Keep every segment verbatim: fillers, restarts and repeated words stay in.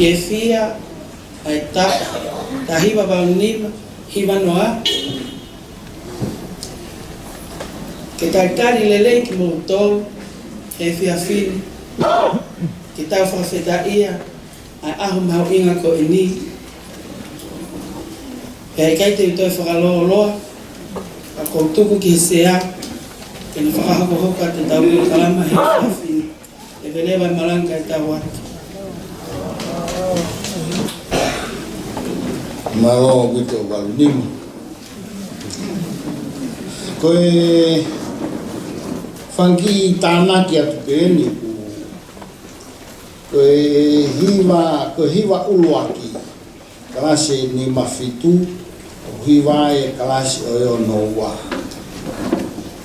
Fiefia ʻa e taʻu, taha hiva valu nima, hiva noa. Ke talitali lelei kimoutolu he efiafi ni, ke tau fakafetaʻia ʻa e ʻaho mahuʻinga ko eni. Pea ʻikai te u toe fakalōloa, ka ʻoku ou tuku ki he sea ke ne fakahokohoko atu ʻetau polokalama he efiafi ni. ʻE veleva e malanga kae tau atu. Mālō ʻaupito valu nima. Ko e fanga kiʻi tānaki atu pē eni, ko e hiva, ko e hiva ʻuluaki, kalasi nima fitu, ʻoku hiva ai e kalasi ʻo e ono ua.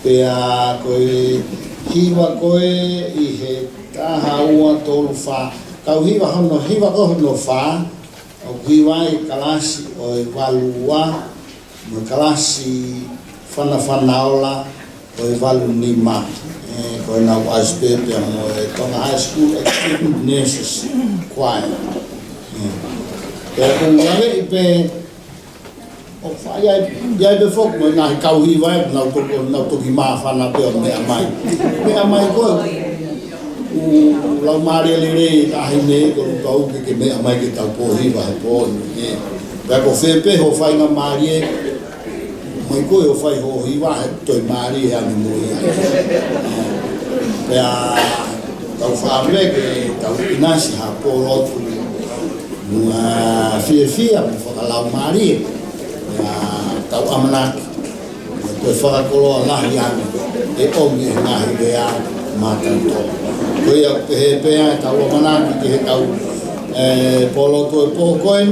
Pea ko e hiva ko ē ʻi he taha ua tolu fā, kau hiva hono, hiva ko hono fā, ʻoku hiva ai e kalasi ʻo e valu ua, mo e kalasi fanafana ola ʻo e valu nima, ē, ko ʻenau ʻaisi pē pea mo e Tonga High School Experienced Nurses Choir. Ē. Pea ʻoku ou laveʻi pē, ʻoku ʻi ai, ʻi ai pē foki mo e ngaahi kau hiva ē, nau toki, nau toki māfana pē ʻo meʻa mai. Meʻa mai ko ē, ʻoku laumālie lelei e taʻahine, ko e tau ke, ke meʻa mai ke tau pōhiva he pō ni, ē. Pea ko fē pē hoʻo faingamālie, mai ko ē ʻo fai hoʻo hiva he toe mālie ange mo ia. Pea tau fakaʻamu ke tau ʻinasi ha pōlotu, mo e fiefia mo fakalaumālie. Pea tau ʻamanaki ke toe fakakoloa lahi ange e ʻomi e ngaahi lea maʻatautolu. Ko ia ʻoku pehē pē ʻetau ʻamanaki ki he kau, ē, pōlotu e pō ko ē.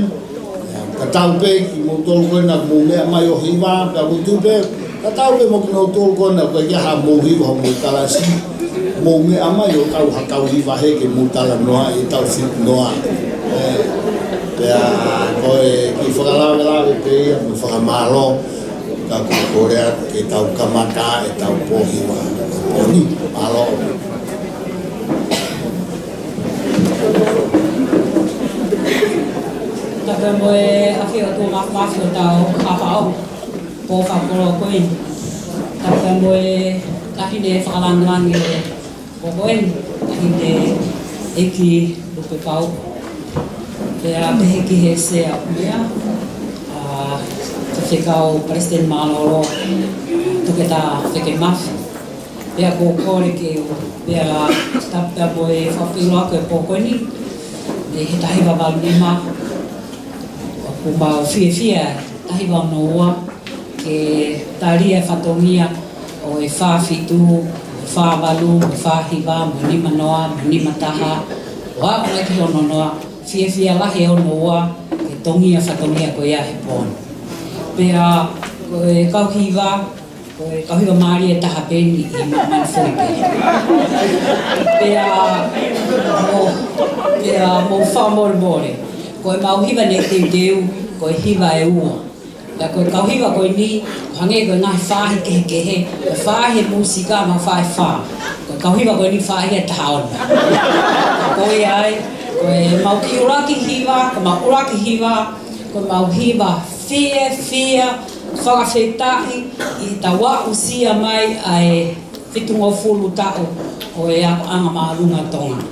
Tatau pē kimoutolu ko ena ʻoku mou meʻa mai ʻo hiva, pea ʻoku ou tui pē, tatau pē mo kimoutolu ko ena ʻoku ʻikai ke ʻi ai haʻamou hiva homou kalasi, mou meʻa mai ʻo kau ha kau hiva hē ke mou talanoa ʻi heʻetau fitu noa. Ē, pea ko e kiʻi fakalavelave pē ia mo e fakamālō, ka ʻoku ou kole atu ke tau kamata ʻetau pōhiva he pō ni. Mālō. Tapu mo e ʻafio ʻa e ʻOtua Māfimafi ʻo tau hapaʻo pō fakakoloa ko eni. Tapu mo e taʻahine fakalāngilangi e pō ko eni, Taʻahine ʻEiki Lupe Pau. Pea pehē ki he sea ʻo meʻa, ʻa, Faifekau Palesiteni Mālōlō, Toketā Feke Mafi. Pea ko e kole ke u, pea tapu mo e fakafeʻiloaki e pō ko eni, ʻi he taha hiva valu nima, ʻoku mau fiefia, taha hiva ono ua, ke tali e fatongia ʻo e fā fitu, fā valu, fā hiva, mo nima noa, mo nima taha, ʻo aʻu mai ki he ono noa, fiefia lahi e ono ua, ke tongi e fatongia ko ia he pō ni. Pea, ko e kau hiva, ko e kau hiva mālie ʻe taha pē eni ʻi māmani foʻi pē. Pea mou, pea mou fakamolemole. Ko ʻemau hiva ne teuteu, ko e hiva ʻe ua. Pea ko e kau hiva ko eni, hangē ko e ngaahi faahi kehekehe, ko e faahi ʻo e mūsika, mo e faahi fā. Ko e kau hiva ko eni faahi ʻe taha ono. Ko ia ai, ko ʻemau kiʻi ʻuluaki hiva, ko ʻemau ʻuluaki hiva, ko ʻemau hiva fiefia, fakafetaʻi ʻi heʻetau aʻusia mai ʻa e fitungofulu taʻu ʻo e akoʻanga māʻolunga Tonga.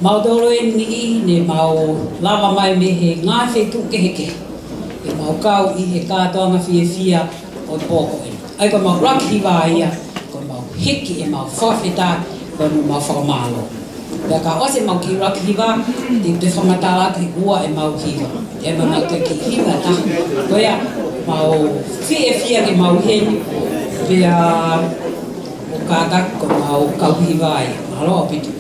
Mautolu eni ne mau lava mai mei he ngaahi feituʻu kehekehe, ke mau kau ʻi he kātoanga fiefia ʻo e pō ko eni. ʻA ia ko ʻemau ʻuluaki hiva ia, ko ʻemau hiki ʻemau fakafetaʻi, ko ʻemau fakamālō. Pea ka ʻosi ʻemau kiʻi ʻuluaki hiva, te u toe fakamatala atu ʻe ua ʻemau hiva. ʻE mau, mau toe kiʻi hiva ʻe taha. Ko ia, mau fiefia ke mau ʻi heni, pea ʻoku kātaki ko ʻemau kau hiva ia. Mālō ʻaupito.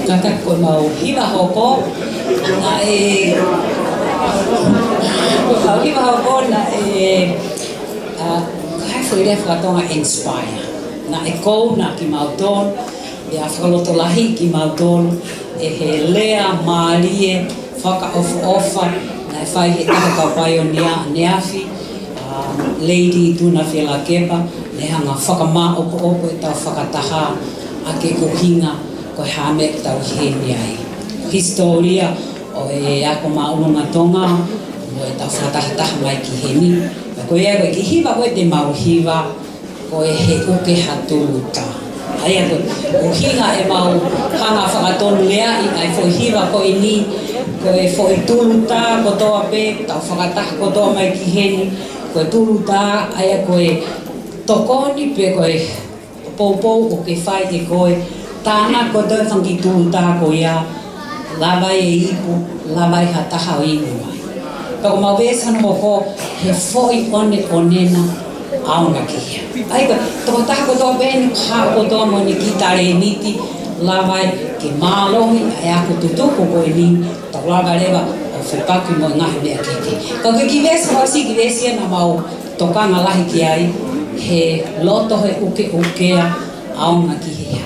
Kātaki ko ʻemau hiva hoko, naʻe, ko ʻemau hiva hoko naʻe, ʻa, ko e foʻi lea faka-Tonga inspire. Naʻe kouna kimautolu, pea fakalotolahiʻi kimautolu ʻe he lea mālie fakaʻofoʻofa naʻe fai ʻe he taha kau paionia ʻaneafi, ʻa Lady Tuna Fielakepa, ne hanga ʻo fakamāʻopoʻopo ʻetau fakataha ʻaki e ʻuhinga ko e hā e meʻa ʻoku tau ʻi heni ai. Hisitōlia ʻo e ako māʻolunga Tonga, mo ʻetau fakatahataha mai ki heni. Pea ko ia ko e kiʻi hiva ko ē te mau hiva, ko e He ʻUke ha Tulu Tā. ʻA ia ko e ʻuhinga ʻemau hanga ʻo fakatonuleaʻi ʻa e foʻi hiva ko eni, ko e foʻi tulu tā kotoa pē, tau fakataha kotoa mai ki heni, ko e tulu tā, ʻa ia ko e tokoni pe ko e poupou ʻoku ke fai ʻe koe, tānaki kotoa e fanga kiʻi tulu tā ko ia, lava ai e ipu, lava ai ha taha ʻo inu ai. Pea ko ʻemau veesi hono hoko, he foʻi ʻoneʻone na ʻaonga ki hea. ʻA ia ko e tokotaha kotoa pē eni, haʻu kotoa mo ʻene kiʻi talēniti, lava ai ke mālohi ʻa e ako tutuku ko eni, tau lava leva ʻo fepaki mo e ngaahi meʻa kehekehe. Ka ko e kiʻi veesi hono ʻosi, kiʻi veesi ia naʻa mau tokanga lahi ki ai, he loto he ʻukeʻukea ʻaonga ki hea.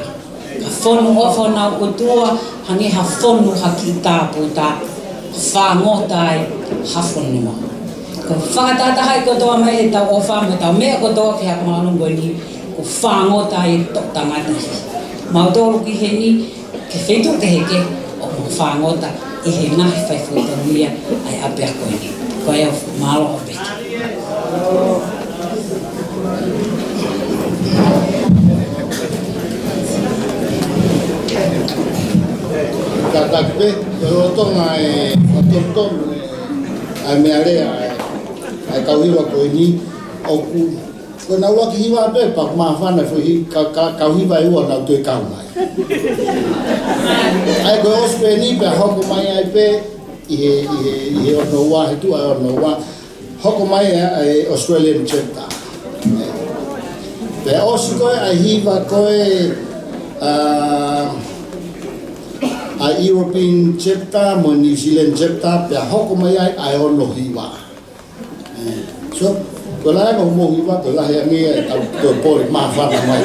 Ka fonu ʻofa honau ʻOtua, hangē ha fonu ha kiʻi tāputa, fāngota ai ha fonua. Ko e fakatahatahaʻi kotoa mai ʻetau ʻofa mo ʻetau meʻa kotoa ki he ako māʻolunga ko eni, ko e fāngota ai e toʻu tangata. Mautolu ki heni, ki he feituʻu kehekehe ʻo mau fāngota ʻi he ngaahi faifekau ia ʻa e ʻapiako ni. Ko ia, mālō ʻaupito. Kātaki pē, ko e lolotonga e fakatonutonu ʻa e meʻalea ʻa e, ʻa e kau hiva ko eni, ʻoku ko ʻenau ʻuluaki hiva pē, pea ʻoku māfana e foʻi hi-, ka, ka, kau hiva ʻe ua ʻo nau toe kau mai. ʻA ia ko e ʻosi pē eni pea hoko mai ai pē ʻi he, ʻi he, ʻi he ono ua, he tuʻa e ono ua. Hoko mai ʻa e, ʻa e Australian chapter. Pea ʻosi ko ē ʻa e hiva ko ē, ʻa, ʻa e European chapter mo e New Zealand chapter, pea hoko mai ai ʻa e ono hiva. So, ko e lahi ange hoʻomou hiva, ko e lahi ange ia ʻetau toe pole māfana mai.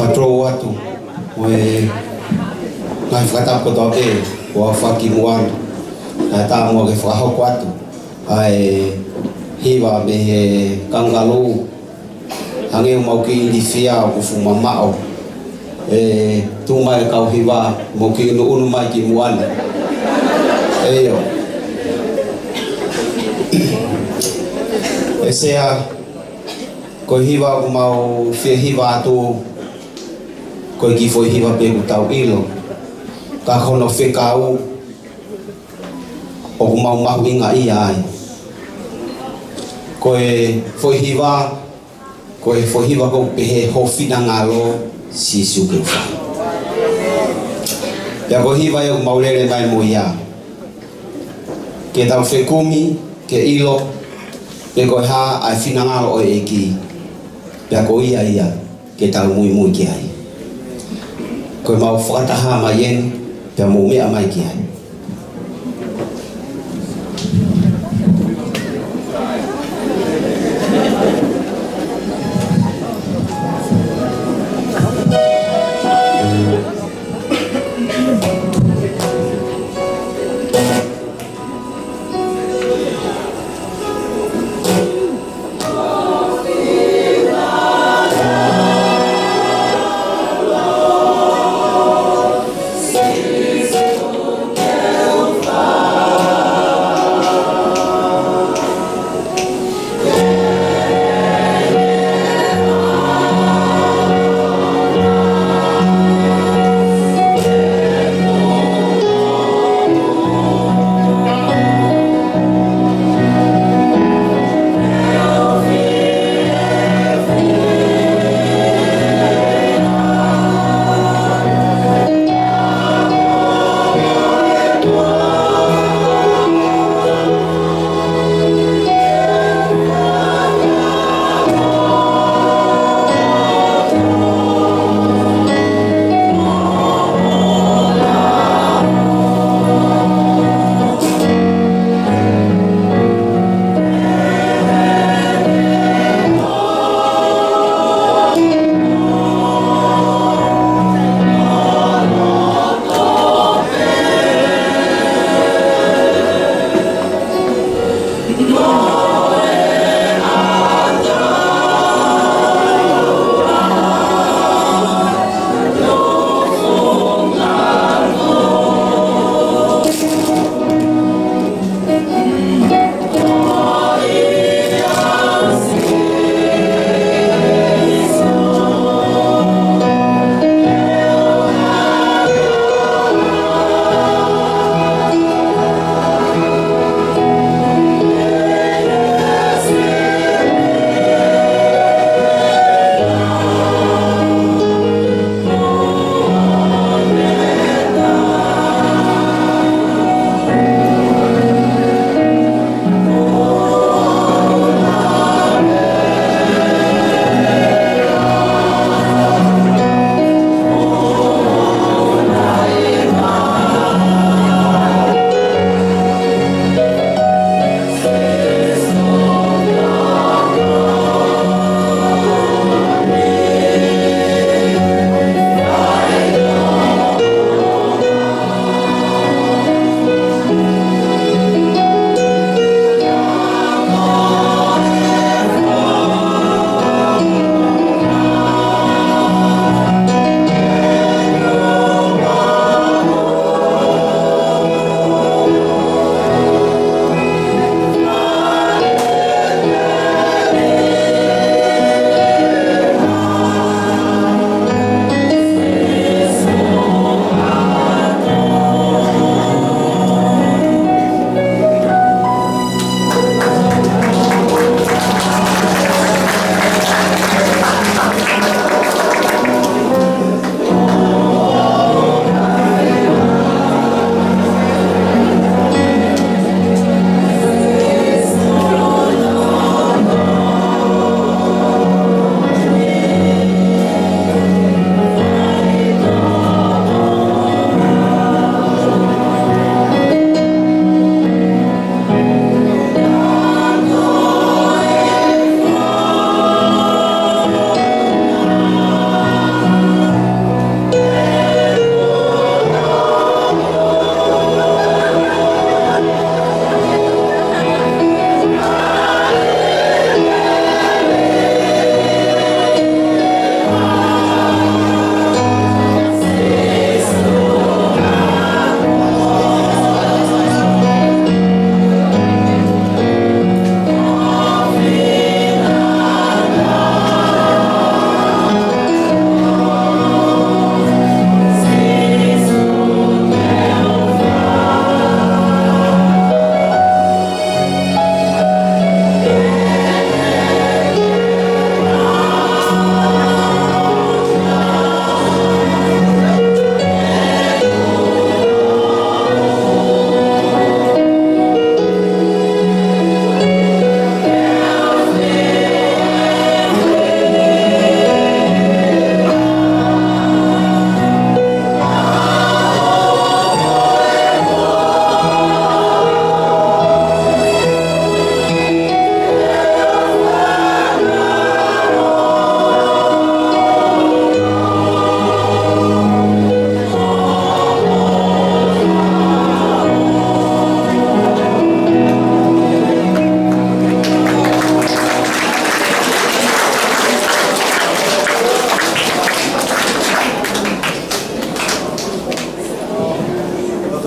Patrol atu mo e ngaahi fakatapu kotoa pē kuo aofaki muʻa, ʻa e taumuʻa ke fakahoko atu ʻa e hiva mei he Kangaroo. Hangē ʻoku mau kiʻi ilifia ʻoku fuʻu mamaʻo e tuʻu mai e kau hiva, mau kiʻi unuunu mai ki muʻa ni. ʻEio. ʻE Sea, ko e hiva ʻoku mau fie hiva atu, ko e kiʻi foʻi hiva pē ʻoku tau ʻilo, ka ko hono fekau ʻoku mau mahuʻingaʻia ai. Ko e foʻi hiva, ko e foʻi hiva ʻoku pehē, Ho finangalo Sīsū ke u fai. Pea ko e hiva ia ʻoku mau lele mai mo ia, ke tau fekumi ke ʻilo pe ko e hā ʻa e finangalo ʻo e ʻEiki, pea ko ia ia ke tau muimui ki ai. Ko e mau fakataha mai eni, pea mou meʻa mai ki ai.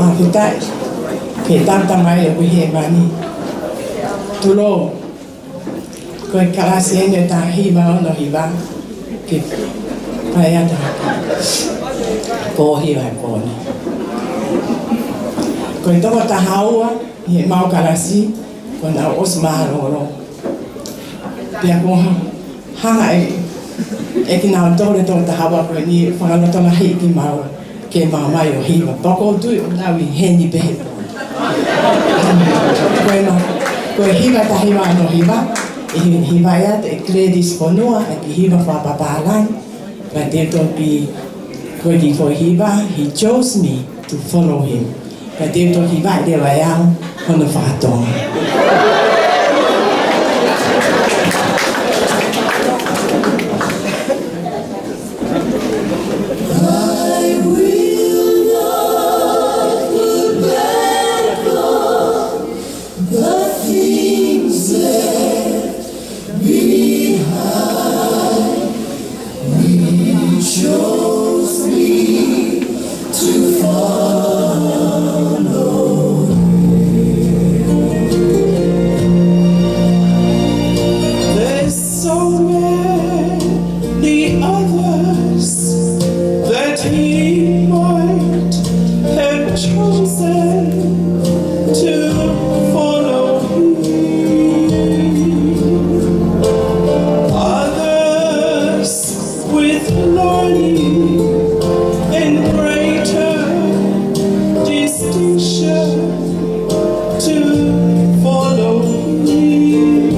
Fakafetaʻi ki he Tamai ʻoku ʻi hēvani. Tulou, ko e kalasi eni ʻo e taha hiva ono hiva, ke fai atu ha kōhiva he pō ni. Ko e toko taha ua ʻi heʻemau kalasi, kuo nau ʻosi mālōlō. Pea ko e hanga ʻe, ʻe kinautolu ʻe toko taha ua ko eni ʻo fakalotolahiʻi kimaua ke mau ō mai ʻo hiva. Pea ʻoku ou tui ʻoku nau ʻi heni pē he pō ni. Ko e ma-, ko e hiva taha hiva ono hiva, ʻe hi-, hivaʻi atu ʻe Gladys Fonua, ʻa e kiʻi hiva fakapapālangi. Ka te u toki, ko e kiʻi foʻi hiva, He chose me to follow him. Ka te u toki hivaʻi leva ʻe au hono faka-Tonga. I will not look back on the things left behind. He chose me to follow him. There's so many others that he might have chosen to follow him. Others with learning and greater distinction to follow him.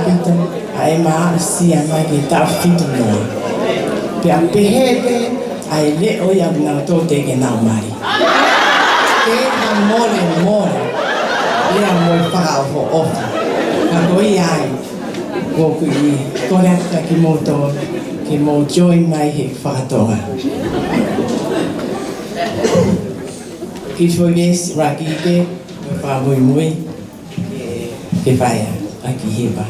Pita, ʻa ʻema aʻusia mai ki he taʻu fitu noa. Pea pehē pē ʻa e leʻo ia ʻoku nau tō te ke nau mali. Ke ha mole mole. Ia mo e fakaʻofoʻofa. Ka ko ia ai. Ko kui. Ko le ata ki moto. Ke mo join mai he fakatonga. Ki fo yes, raki ke, mo e fakamuimui. Ke fai ʻa e kiʻi hiva.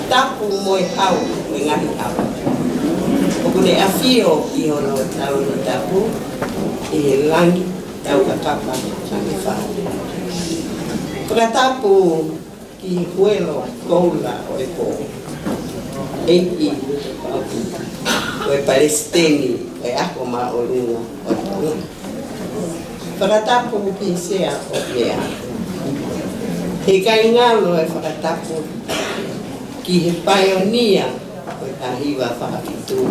Tapu mo e hau, mo e ngaahi hau. ʻOku ne ʻafio ʻi hono taʻu ni tapu, ʻi he langi, tau kakapa, langi fau. Fakatapu ki he huelo koula ʻo e pō. ʻEiki, ʻo e palesiteni ʻo e Ako Māʻolunga ʻo Tonga. Fakatapu ki he sea ʻo e meʻa. He ʻikai ngalo e fakatapu ki he paionia ʻo e taha hiva fakafitu,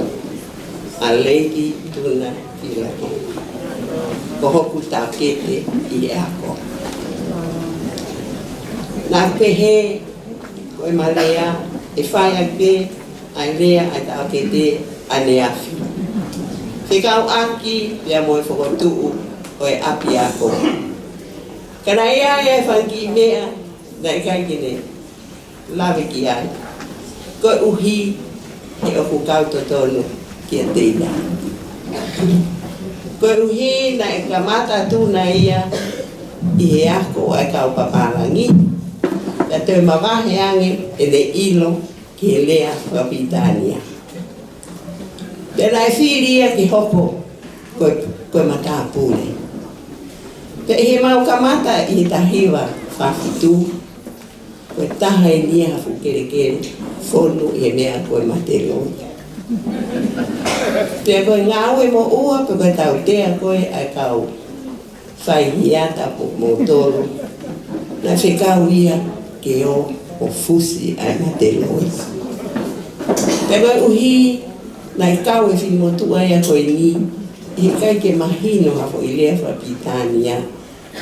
ʻa Lady Tuna Fila Ko hoku taʻokete ʻi he ako. Naʻa pehē ko e malea, ʻe fai ake ʻa e lea ʻa e taʻokete ʻaneafi. Fekauʻaki pea mo e fokotuʻu ʻo e ʻapiako. Ka naʻe ʻi ai e fanga kiʻi meʻa naʻe ʻikai ke ne lave ki ai. Koeʻuhi he ʻoku kau totonu kiate ia. Koeʻuhi naʻe kamata Tuna ia ʻi he ako ʻa e kau papālangi, naʻe toe mavahe ange ʻene ʻilo ki he lea fakapilitānia. Pea naʻe fili ia ke hoko ko e, ko e matāpule. Pea ʻi heʻemau kamata ʻi he taha hiva fā fitu, ko e taha eni ha fuʻu kelekele fonu ʻi he meʻa ko e mate loi. Pea ko e ngāue moʻua, pea ko e tautea ko ē ʻa e kau fai ia tapu mo tolu. Naʻe fekau ia ke ō ʻo fusi ʻa e mate loi. Pea koeʻuhi naʻe kau e finemotuʻa ia ko eni, ʻikai ke mahino ha foʻi lea fakapilitānia,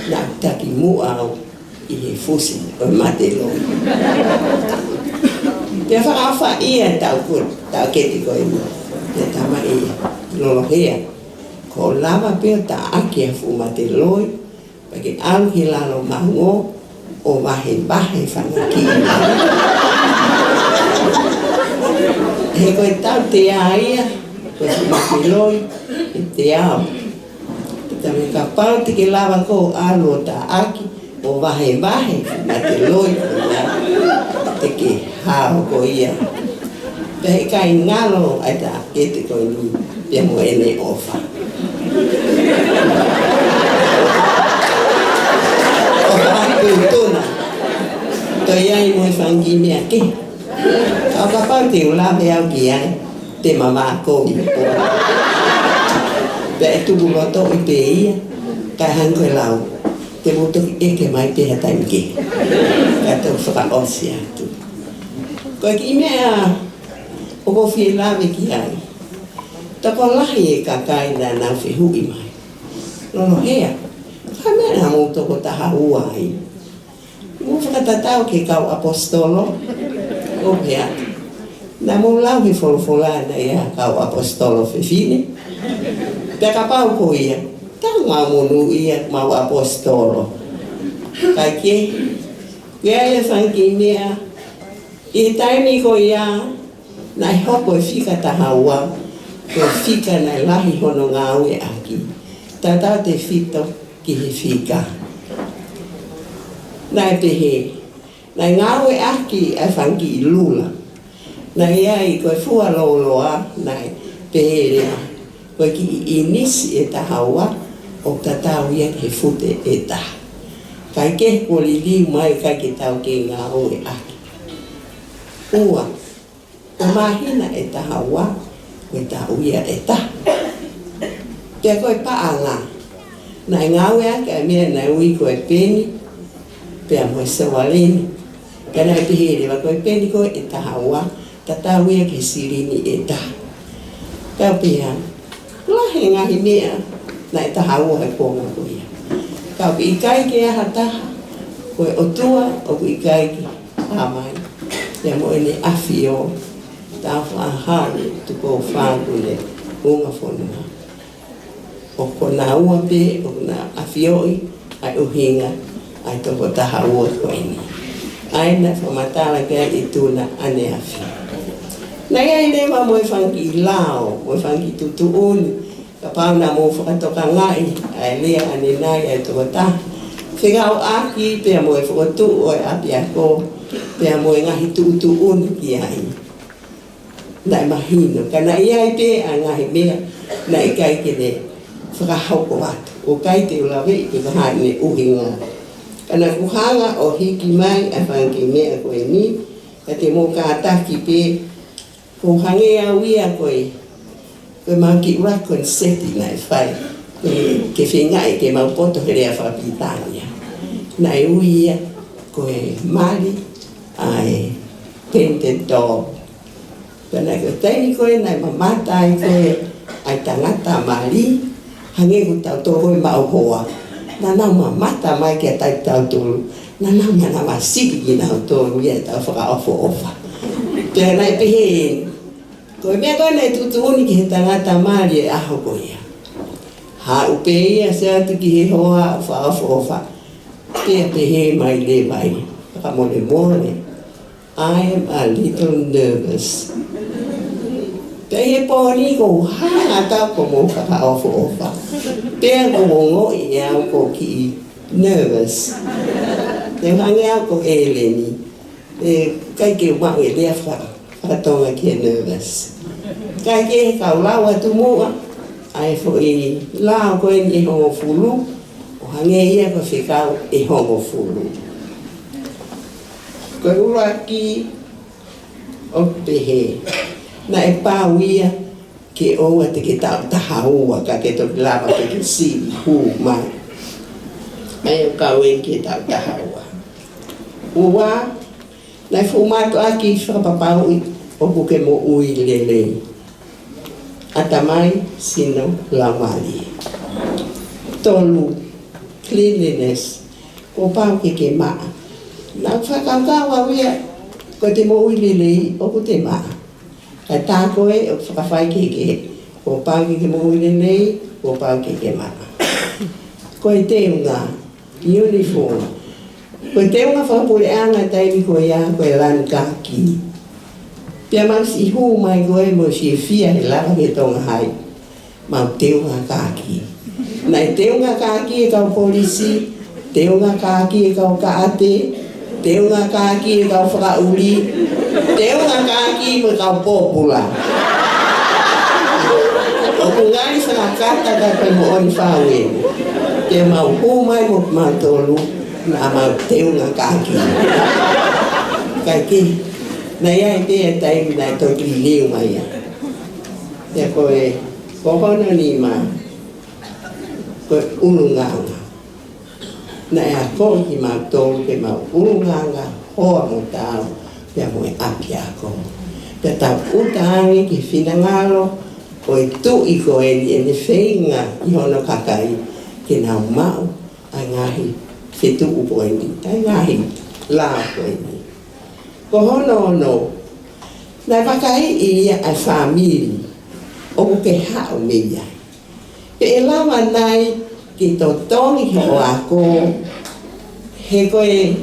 naʻá ku taki muʻa au ʻi he fusi ʻo e mate loi. Pea fakaʻofaʻia e taʻu ko, taʻokete ko eni, pea talamai ia, Lolohea, kuo lava pē ʻo taʻaki ʻa e fuʻu mate loi, pea ke ʻalu ki lalo mango ʻo vahevahe fanga kiʻi. He ko e tautea ia, ko e fuʻu mate loi, ʻe teau. Talamai kapau te ke lava koe ʻo ʻalu ʻo taʻaki ʻo vahevahe mate loi ko ia, te ke hao koe ia. Pea ʻikai ngalo ʻa e taʻokete ko eni pea mo ʻene ʻofa. ʻOfa ʻa e tuʻutuʻuni. Toe ʻi ai mo e fanga kiʻi meʻa kehe. Ka ʻo kapau te u lave au ki ai, te ma mākovi. Pea ʻe tuku lotoʻi pē ia, kae hangē ko e lau, te mou toki ʻeke mai pē ha taimi kehe. Ka tau fakaʻosi atu. Ko e kiʻi meʻa ʻoku ou fie lave ki ai. Tokolahi e kakai naʻa nau fehuʻi mai, Lolohea, ko e hā e meʻa naʻa mou toko taha ua ai? Mou fakatatau ki he kau ʻaposetolo, ʻo pehē atu, naʻa mou lau he folofola naʻe ʻi ai e kau ʻaposetolo fefine. Pea kapau ko ia, tau ngāue monūʻia ʻemau ʻaposetolo. Kae kehe, ʻoku ʻi ai e fanga kiʻi meʻa, ʻi he taimi ko ia, naʻe hoko e fika taha ua ko e fika naʻe lahi hono ngāueʻaki, tautautefito ki he fika. Naʻe pehē, naʻe ngāueʻaki ʻa e fanga kiʻi lula. Naʻe ʻi ai ko e fua lōloa, naʻe pehē leva, ko e kiʻi ʻinisi ʻe taha ua, ʻoku tatau ia ki he fute ʻe taha. Kae kehe kuo liliu mai, ʻikai ke tau kei ngāueʻaki. Ua, ko e māhina ʻe taha ua, ko e taʻu ia ʻe taha. Pea ko e paʻanga, naʻe ngāueʻaki ʻa e meʻa naʻe ui ko e peni, pea mo e seualeni. Pea naʻe pehē leva ko e peni ko ē ʻe taha ua, tatau ia ki he silini ʻe taha. Pea u pehē ange, lahi e ngaahi meʻa naʻe taha ua he kuonga ko ia. Ka ʻoku ʻikai ke ʻi ai ha taha, ko e ʻOtua ʻoku ʻikai ke hā mai, pea mo ʻEne ʻAfio, Tāufaʻāhau Tupou Fāngule Ungafonua. ʻOku na ua pē ʻoku na ʻafioʻi ʻa e ʻuhinga ʻa e toko taha ua ko eni. ʻA ia naʻe fakamatala ki ai ʻi tuʻa ʻaneafi. Naʻe ʻi ai leva mo e fanga kiʻi lao, mo e fanga kiʻi tuʻutuʻuni, kapau naʻa mou fakatokangaʻi ʻa e lea ʻanenai ʻa e toko taha, fekauʻaki pea mo e fokotuʻu ʻo e ʻapiako, pea mo e ngaahi tuʻutuʻuni ki ai. Naʻe mahino, ka naʻe ʻi ai pē ʻa e ngaahi meʻa naʻe ʻikai ke ne fakahoko atu. ʻOku ʻikai te u laveʻi pe ko e hā ʻene ʻuhinga. Ka naʻá ku hanga ʻo hiki mai ʻa e fanga kiʻi meʻa ko eni, ka te mou kātaki pē, ʻoku hangē au ia ko e, ko ʻemau kiʻi ʻuluaki koniseti naʻe fai, ko e, ke feingaʻi ke mau poto he lea fakapilitānia. Naʻe ui ia ko e mali ʻa e painted doll. Pea naʻe ko e taimi ko ē naʻe mamata ai ko ē ʻa e tangata mali, hangē ko tautolu ko ē maʻu hoa. Naʻa nau mamata mai kiate tautolu, naʻa nau manavasiʻi kinautolu ia ʻetau fakaʻofoʻofa. Pea naʻe pehē, ko e meʻa ko ē naʻe tuʻutuʻuni ki he tangata mali e ʻaho ko ia, haʻu pē ia ʻo sio atu ki he hoa ʻo fakaʻofoʻofa. Pea pehē mai leva ia, fakamolemole, I am a little nervous. Pea ʻi he pō ni ʻoku ou hanga atu ʻo mou fakaʻofoʻofa. Pea ʻoku ou ongoʻi ʻe au ʻoku ou kiʻi nervous. Te u hangē au ko ʻEleni. ʻE, ʻikai ke u maʻu e lea faka-, faka-Tonga ki he nervous. Kae kehe, kau lau atu muʻa ʻa e foʻi lao ko eni ʻe hongofulu, ʻo hangē ia ko e fekau ʻe hongofulu. Ko e ʻuluaki ʻoku pehē, naʻe pau ia ke ʻoua te ke taʻu taha ua ka ke toki lava ke ke sivi hū mai. ʻA ia ʻoku kau eni ki he taʻu taha ua. Ua, naʻe fuʻu mātuʻaki fakapapauʻi ʻoku ke moʻui lelei. ʻAtamai, sino, laumālie. Tolu, cleanliness. Kuo pau ke ke maʻa. Naʻa ku fakakaukau au ia, ko ʻete moʻui lelei ʻoku te maʻa. Kae tā koe ʻoku fakafai kehekehe. Kuo pau ke ke moʻui lelei, kuo pau ke ke maʻa. Ko e teunga, uniform. Ko e teunga fakapuleʻanga taimi ko ia ko e lanu kākī. Pea mau siʻi hū mai ko e mo siʻi fiefia he lava ke Tonga Hai. Mau teunga kākī. Naʻe teunga kākī e kau polisi, teunga kākī e kau kaʻate, teunga kākī e kau fakaʻuli, teunga kākī mo e kau pōpula. ʻOku ngali fakakata ka ko e moʻoni fau eni. Ke mau hū mai mo mautolu, naʻa mau teunga kākī. Kae kehe, naʻe ʻi ai pē e taimi naʻe toki liliu mai ai. Pea ko e, ko hono nima, ko e ʻulungaanga. Naʻe akoʻi kimautolu ke mau ʻulungaanga hoa mo taau, pea mo e ʻapiako. Pea tau ʻuta ange ki he finangalo ʻo e Tuʻi ko eni ʻene feinga ʻi hono kakai, ke nau maʻu ʻa e ngaahi fetuʻu ko eni, ʻa e ngaahi lao ko eni. Ko hono ono, naʻe vakaiʻi ia ʻa e fāmili ʻoku ke haʻu mei ai. Pe ʻe lava nai ke totongi hoʻo ako, he ko e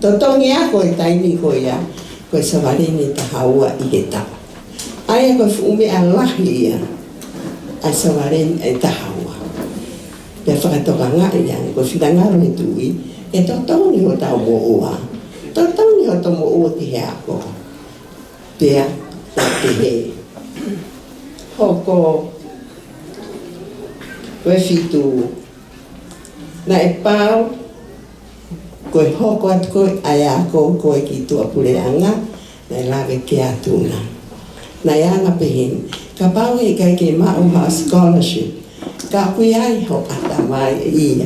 totongi ako e taimi ko ia, ko e savaleni ʻe taha ua ʻi he taʻu. ʻA ia ko e fuʻu meʻa lahi ia, ʻa e savaleni ʻe taha ua. Pea fakatokangaʻi ange, ko e finangalo e Tuʻi, ke totongi hotau moʻua. Totongi hoto moʻua ki he ako. Pea, pea pehē. Hoko, ko e fitu. Naʻe pau, ko e hoko atu ko ē ʻa e ako ko ē ki tuʻapuleʻanga, naʻe lave ki ai ʻa Tuna. Naʻe anga pehē ni, kapau he ʻikai ke maʻu ha scholarship, ka ʻoku ʻi ai ho ʻatamai ia.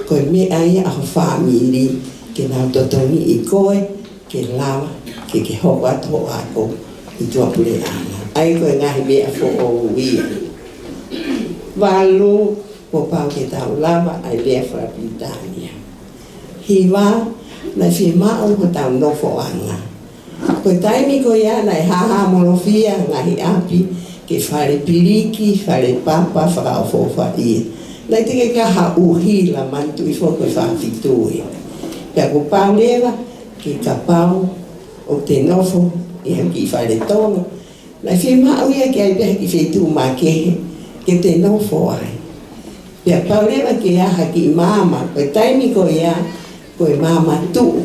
Ko e meʻa ia ʻa ho fāmili, ke nau totongiʻi koe, ke lava, ke ke hoko atu hoʻo ako ʻi tuʻapuleʻanga. ʻA ia ko e ngaahi meʻa foʻou ia. Valu, kuo pau ke tau lava ʻa e lea faka-Pilitānia. Hiva, naʻe fiemaʻu hotau nofoʻanga. Ko e taimi ko ia naʻe hāhāmolofia ngaahi ʻapi, ke fale piliki, fale papa, fakaʻofoʻofaʻia. Naʻe teʻeki ke ʻi ai ha ʻuhila, manatuʻi foki ko e fakafitu ē. Pea kuo pau leva, ke kapau ʻoku te nofo ʻi ha kiʻi fale Tonga, naʻe fiemaʻu ia ke ʻi ai pē ha kiʻi feituʻu makehe ke te nofo ai. Pea pau leva ke ʻi ai ha kiʻi maama, ko e taimi ko ia, ko e maama tuʻu,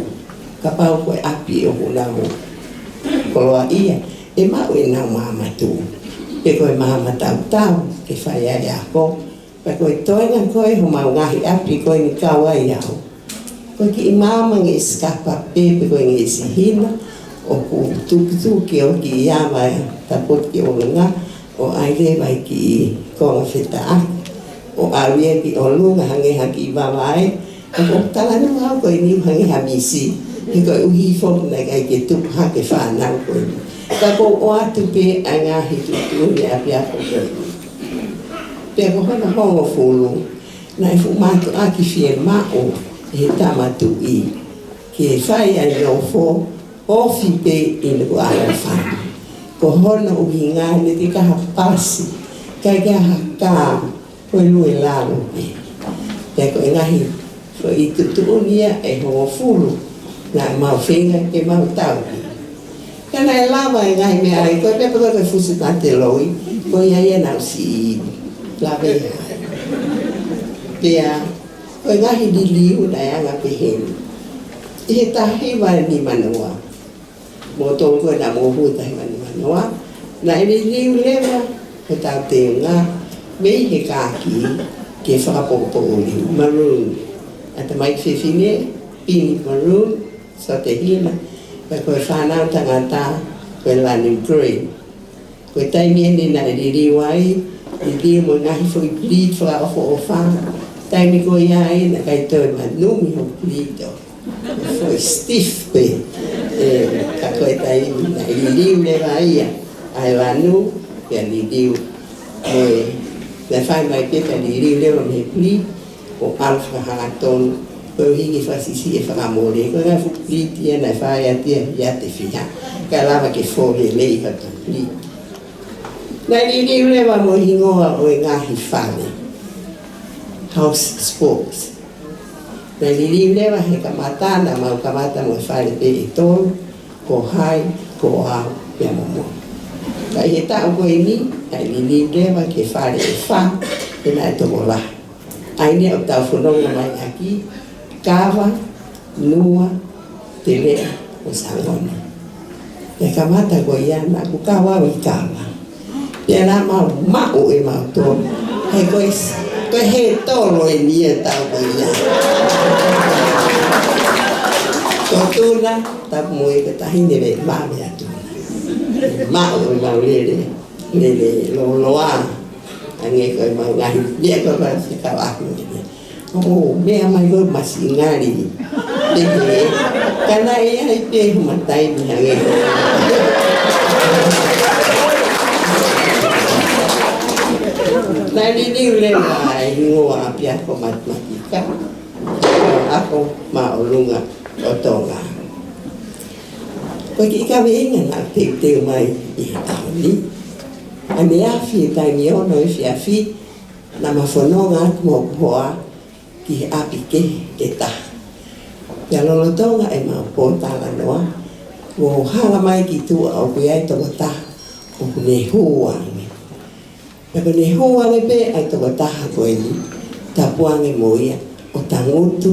kapau ko e ʻapi ʻoku nau koloaʻia, ʻe maʻu ʻenau maama tuʻu. Pe ko e maama tautau, ke fai ai e ako. Pea ko e toenga ko ē homau ngaahi ʻapi ko eni kau ai au. Ko e kiʻi maama ngeʻesi kapa pē pe ko e ngeʻesi hina, ʻoku tukutuku ʻo kiʻi ava e tapotu ki ʻolunga, ʻo ʻai leva e kiʻi konga fetaʻaki, ʻo ʻave ia ki ʻolunga hangē ha kiʻi vavae, ʻoku ou talanoa au ko eni hangē ha misi, he koeʻuhi foki naʻe ʻikai ke tupu hake fānau ko eni. Ka ʻoku ou ʻoatu pē ʻa e ngaahi tuʻutuʻuni ʻapiako ko eni. Pea ko hono hongofulu, naʻe fuʻu mātuʻaki fiemaʻu ʻe he tama tuʻi ke fai ʻa e nofo ofi pē ʻi Nukuʻalofa. Ko hono ʻuhinga naʻe teʻeki ai ha pasi, ʻikai ke ʻi ai ha kā, ko e lue lalo pē. Pea ko e ngaahi foʻi tuʻutuʻuni ia ʻe hongofulu naʻa mau feinga ke mau tauhi. Ka naʻe lava e ngaahi meʻa ai, ko e pepa ko e fusi mateloi, ko ia ia naʻa ku siʻi lave ai. Pea, ko e ngaahi liliu naʻe anga pehē ni. ʻI he taha hiva nima noa, mo tolu ko ē naʻa mou hū taha hiva nima noa, naʻe liliu leva hotau teunga mei he kākī ke fakapoʻupoʻuli, maroon. ʻAtamai fefine, pini maroon, sōtehina, pea ko e fānau tangata, ko e lanu green. Ko e taimi eni naʻe liliu ai, liliu mo e ngaahi foʻi bleed fakaʻofoʻofa, Taimi ko ia ai naʻe ʻikai toe manumi hoku pleat ʻo foʻi stiff pē. Ē, ka ko e taimi naʻe liliu leva ia ʻa e vanu, pea liliu mo e, naʻe fai mai pē ka liliu leva mei he pleat, ʻo ʻalu fakahangatonu, koeʻuhi ke fakasiʻisiʻi e fakamole. Ko e ngaahi fuʻu pleat ia naʻe fai ʻiate ia, ʻiate fiha, ka lava ke fō lelei hoto pleat. Naʻe liliu leva mo e hingoa ʻo e ngaahi fale, house sports. Naʻe liliu leva he kamata, naʻa mau kamata mo e fale pē ʻe tolu, ko hai, ko au, pea mo Moa. Ka ʻi he taʻu ko eni, naʻe liliu leva ki he fale ʻe fā, pea naʻe tokolahi. ʻA ia ʻoku tau fononga mai ʻaki, Kava, Nua, Teleʻa, mo Sangona. Pea kamata ko ia naʻa ku kau au ʻi Kava. Pea naʻa mau maʻu ʻe mautolu. He ko e s-, ko e hē tolo eni ia taʻu ko ia. Ko Tuna, tapu mo e ka tahi ne me mame atu. Maʻu ʻe mau lele, lele loloa. Hangē ko e mau ngaahi, meʻa ko e mau fika waku. ʻO, meʻa mai ko e masi ngali. Pehē, ka naʻe ʻi ai pē homa taimi hangē. Naʻe liliu leva ʻa e hingoa ʻApiako Matematika, Ako Māʻolunga ʻo Tonga. Ko e kiʻi kaveinga naʻa ku teuteu mai ʻi he taʻu ni. ʻAneafi he taimi ono efiafi, naʻa ma fononga atu mo hoku hoa ki he ʻapi kehe ʻe taha. Pea lolotonga ʻemau pōtalanoa, kuo hala mai ki tuʻa ʻoku ʻi ai e tokotaha ʻoku ne hū ange. Pea ko ʻene hū ange pē ʻa e tokotaha ko eni, tapu ange mo ia ʻo tangutu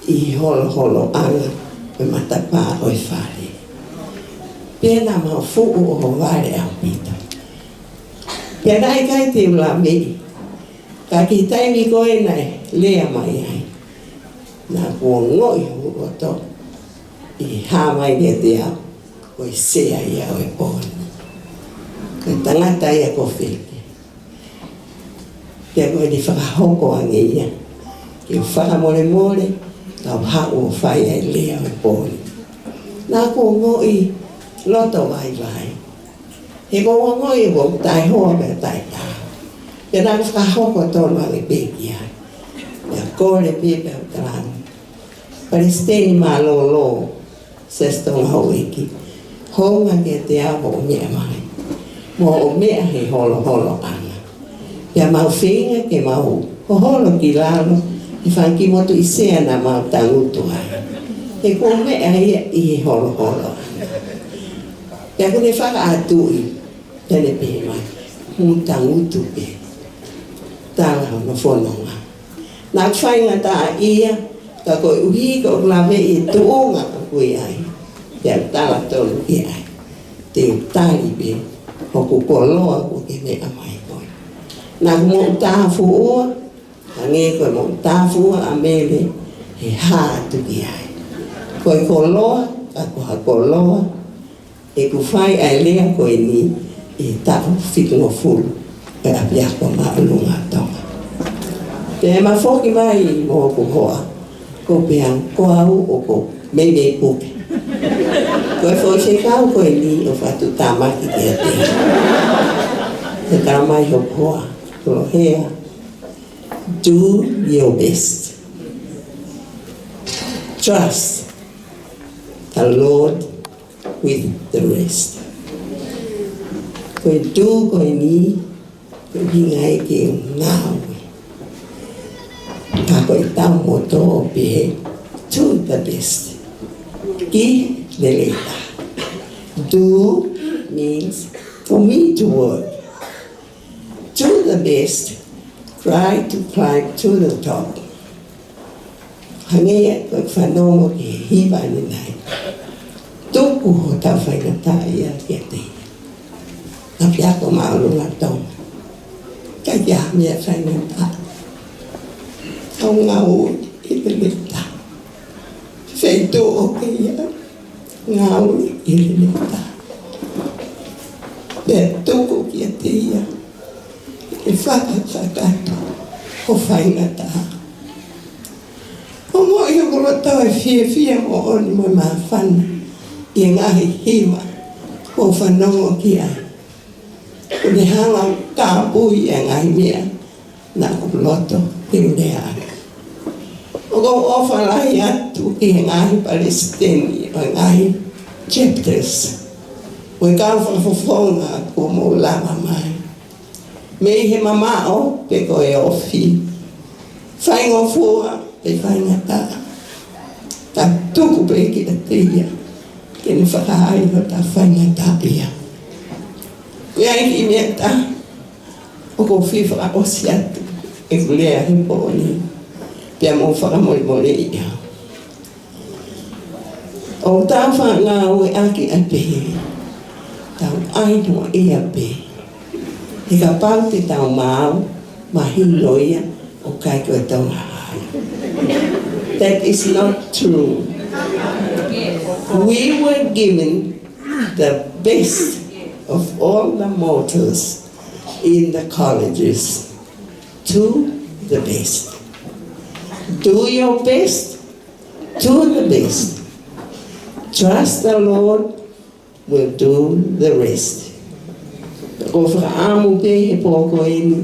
ʻi he holoholoʻanga ʻo e matapā ʻo e fale. Pea naʻa mau fuʻu ʻohovale ʻaupito. Pea naʻe ʻikai te u laveʻi, ka ki he taimi ko ē naʻe lea mai ai, naʻa ku ongoʻi hoku loto ʻi he hā mai kiate au, ko e sea ia ʻo e pō ni. Ko e tangata ia ko Filipe. Pea ko ʻene fakahoko ange ia ke u fakamolemole, kau haʻu ʻo fai ʻa e lea ʻo e pō ni. Naʻa ku ongoʻi loto vaivai. He ko u ongoʻi ʻoku ou taʻehoa pea taʻetaau. Pea naʻa ku fakahoko tonu ange pē ki ai. Pea kole pē pea u talaange, Palesiteni mālōlō, Siaosi Tonga Houʻeiki, hounga kiate au hoʻo meʻa mai mo hoʻo meʻa he holoholoʻanga. Pea mau feinga ke mau hoholo ki lalo he fanga kiʻi motuʻa sea naʻa mau tangutu ai. He kuo u meʻa ia ʻi he holoholoʻanga. Pea kuo ne fakaʻatuʻi, pea ne pehē mai, mou tangutu pē. Tala hono fononga. Naʻa ku faingataʻaʻia, ka koeʻuhi ko ʻeku laveʻi e tuʻunga ʻoku ʻi ai, pea u tala tonu ki ai, te u tali pē hoku koloa kuo ke meʻa mai koe. Naʻa ku moʻutāfuʻua, hangē ko e moʻutāfuʻua ʻa Mele, he hā atu ki ai. Ko e koloa, ka ko ha koloa, ʻeku fai ʻa e lea ko eni ʻi he taʻu fitungofulu ʻo e ʻApiako Māʻolunga ʻo Tonga. Pea ma foki mai mo hoku hoa, ko u pehē ange ko au ʻoku ou meimei puke. Ko e foʻi fekau ko eni ʻoku fakatuʻutāmaki kiate au. Pea tala mai hoku hoa, Kulohea, do your best. Trust the Lord with the rest. Ko e do ko eni, ko e ʻuhinga ia ke ngāue. Ka ko e tau moto ʻoku pehē, to the best. Ki he lelei taha. Do means for me to work. To the best, try to climb to the top. Hangē ia ko e fanongo ki he hiva ʻanenai. Tuku hotau faingataʻaʻia kiate ia. ʻApiako Māʻolunga ʻo Tonga. ʻIkai ke ʻi ai ha meʻa faingataʻa. Kau ngāue ʻi he lelei taha. Feituʻu ʻoku ke ʻi ai, ngāue ʻi he lelei taha. Pea tuku kiate ia ke fakakakato ʻo faingataʻa. ʻOku moʻui hoku loto ʻi he fiefia moʻoni mo e māfana ʻi he ngaahi hiva ʻoku ou fanongo ki ai. ʻOku ne hanga ʻo kāpui e ngaahi meʻa naʻa ku loto ke u lea ʻaki. ʻOku ou ʻofa lahi atu ki he ngaahi palesiteni ʻo e ngaahi chapters, mo e kau fakafofonga kuo mou lava mai. Mei he mamaʻo pe ko e ofi, faingofua pe faingataʻa, ka tuku pē kiate ia ke ne fakahaaʻi hota faingataʻaʻia. Ko ia ai ki mea ta, ʻoku ou fie fakaʻosi atu ʻeku lea he pō ni, pea mou fakamolemoleʻi au. ʻOku tau faʻa ngāueʻaki ʻa e pehē, tau ʻai noa ia pē. He kapau te tau maau, mahino ia ʻoku ʻikai ko e tau ngāueʻaki. That is not true. We were given the best of all the modules in the colleges. To the best. Do your best to the best. Trust the Lord will do the rest. ʻOku ou fakaʻamu pē he pō ko eni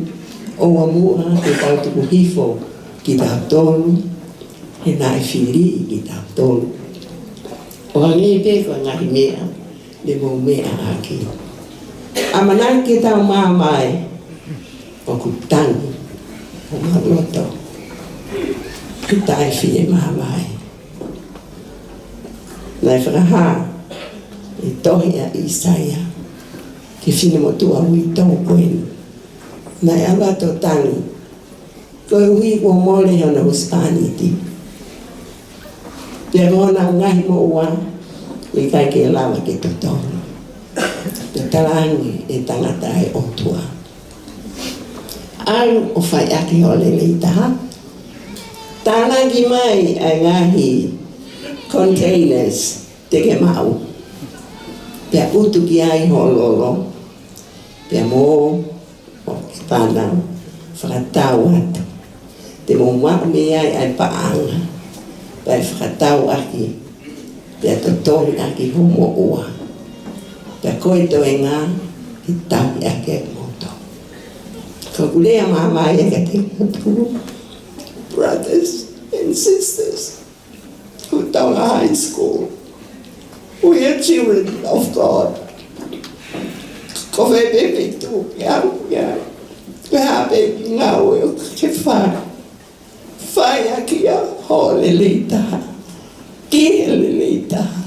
ʻoua muʻa ke tau tuku hifo kitautolu, he naʻe fili kitautolu. ʻO hangē pē ko e ngaahi meʻa ne mou meʻa ʻaki. ʻAmanaki ke tau maama mai, ʻoku tangi homau loto he taʻe fie maama mai. Naʻe fakahā ʻe he tohi ʻa ʻĪsaia ki he finemotuʻa uitou ko eni. Naʻe ʻalu atu ʻo tangi, koeʻuhi kuo mole hono husepāniti. Pea ko hona ngaahi moʻua, ʻoku ʻikai ke lava ke totongi. Pea talaange ʻe he tangata ʻa e ʻOtua, ʻalu ʻo fai ʻaki hoʻo lelei taha. Tānaki mai ʻa e ngaahi containers te ke maʻu. Pea utu ki ai hoʻo lolo. Pea mo ʻo ke pana fakatau atu. Te mou maʻu mei ai ʻa e paʻanga, pea fakatau ʻaki, pea totongi ʻaki hoʻo moʻua. Pea ko e toenga, ʻe tauhi ʻaki ʻa kimoutolu. Ko ʻeku lea maama ia kiate kimoutolu, brothers and sisters, Hutau High School. We are children of God. Ko fē pē feituʻu ʻoku ke aʻu ki ai, ko e hā pē ngāue ʻoku ke fai, fai ʻaki ia hoʻo lelei taha ki he lelei taha.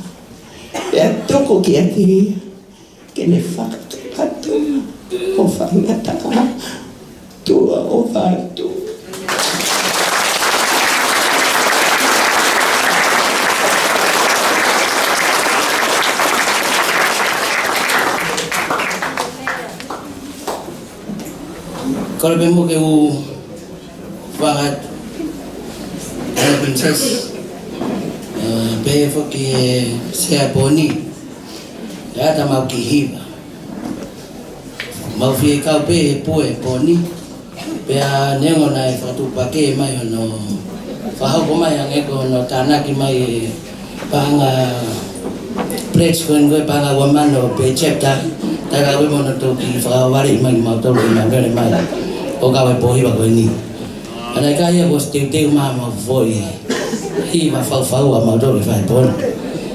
Pea tuku kiate ia ke ne fakakakato hoʻo faingataʻa. Tuʻa ʻofa atu. Kole pē muʻa ke u fakahā atu, ʻe Princess, ē, pehē foki ʻe he Sea pō ni, ʻe ʻatā mau ki he hiva. Mau fie kau pē he pue pō ni, pea neongo naʻe fakatuʻupakē mai hono fakahoko mai hangē ko hono tānaki mai e paʻanga pledge ko eni ko e paʻanga ua mano pe chapter, taʻe kau pē mo hono toki fakavaleʻi mai kimautolu ke mau lele mai ʻo kau he pō hiva ko eni. Ka naʻe ʻikai ia, kuo ʻosi teuteu mai homau foʻi hiva faufaua ʻamautolu ke fai he pō ni.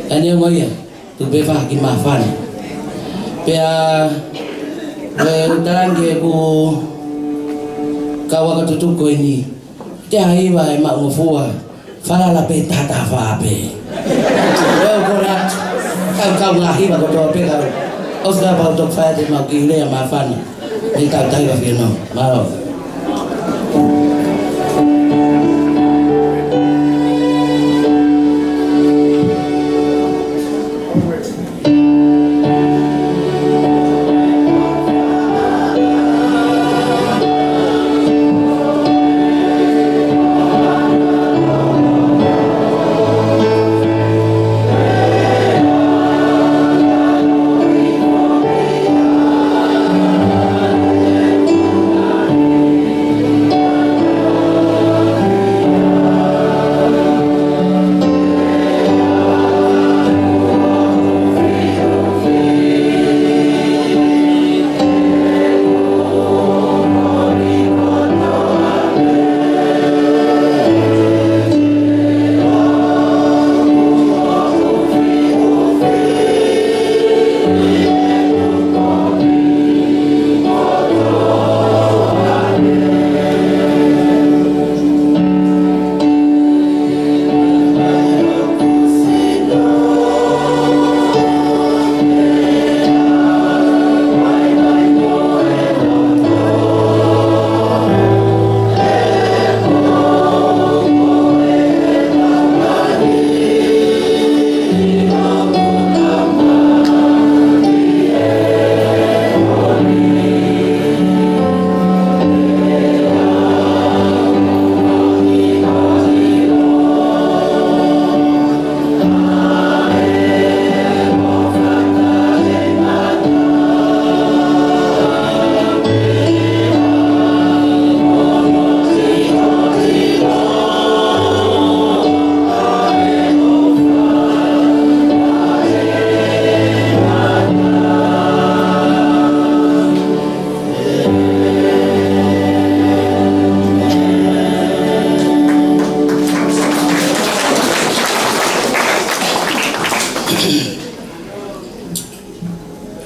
Ka neongo ia, tuku pē fai ha kiʻi māfana. Pea ʻoku ou talaange ki heʻeku kau ako tutuku ko eni, ʻi ai ha hiva ʻe maʻungofua, falala pē taha taha fā pē. ʻOku ou kole atu, kau, kau ngaahi hiva kotoa pē kau. ʻOsi kapau ʻe toki fai atu ʻemau kiʻi lea māfana. Ni tau tai wa fino. Mālō.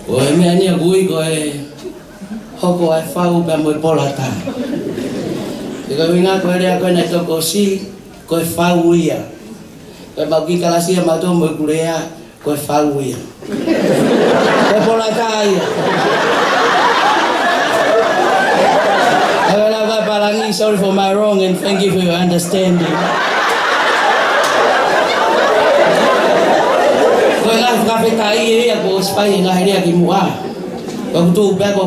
Ko e meʻa ni ʻoku ui ko e hoko ʻa e fau pea mo e polata. Ko e ʻuhinga ko e lea ko ē naʻe toki ʻosi, ko e fau ia. Ko ʻemau kiʻi kalasi ʻamautolu mo ʻeku lea, ko e fau ia. Ko e polata ia. Ko e lava pālangi, sorry for my wrong and thank you for your understanding. Ko e ngaahi fakafetaʻi ia kuo ʻosi fai he ngaahi lea kimuʻa. Ko ʻeku tuʻu pē ko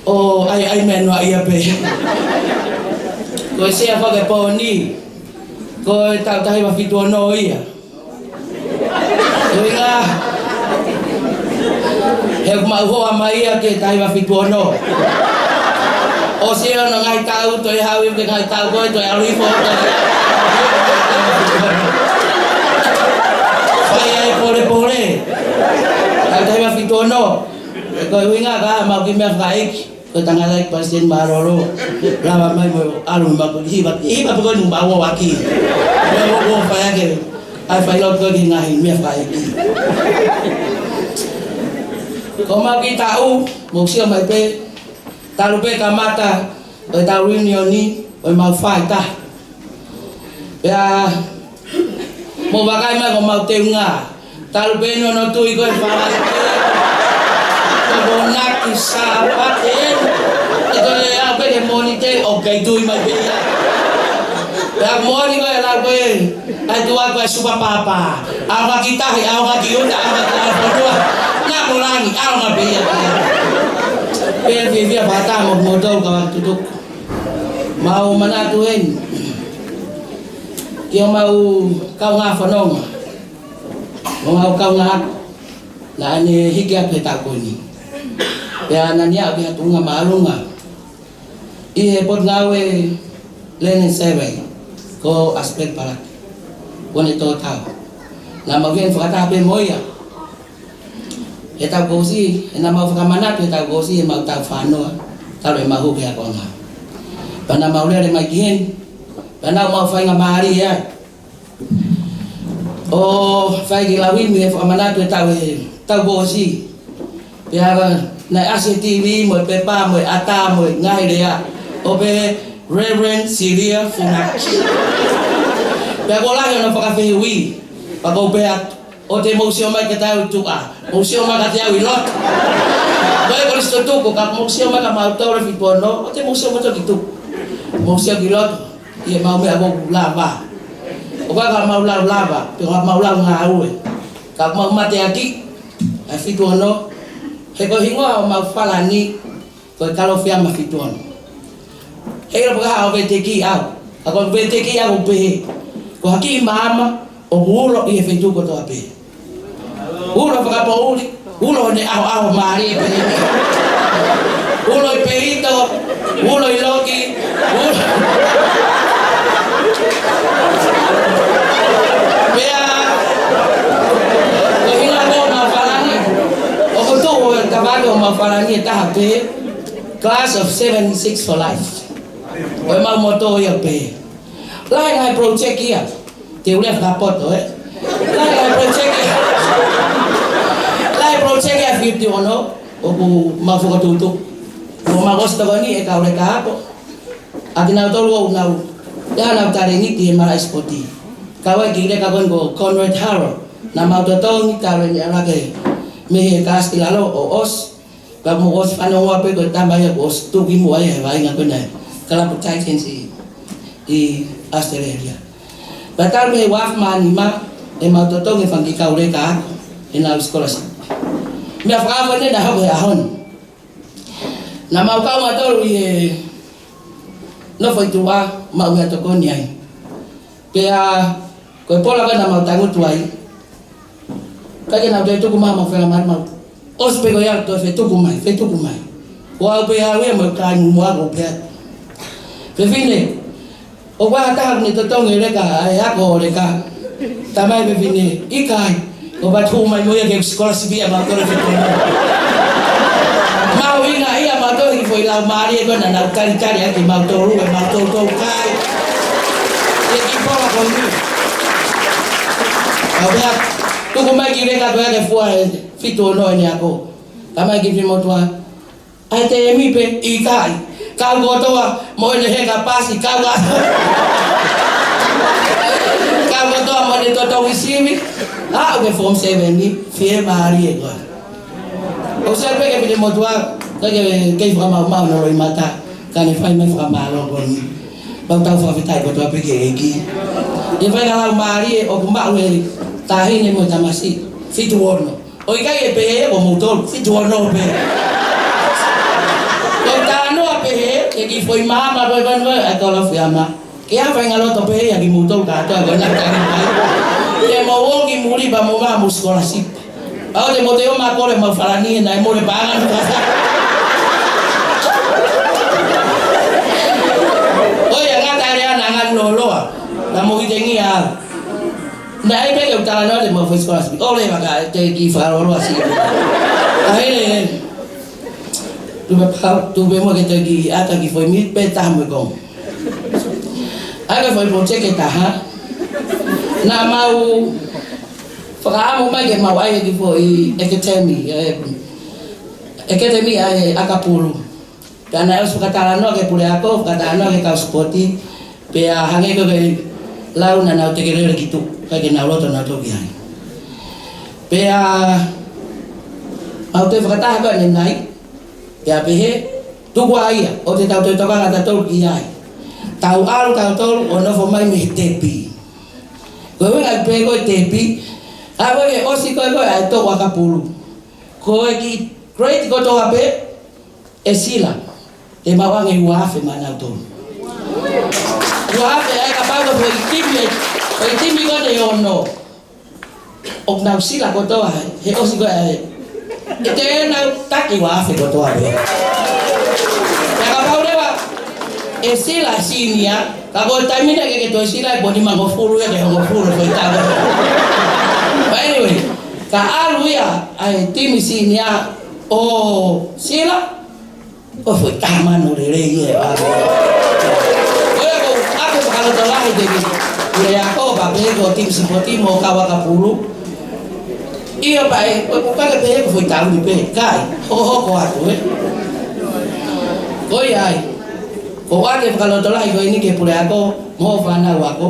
ē ʻo ʻai, ʻai meʻa noa ia pē. Ko e sea faka pō ni, ko e taʻu taha hiva fitu ono ia. Ko e ʻuhinga, he ʻoku mau hoa mai ia ki he taha hiva fitu ono. ʻOsi hono ngaahi taʻu, toe haʻu ia ki he ngaahi taʻu ko ē, toe ʻalu hifo, toe fai ai polepole. Taʻu taha hiva fitu ono. Ko e ʻuhinga ka mau kiʻi meʻa fakaʻeiki. Ko e tangataʻeiki palesiteni mālōlō, lava mai mo ʻalu mo e hiva, hiva pē ko ē numa ua waki. Mo ua fai ake, ʻai fai lotu ko ē ki he ngaahi meʻa fakaʻeiki. Ko ʻemau kiʻi taʻu, mou sio mai pē, talu pē kamata ʻo e tau reunion ni, ʻo ʻemau fai ta. Pea mou vakai mai ko ʻemau teunga. Talu pē ʻene ʻono tui ko e fai. Ko e Fibonacci Sāpate. ʻE ko e ʻalu pē ki he Mōnite ʻoku kei tui mai pē ia. Pea moʻoni ko e lau ko ē ʻa e tuʻa ko e Super Papa. ʻAonga ki tahi, ʻaonga ki ʻuta, ʻaonga ki ʻaponua. Naʻa mo langi, ʻaonga pē ia. Pea fiefia fakataha mo kimoutolu kau tutuku. Mau manatu heni ki homau kaungā fononga, mo homau kaungā ako naʻa ne hiki atu he taʻu ko eni. Pea naʻa ne aʻu ki ha tuʻunga māʻolunga ʻi he Potungāue Land and Survey, ko Aspect Palaki. Kuo ne tō tau. Naʻa mau heni fakataha pē mo ia he taʻu kuo ʻosi, he naʻa mau fakamanatu he taʻu kuo ʻosi ʻemau taʻu fā noa, talu ʻemau hū ki he akoʻanga. Pea naʻa mau lele mai ki heni, pea naʻa mau faingamālie ai ʻo fai e kiʻi lau himi he fakamanatu he taʻu, he taʻu kuo ʻosi. Pea naʻe ʻasi he T V mo e pepa mo e ʻata mo e ngaahi lea, ʻo pehē Reverend Silia Funaki. Pea kuo lahi hono fakafehuʻi, pea ʻoku ou pehē atu, ʻoua te mou sio mai kiate au ʻi tuʻa, mou sio mai kiate au ʻi loto. Ko e kolisi tutuku, ka mou sio mai kia mautolu ʻe fitu ono, ʻoua te mou sio mai ki tuʻa. Mou sio ki loto, ʻi heʻemau meʻa ʻoku lava. ʻOku ʻikai ko haʻamau lau lava, pe ko haʻamau lau ngāue. Ka ʻoku mau mateaki, ʻa e fitu ono, he ko e hingoa ʻo ʻemau fala ni, ko e Kalofiama fitu ono. He ʻilo pē ka ʻoku veteki au, ka ko e veteki au pē, ko ha kiʻi maama ʻoku ulo ʻi he feituʻu kotoa pē. Ulo fakapoʻuli, ulo ʻene ʻahoʻaho mālie pē. Ulo ʻi peito, ulo ʻi loki, ulo. Pea, ko e hingoa ko ē ʻo ʻemau fala ni, ʻoku tuʻu ʻo e tavako ʻo ʻemau fala ni ʻe taha pē, Class of seventy-six for life. Ko ʻemau moto ia pē. Lahi e ngaahi project ia. Te u lea fakapoto, ē? Lahi e ngaahi project ia. Lahi e project ia fitu ono, ʻoku mau fakatuʻutuʻu. ʻOku mau ʻosi tokoni e kau leka ako. ʻA kinautolu ʻoku nau, ʻi ai ʻenau talēniti he malaʻe sipoti. Kau ai e kiʻi leka ko eni ko Conrad Harold. Naʻa mau totongi, talu eni ʻa e laka mei he kalasi ki lalo ʻo ʻosi. Ka mou ʻosi fanongoa pē ko e tama ia kuo ʻosi tuʻu kimuʻa ia he vaʻinga ko ena, Kalapu Titans ʻi, ʻi ʻAositelēlia. Pea talu mei he uaafe mā nima, ʻemau totongi e fanga kiʻi kau leka ako, ʻenau scholarship. Meʻa fakaofo eni naʻe hoko he ʻaho ni. Naʻa mau kau mautolu ʻi he nofo ʻi tuʻa, maʻu meʻatokoni ai. Pea ko e pola ko ē naʻa mau tangutu ai, ʻikai ke nau toe tuku mai homau fenga mai mau. ʻOsi pē ko ia toe fetuku mai, fetuku mai. Ko au pē au ia mo e kāinga muʻa ko pē. Fefine, ʻoku ʻi ai ha taha ʻoku ne totongi e leka, ʻa e ako ʻo e leka? Talamai ʻe he fefine, ʻikai. Ko e patu mai mo ia ke scholarship ia mautolu fetuku. Mahuʻinga ia mautolu ʻi he foʻi lau mālie ko ē naʻa nau talitali ʻaki mautolu, ʻe mautolu toutou kai. ʻI he kiʻi pola ko eni. Kau pē atu. Tuku mai ki leka ko ē ke fua e fitu ono ʻene ako. Ka mai ki Finemotuʻa. ʻAi tēmi pē, ʻikai. Kau kotoa mo ʻene heka pasi, kau ka. Kau kotoa mo ʻene totongi sivi. Aʻu ki he form seven ni, fiemālie koā. ʻOsi pē ke Finemotuʻa, ka ke kei fakamaumau ʻene loʻimata, ka ne fai mai fakamālō ko eni. Mau tau fakafetaʻi kotoa pē ki he ʻEiki. ʻE fai ka lau mālie ʻoku maʻu e taʻahine mo e tamasiʻi, fitu ono. ʻOku ʻikai ke pehē ko moutolu, fitu ono pē. Ko e talanoa pehē, ke ki foʻi maama ko e vanu e, ʻa e kau lau fiama. Ke ʻa e faʻahinga loto pehē ia kimoutolu kātoa ko ena tali mai. Ke mou ō ki muli pea mou maʻu mo e scholarship. ʻAo te mou te ō mai kole mau falani ena e mole paʻanga ni kasa. ʻOi, ʻa ngata ʻa e ʻana ngani loloa. Na mo hitengi a. Naʻe ʻai pē ke u talanoa te mau foʻi scholarship. ʻO leva ka te ki fakaloloa si. ʻAi, ē, ē. Tupe pau, tupe mo ke te ki ʻata ki foʻi mili pē taha mo e konga. ʻAi ka foʻi project ʻe taha. Naʻa mau fakaʻamu mai ke mau ʻai ki foʻi academy, ē, academy ʻa e ʻakapulu. Pea naʻe ʻosi fakatalanoa ki he puleako, fakatalanoa ki he kau sipoti, pea hangē ko e lau naʻa nau tekelele ki tuʻa, ʻikai ke nau loto nautolu ki ai. Pea, ʻa e toe fakataha ko eni nai, pea pehē, tuku ā ia, ʻoua te tau toe tokanga tautolu ki ai. Tau ʻalu tautolu ʻo nofo mai mei he tepi. Ko e ʻuhinga pē ko e tepi, ʻa ko e ʻosi ko e ko e ʻa e toʻu ʻakapulu. Ko e kiʻi grade kotoa pē, ʻe sila, ʻe maʻu ange ua afe maʻanautolu. Ua afe, ʻa e kapau ko e foʻi timi, foʻi timi ko eni ʻe ono. ʻOku nau sila kotoa, he ʻosi ko ē, ʻe te nau taki ua afe kotoa pē. ʻA e kapau leva, ʻe sila sinia, ka ko e taimi ni ke ke toe sila ʻe ko e nimangofulu ia ki he hongofulu ko e tau. But anyway, ka ʻalu ia, ʻa e timi sinia ʻo sila, ko e foʻi taha mano lelei ia ʻa. Ko e ko ake fakalotolahi te ki. Ko e ako pea pehē ko e timi sipoti mo e kau ʻakapulu. ʻIo pea ʻe, ko e pake pehē ko e foʻi taʻu ni pē, ʻikai, hokohoko atu ē. Ko ia ai. Ko ake fakalotolahi ko eni ki he puleako, mo e fānau ako.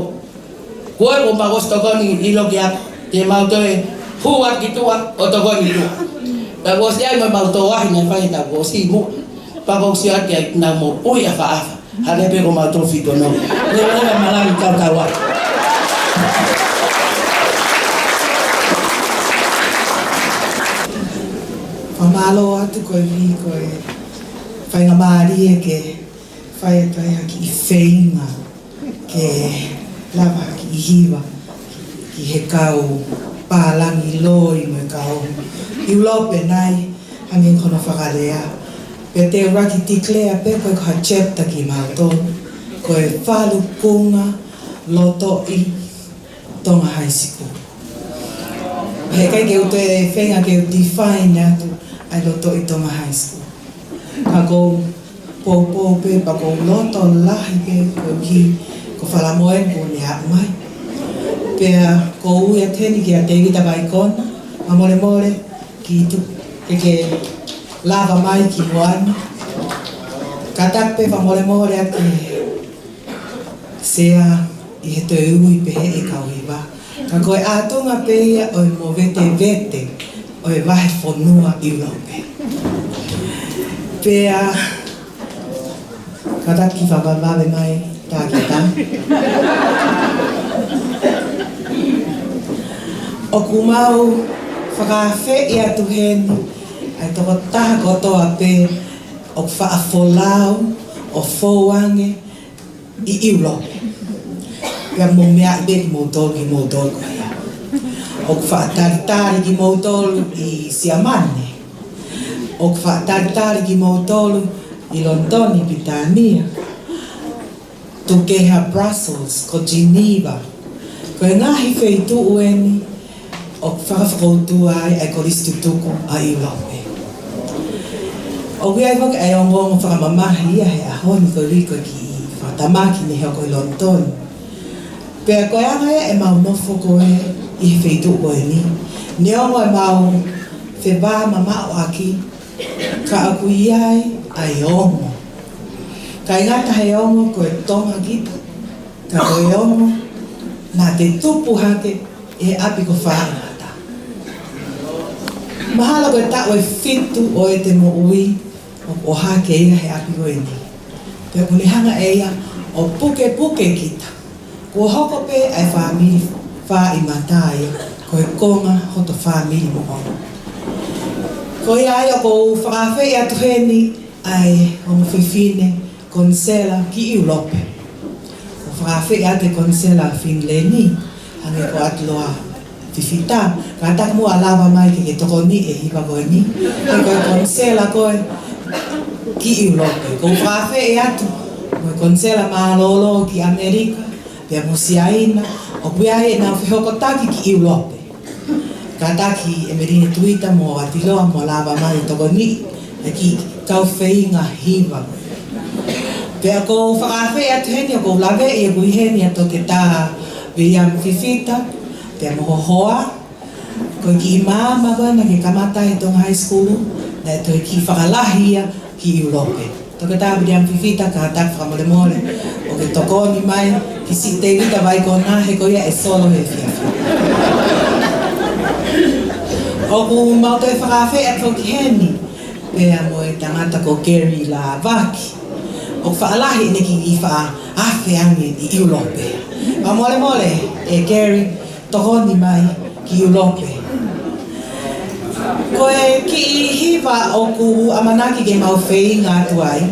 Ko e ko mau ʻosi tokoni ʻi loki ako, te mau toe hū atu ki tuʻa, ʻo tokoni tuʻa. Pea kuo ʻosi ʻai mo mau tō ahi naʻe fai he taʻu kuo ʻosi muʻa. Pea kuo ʻosi ʻai ke nau moʻui ʻafaʻafa. Hangē pē ko mautolu fitu ono. Leveleva malanga kau tau atu. Fakamālō atu koeʻuhi ko e faingamālie ke fai atu ai ha kiʻi feinga ke lava ha kiʻi hiva ki he kau pālangi loi mo e kau ʻIulope nai, hangē ko hono fakalea. Pea te u lava ke declare pē ko e ko ha chapter kimautolu, ko e Falukunga Lotoʻi Tonga High School. He ʻikai ke u toe feinga ke u define atu ʻa e Lotoʻi Tonga High School. Ka ʻoku ou poupou pē pea ʻoku ou loto lahi pē koeʻuhi ko Falamoe kuo ne aʻu mai. Pea ʻoku ou ui atu heni kia Tēvita Vaikona, fakamolemole ki tuʻa, ke ke lava mai ki muʻa ni. Kātaki pē fakamolemole atu ki he Sea ʻi he toe ui pehē ʻe kau hiva. Ka ko e ʻātunga pē ia ʻo e movetevete ʻo e vahefonua ʻIulope. Pea kātaki fakavavevave mai tā ki tā. ʻOku mau fakaafeʻi atu heni ʻa e tokotaha kotoa pē ʻoku faʻa folau ʻo fou ange ʻi ʻIulope. Pea mou meaʻi pē kimoutolu, kimoutolu ko ia. ʻOku faʻa talitali kimoutolu ʻi Siamane. ʻOku faʻa talitali kimoutolu ʻi Lonitoni, Pilitānia. Tukeha, Brussels, ko Geneva. Ko e ngaahi feituʻu eni ʻoku fakafokoutua ai ʻa e Kolisi Tutuku ʻa ʻIulope. ʻOku ʻi ai foki ʻa e ongoongo fakamamahi ia he ʻaho ni koeʻuhi ko e kiʻi fakatamaki ne hoko ʻi Lonitoni. Pea ko e anga ia ʻemau nofo ko ē ʻi he feituʻu ko eni. Neongo ʻemau fevāmamaʻoʻaki, ka ʻoku ʻi ai ʻa e ongo. ʻIkai ngata he ongo ko e Tonga kita, ka ko e ongo naʻa te tupu hake ʻi he ʻapi ko Fāʻangata. Mahalo ko e taʻu ʻe fitu ʻo ʻete moʻui ʻoku ʻohake ia he ʻapi ko eni. Pea ʻoku ne hanga ʻe ia ʻo pukepuke kita. Kuo hoko pē ʻa e fāmili Fāʻimata ia ko e konga hoto fāmili moʻoni. Ko ia ai ʻoku ou fakaafeʻi atu heni ʻa e ongo fefine konisela ki ʻIulope. ʻOku ou fakaafeʻi atu e konisela Finileni, hangē ko ʻAtuloa Fifita, kātaki muʻa lava mai ke ke tokoniʻi e hiva ko eni. He ko e konisela koe ki ʻIulope. ʻOku ou fakaafeʻi atu mo e konisela mālōlō ki ʻAmelika, pea mo Siaina, ʻoku ʻi ai ʻenau fehokotaki ki ʻIulope. Kātaki ʻEmeline Tuita mo ʻAtuloa muʻa lava mai tokoniʻi e kiʻi kau feinga hiva. Pea ʻoku ou fakaafeʻi atu heni, ʻoku ou laveʻi ʻoku ʻi heni ʻa Toketā Viliami Fifita, pea mo ho hoa, ko e kiʻi maama ko ena naʻa ke kamata he Tonga High School, naʻe toe kiʻi fakalahi ia ki ʻIulope. Toketā Viliami Fifita, kātaki fakamolemole ʻo ke tokoni mai ki siʻi Tēvita Vaikona, he ko ia ʻe solo he efiafi. ʻOku mau toe fakaafeʻi atu ki heni, pea mo e tangata ko Gary Lavaki. ʻOku faʻa lahi ʻene kiʻi faʻa afe ange ʻi ʻIulope. Fakamolemole, ʻe Gary, tokoni mai ki ʻIulope. Ko e kiʻi hiva ʻoku ʻamanaki ke mau feinga atu ai,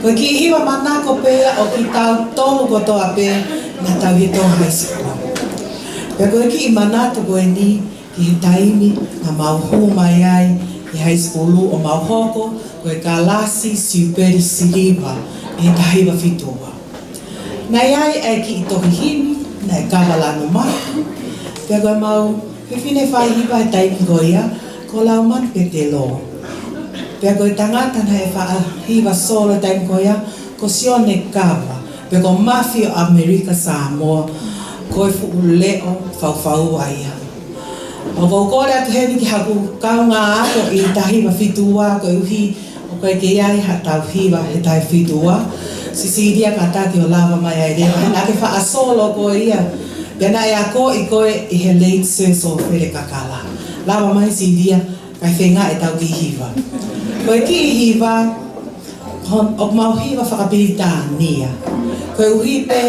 ko e kiʻi hiva manako pē ia ʻo kitautolu kotoa pē naʻa tau ʻi he Tonga High School. Pea ko e kiʻi manatu ko eni ki he taimi naʻa mau hū mai ai ʻi he high school ʻo mau hoko ko e kalasi Siupeli Siliva ʻi he taha hiva fitu ua. Naʻe ʻi ai e kiʻi tohi himi naʻe kava lanu mai. Pea ko ʻemau fefine faihiva he taimi ko ia, ko Laumani Petelo. Pea ko e tangata naʻe faʻa hiva solo he taimi ko ia, ko Sione Kava, pe ko Mafi ʻo ʻAmelika Samoa, ko e fuʻu leʻo faufaua ia. ʻOku ou kole atu heni ki haku kaungā ako ʻi he taha hiva fitu ua, koeʻuhi ʻoku ʻikai ke ʻi ai haʻatau hiva he taha hiva fitu ua. Siʻi Silia, kātaki ʻo lava mai ai leva, he naʻa ke faʻa solo koe ia. Pea naʻe akoʻi koe ʻe he late Sir Sofele Kakala. Lava mai Silia, kae feinga ʻetau kiʻi hiva. Ko e kiʻi hiva, hon-, ʻoku mau hiva fakapilitānia. Koeʻuhi pē,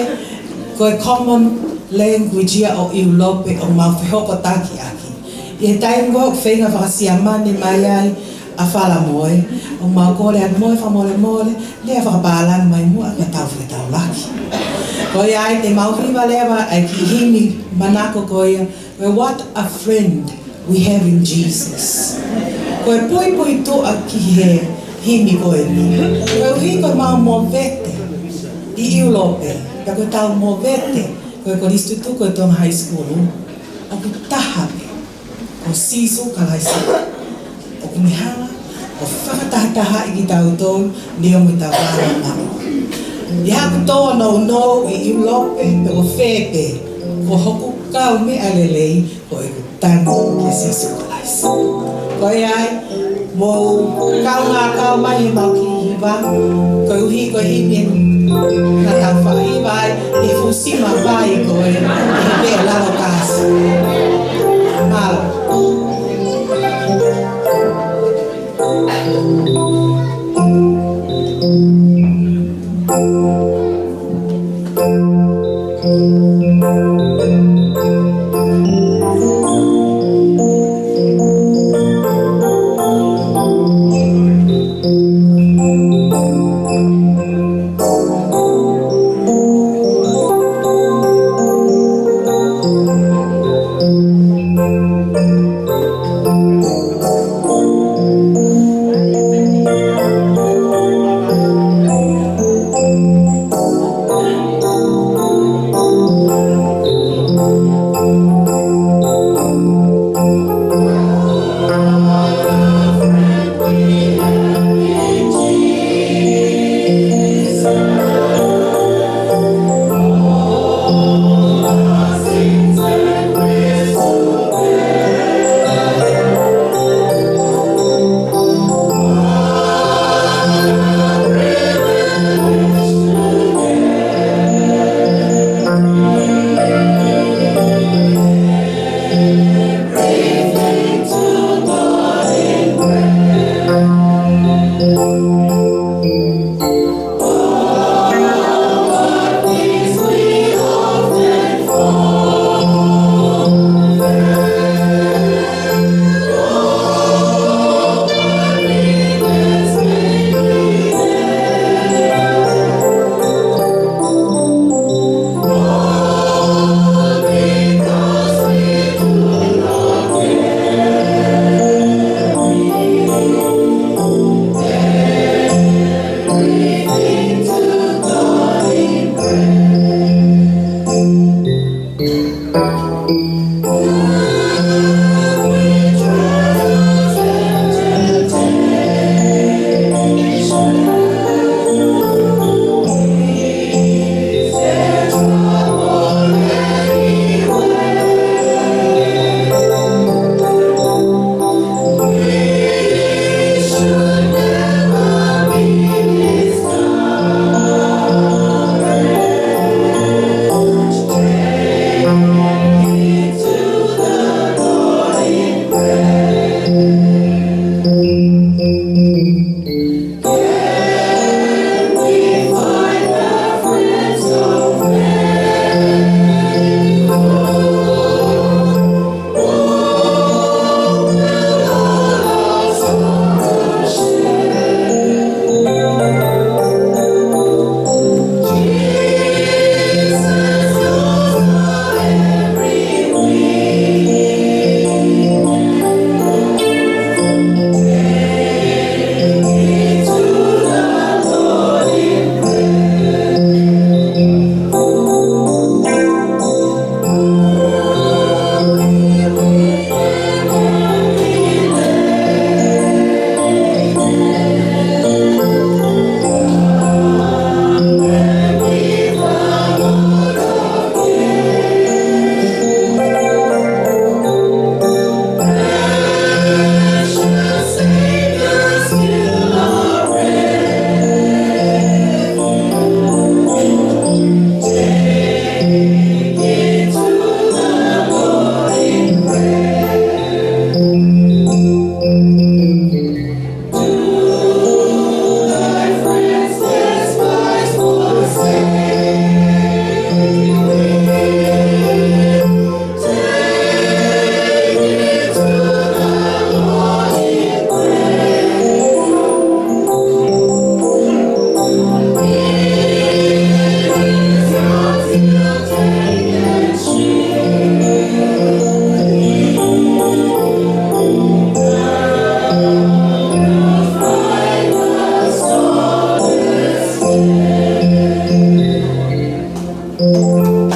ko e common language ia ʻo ʻIulope ʻoku mau fehokotaki ʻaki. ʻI he taimi ko ē ʻoku feinga faka-Siamane mai ai ʻa Falamoe, ʻoku mau kole atu, Moe, fakamolemole, lea fakapālangi mai muʻa ka tau fetaulaki. Ko ia ai te mau hiva leva ʻa e kiʻi himi manako ko ia, ko e What a Friend We Have in Jesus. Ko e puipuituʻa ki he himi ko eni, koeʻuhi ko ʻemau movete ʻi ʻIulope, pea ko ʻetau movete ko e Kolisi Tutuku ʻo e Tonga High School, ʻoku taha pē, ko Sīsū Kalaisi. ʻOku ne hanga ʻo fakatahatahaʻi kitautolu neongo ʻetau vāmamaʻo. ʻI haku tōnounou ʻi ʻIulope pe ko fē pē, ko hoku kaumeʻa lelei ko ʻeku tangi kia Sīsū Kalaisi. Ko ia ai, mou kaungā kau mai he mau kiʻi hiva, koeʻuhi ko e himi naʻa tau faʻa hiva ai, ʻi he fuʻu sima vai ko ē, ʻi he pē lalo kāsi. Mālō.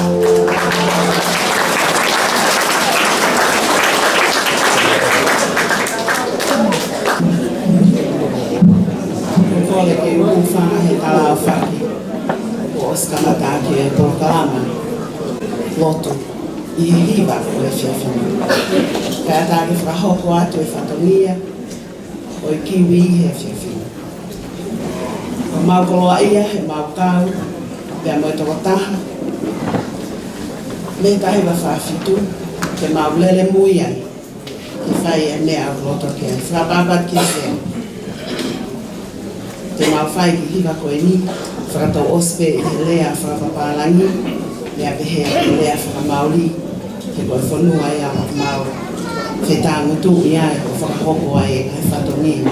Kole ke u hūfanga he tala ʻaofaki kuo ʻosi kamata ʻaki e polokalama lotu ʻi he hiva ʻo e efiafi ni. Kae ʻatā ke fakahoko atu e fatongia ʻo e kiwi ʻi he efiafi ni. ʻOku mau koloaʻia he mau kau pea mo e tokotaha mei he taha hiva fā fitu, ke mau lele mui ai ke fai e meʻa ʻoku loto ki ai. Fakaʻapaʻapa ki he sea. Te mau fai ki he hiva ko eni, fakatouʻosi pē ʻi he lea fakapapālangi, pea pehē ʻa e lea fakamaoli, he ko e fonua ia ʻoku mau fetāngutuʻi ai ʻo fakahoko ai e ngaahi fatongia.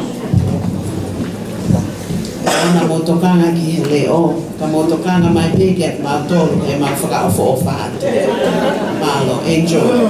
Pea ʻoua naʻa mou tokanga ki he leʻo, ka mou tokanga mai pē kiate kimautolu, ke mau fakaʻofoʻofa atu. Mālō, enjoy.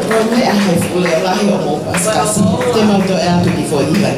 Ko e meʻa he fuʻu leʻo lahi ʻo mou pasikasi. Te mau toe atu ki he foʻi hiva.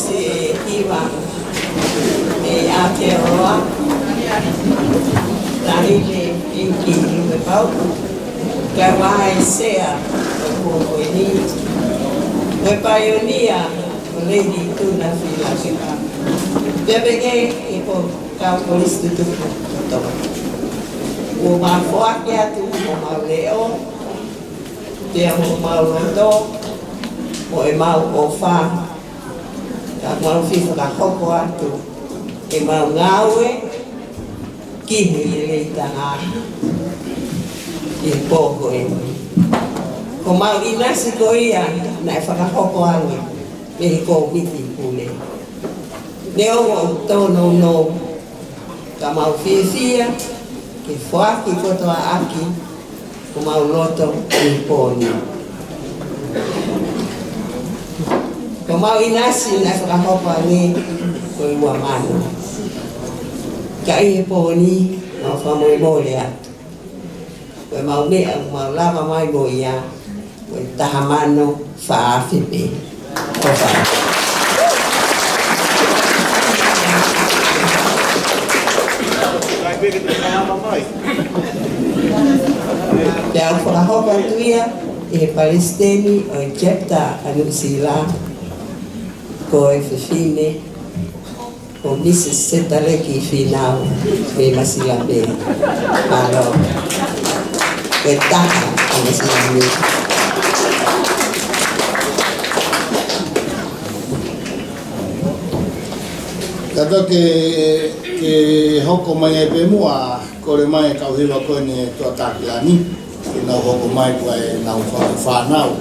Te hiva mei Aotearoa, Talile Pinki Lumepau, kae ʻumaʻā e sea ʻo e kuonga ko eni, mo e paionia ko Lady Tuna Filasepa. Pea pehē ki he kau kolisi tutuku kotoa. Kuo mau foaki atu homau leʻo, pea mo homau loto, mo ʻemau ʻofa, ka mau fie fakahoko atu ʻemau ngāue ki he lelei taha ʻi he pō ko eni. Ko homau ʻinasi ko ia naʻe fakahoko ange mei he kōmiti pule. Neongo ʻoku tōnounou, ka mau fiefia ke foaki kotoa ʻaki homau loto ʻi he pō ni. Ko homau ʻinasi naʻe fakahoko ange ko e ua mano. Ka ʻi he pō ni, mau fakamolemole atu. Ko ʻemau meʻa ʻoku mau lava mai mo ia, ko e taha mano fā afe pē. ʻOfa. Pea u fakahoko atu ia ʻi he palesiteni ʻo e chapter ʻa Nuʻusila, ko e fefine ko Mrs Setaleki Finau mei Masila Bay. Mālō. Ko e taha ʻa Masila Bay. Kae toki ke hoko mai ai pē muʻa, kole mai e kau hiva ko eni ʻa e Tuʻatākilani ke nau hoko mai ko ʻenau fā-, fānau.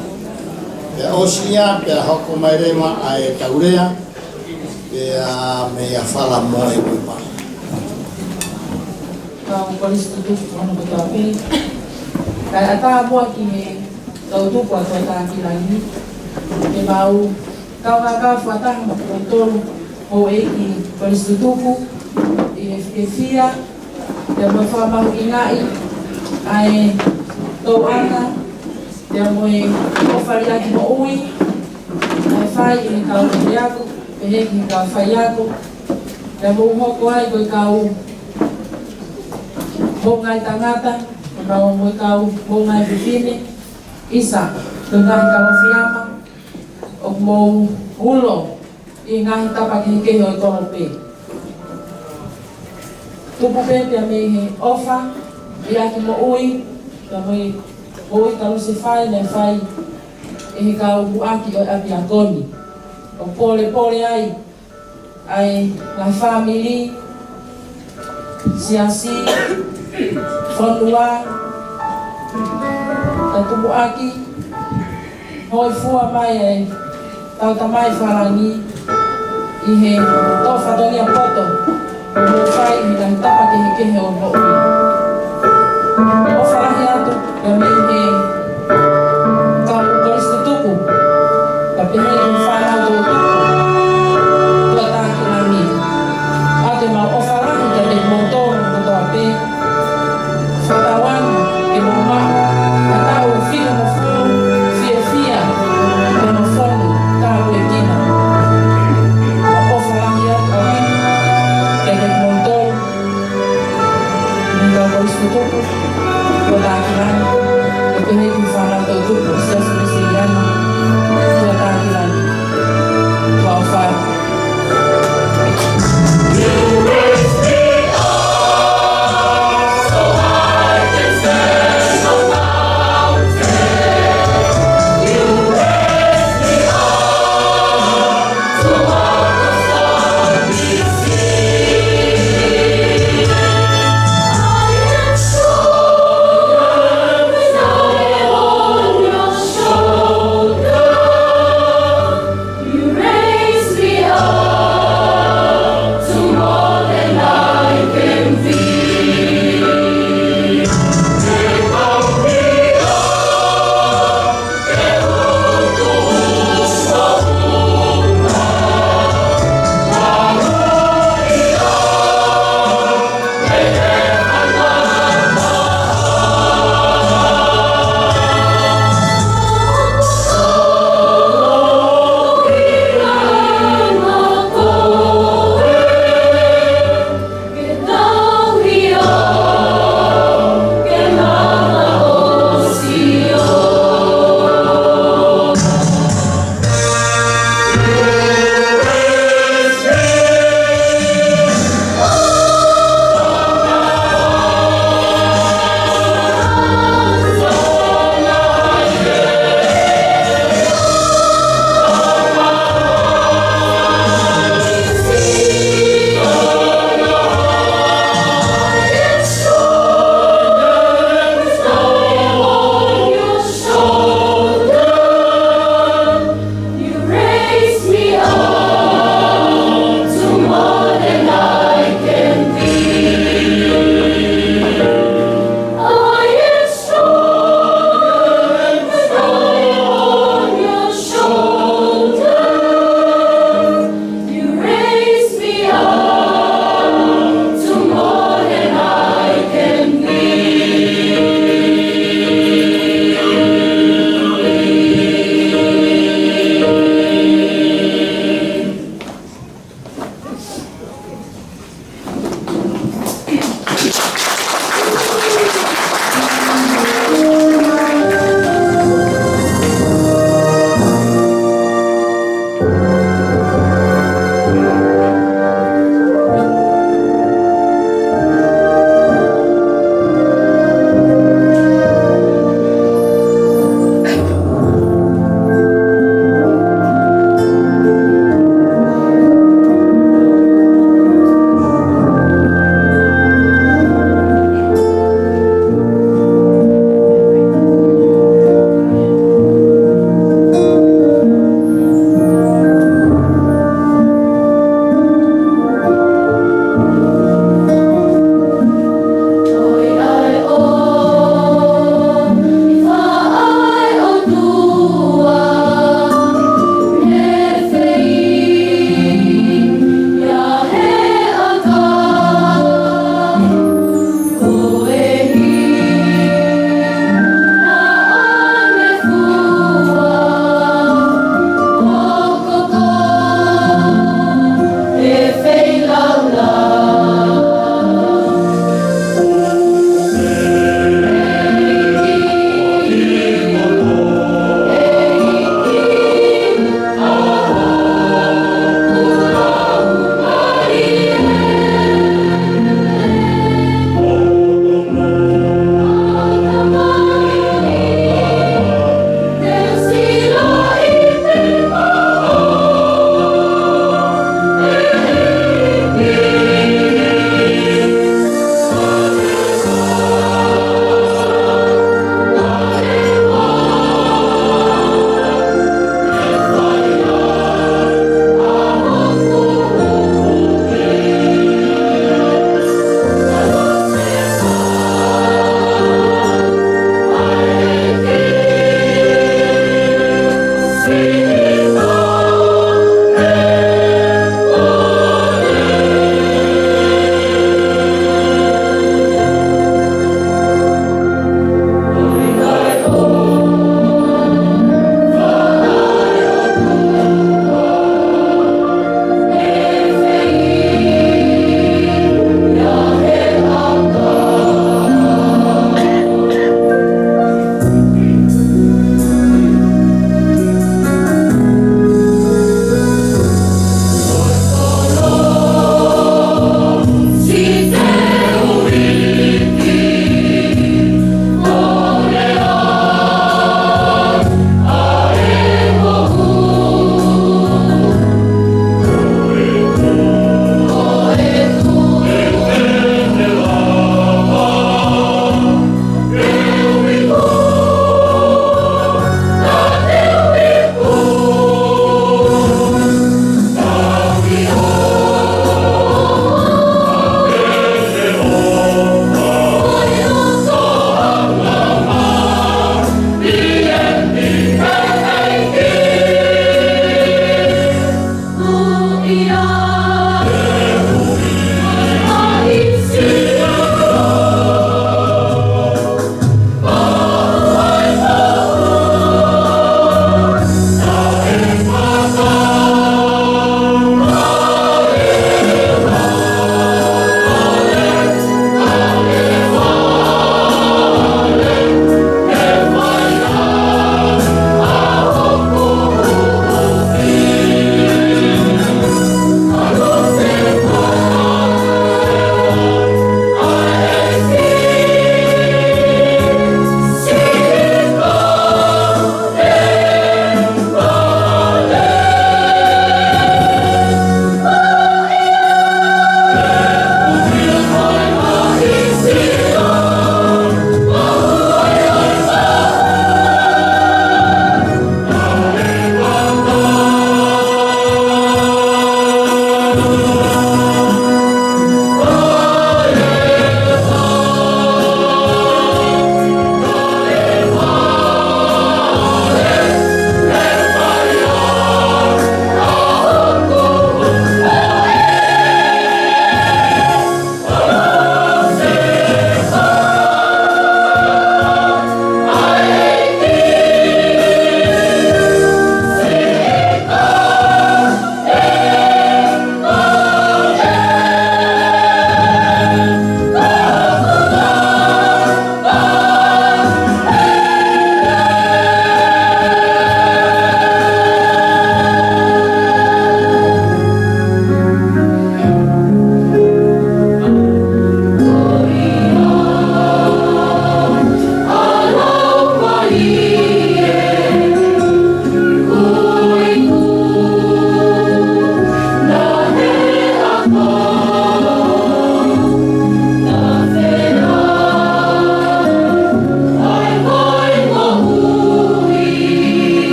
Pea ʻosi ia, pea hoko mai leva ʻa e tau lea, pea meia Fala mo e Kupa. Kau kolisi tutuku hono kotoa pē. Kae ʻatā muʻa ki he toʻutupu ʻa Tuʻatākilani, ke mau kaungā kau fakataha mo kimoutolu houʻeiki kolisi tutuku, ʻi he fiefia, pea mo e fakamahuʻingaʻi ʻa e tauʻanga, pea mo e ʻofa liʻaki moʻui naʻe fai ʻe he kau faiako, pehē ki he kau faiako, pea mou hoko ai ko e kau moʻungaʻi tangata, pea mo e kau moʻungaʻi fefine, ʻisa, ko e ngaahi kalofiama ʻoku mou ulo ʻi he ngaahi tapa kehekehe ʻo e kolope. Tupu pē pea mei he ʻofa liʻaki moʻui, pea mo e moʻui talusefai naʻe fai ʻe he kau muʻaki ʻo e ʻapiako ni, ʻo polepole ai ʻa e ngaahi fāmili, siasi, fonua, taupoʻaki, hōifua mai ʻetau Tamai Fakalangi ʻi he tō fatongia poto ʻoku mou fai ʻi he ngaahi tapa kehekehe ʻo e moʻui. ʻOfa lahi atu pea mei he kau kolisi tutuku, pea pehē ki he fānau toʻutupu Tuʻatākilani, ʻoatu ʻemau ʻofa lahi kiate kimoutolu kotoa pē. Fakatauange ke mou maʻu ha taʻu fitungofulu fiefia mo fonu tāpuekina. ʻOfa lahi atu ʻaupito kiate kimoutolu mei he kau kolisi tutuku Tuʻatākilani.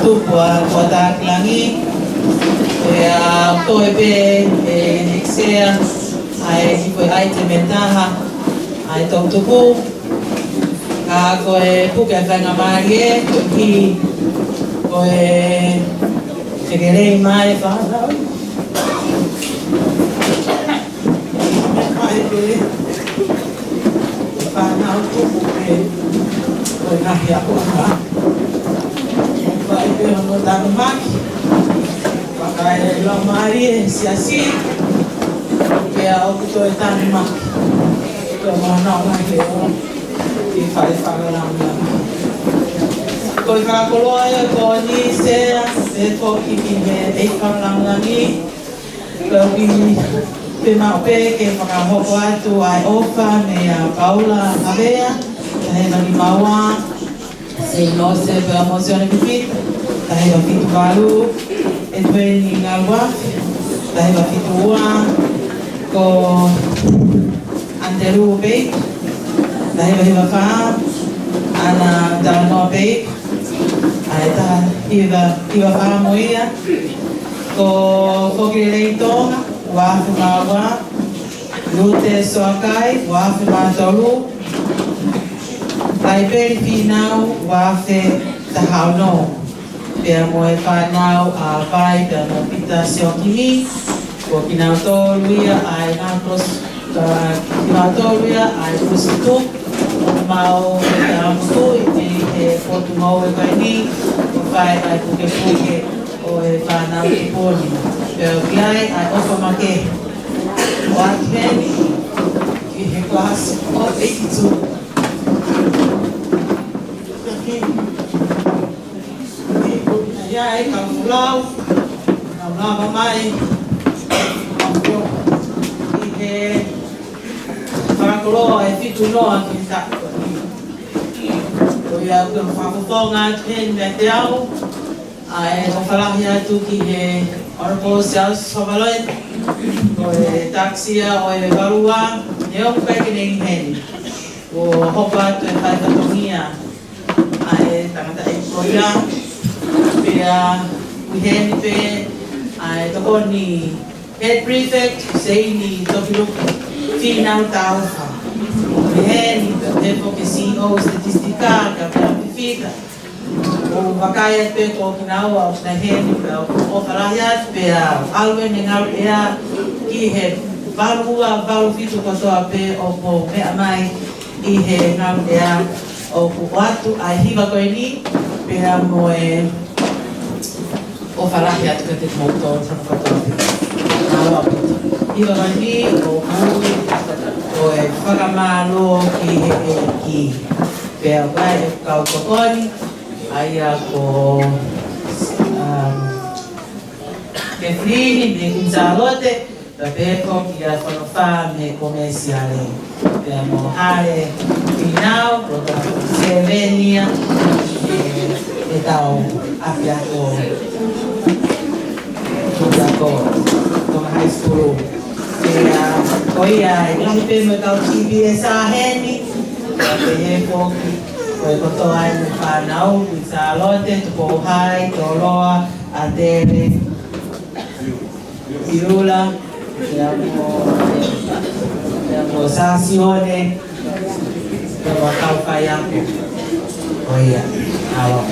Tupu ʻa Kuatakilangi, ʻe ʻa toe pē ʻe ʻEkisea, ʻa e kiʻi foʻi ʻaitemi ʻe taha, ʻa e toʻu tupu, ka ko e puke ʻa e faingamālie, ko e kiʻi, ko e fekele mai fānau. Mai pē, fānau tupu pē, ko e ngaahi ʻaponga. Fai pē hono tanumaki, fakaʻeloʻeloʻi mālie siasi, pea ʻoku toe tanumaki. Ko e mana mai leo, ʻi fale fakalangilangi. Ko e fakakoloa ia ko eni Sea, ʻe foki ki he ʻEiki fakalangilangi, ko e ʻuhi pē maʻu pē ke fakahoko atu ʻa e ʻofa meia Paula Havea, taha hiva nima ua, Seino Sepe ʻa Mosione Pipita, taha hiva fitu valu, ʻEtueni Ngaluafe, taha hiva fitu ua, ko Andrew Baker, taha hiva hiva fā, ʻAna Talanoa Baker, ʻa e taha hiva hiva fā mo ia, ko Fokilelei Tonga, ua afe mā ua, Lute Soakai, ua afe mā tolu, Taipeli Fīnau, ua afe taha ono. Pea mo e fānau ʻa Vai, pea mo Pita Siokimi, ko kinautolu ia ʻa e ngaahi kolosi, ʻa kinautolu ia ʻa e kolosi tupu, ʻoku mau fetaʻamutuʻi mei he potu ngoue ko eni, ʻo fai ʻa e pukepuke ʻo e fānau tupu ni. Pea ʻoku ʻi ai ʻa e ʻofa makehe ʻo ʻAkimeni ʻi he kalasi ʻo e ʻeiki tupu. ʻI ai e kau lau, kau lava mai, ʻi he fakakoloa ʻe fitu noa ki he taʻu. Ko ia ʻoku ou fakafofonga atu heni meiate au, ʻa e ʻofa lahi atu ki he Honourable Siaosi Sovaloi, ko e takisia ʻo e Valua, neongo ʻoku ʻikai ke ne ʻi heni. ʻO hoko atu e fai fatongia ʻa e tangataʻeiki ko ia, pea ʻi heni pē ʻa e tokoni Head Prefect, Seini Tokiloki Fīnau Taufa. ʻI heni pē foki e C E O Statistika, Kapea Pifita. ʻO vakai atu pē ko kinaua ʻoku nau ʻi heni pea ʻoku ou ʻofa lahi atu pea ʻalu ʻene ngaluʻea ki he valu ua, valu fitu kotoa pē ʻoku meʻa mai ʻi he ngaluʻea ʻoku ʻoatu ʻa e hiva ko eni, pea mo e ʻofa lahi atu kiate kimoutolu hono kotoa pē. Mālō ʻaupito. Hiva ko eni ʻoku ui ko e fakamālō ki he ʻEiki. Pea ʻoku ʻi ai e kau tokoni, ʻa ia ko, um, Kefilini mei Kuini Sālote, pea pehē foki ʻa Fonofā mei Komesiale. Pea mo Hale Fīnau, ko e seveni ia, ʻe, ʻetau ʻapiako, ʻapiako Tonga High School. Pea ko ia, ʻi ai pē mo e kau T V S ʻa heni, pea pehē foki ko e kotoa ʻene fānau, Kuini Sālote, Tupou High, Toloa, ʻAtele, Piula, pea mo, pea mo Sasione, pea mo e kau faiako. Ko ia, ʻalu.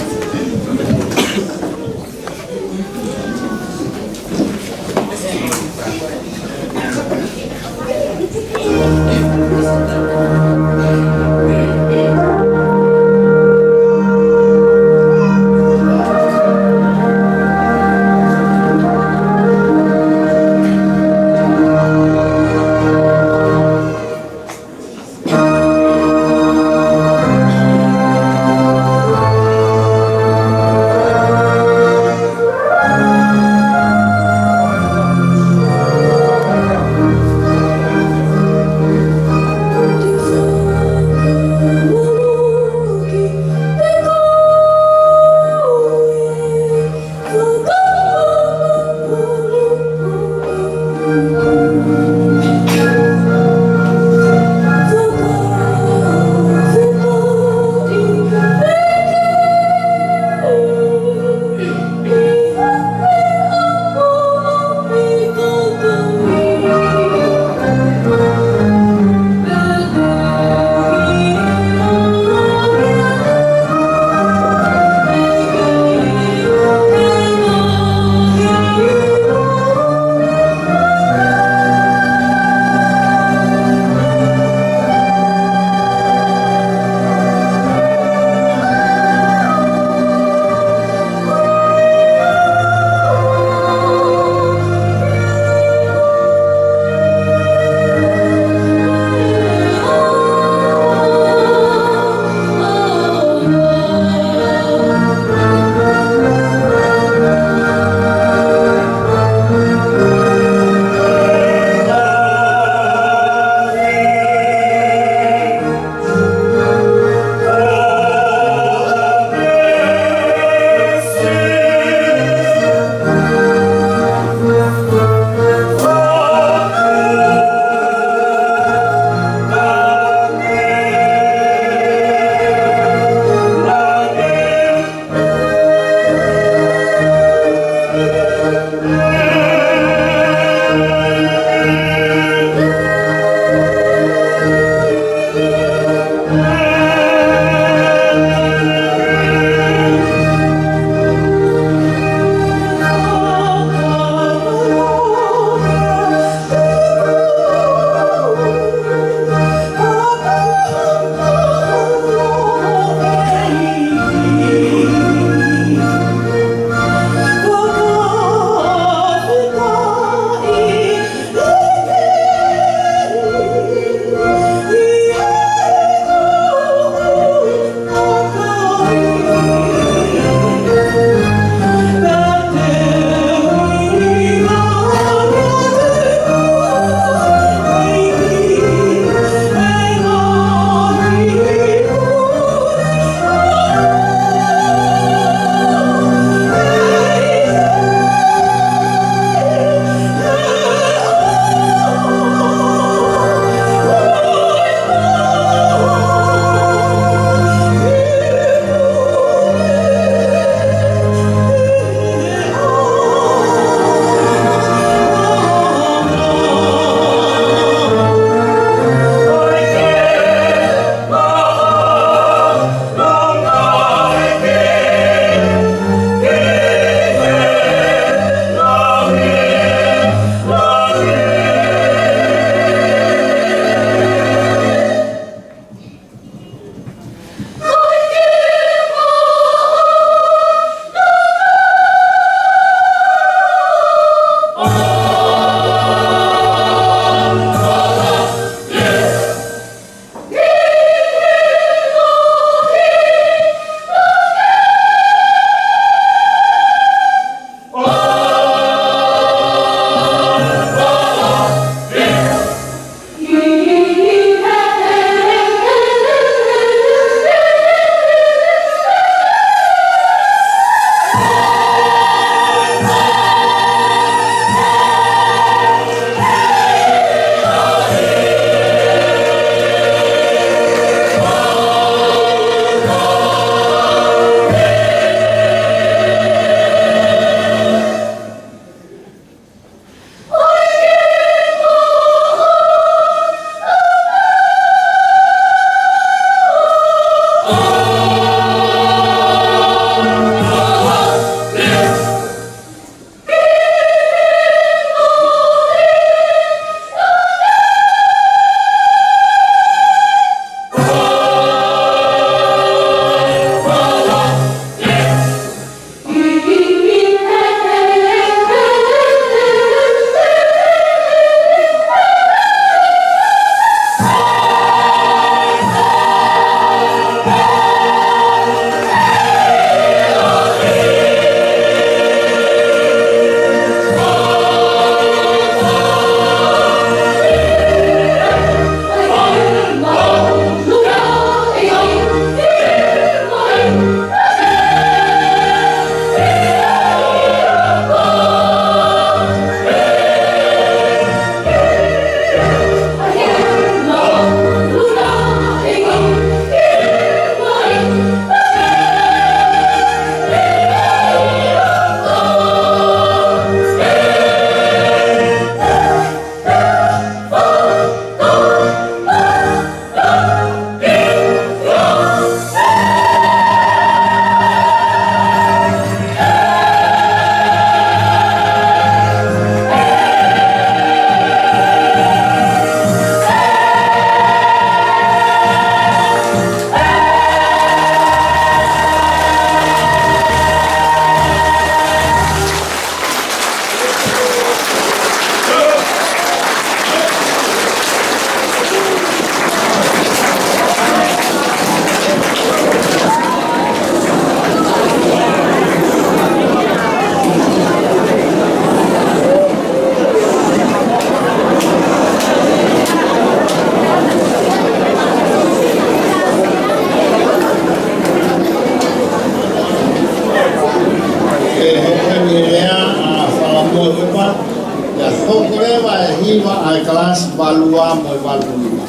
Hiva ʻa e kalasi valu ua mo e valu nima.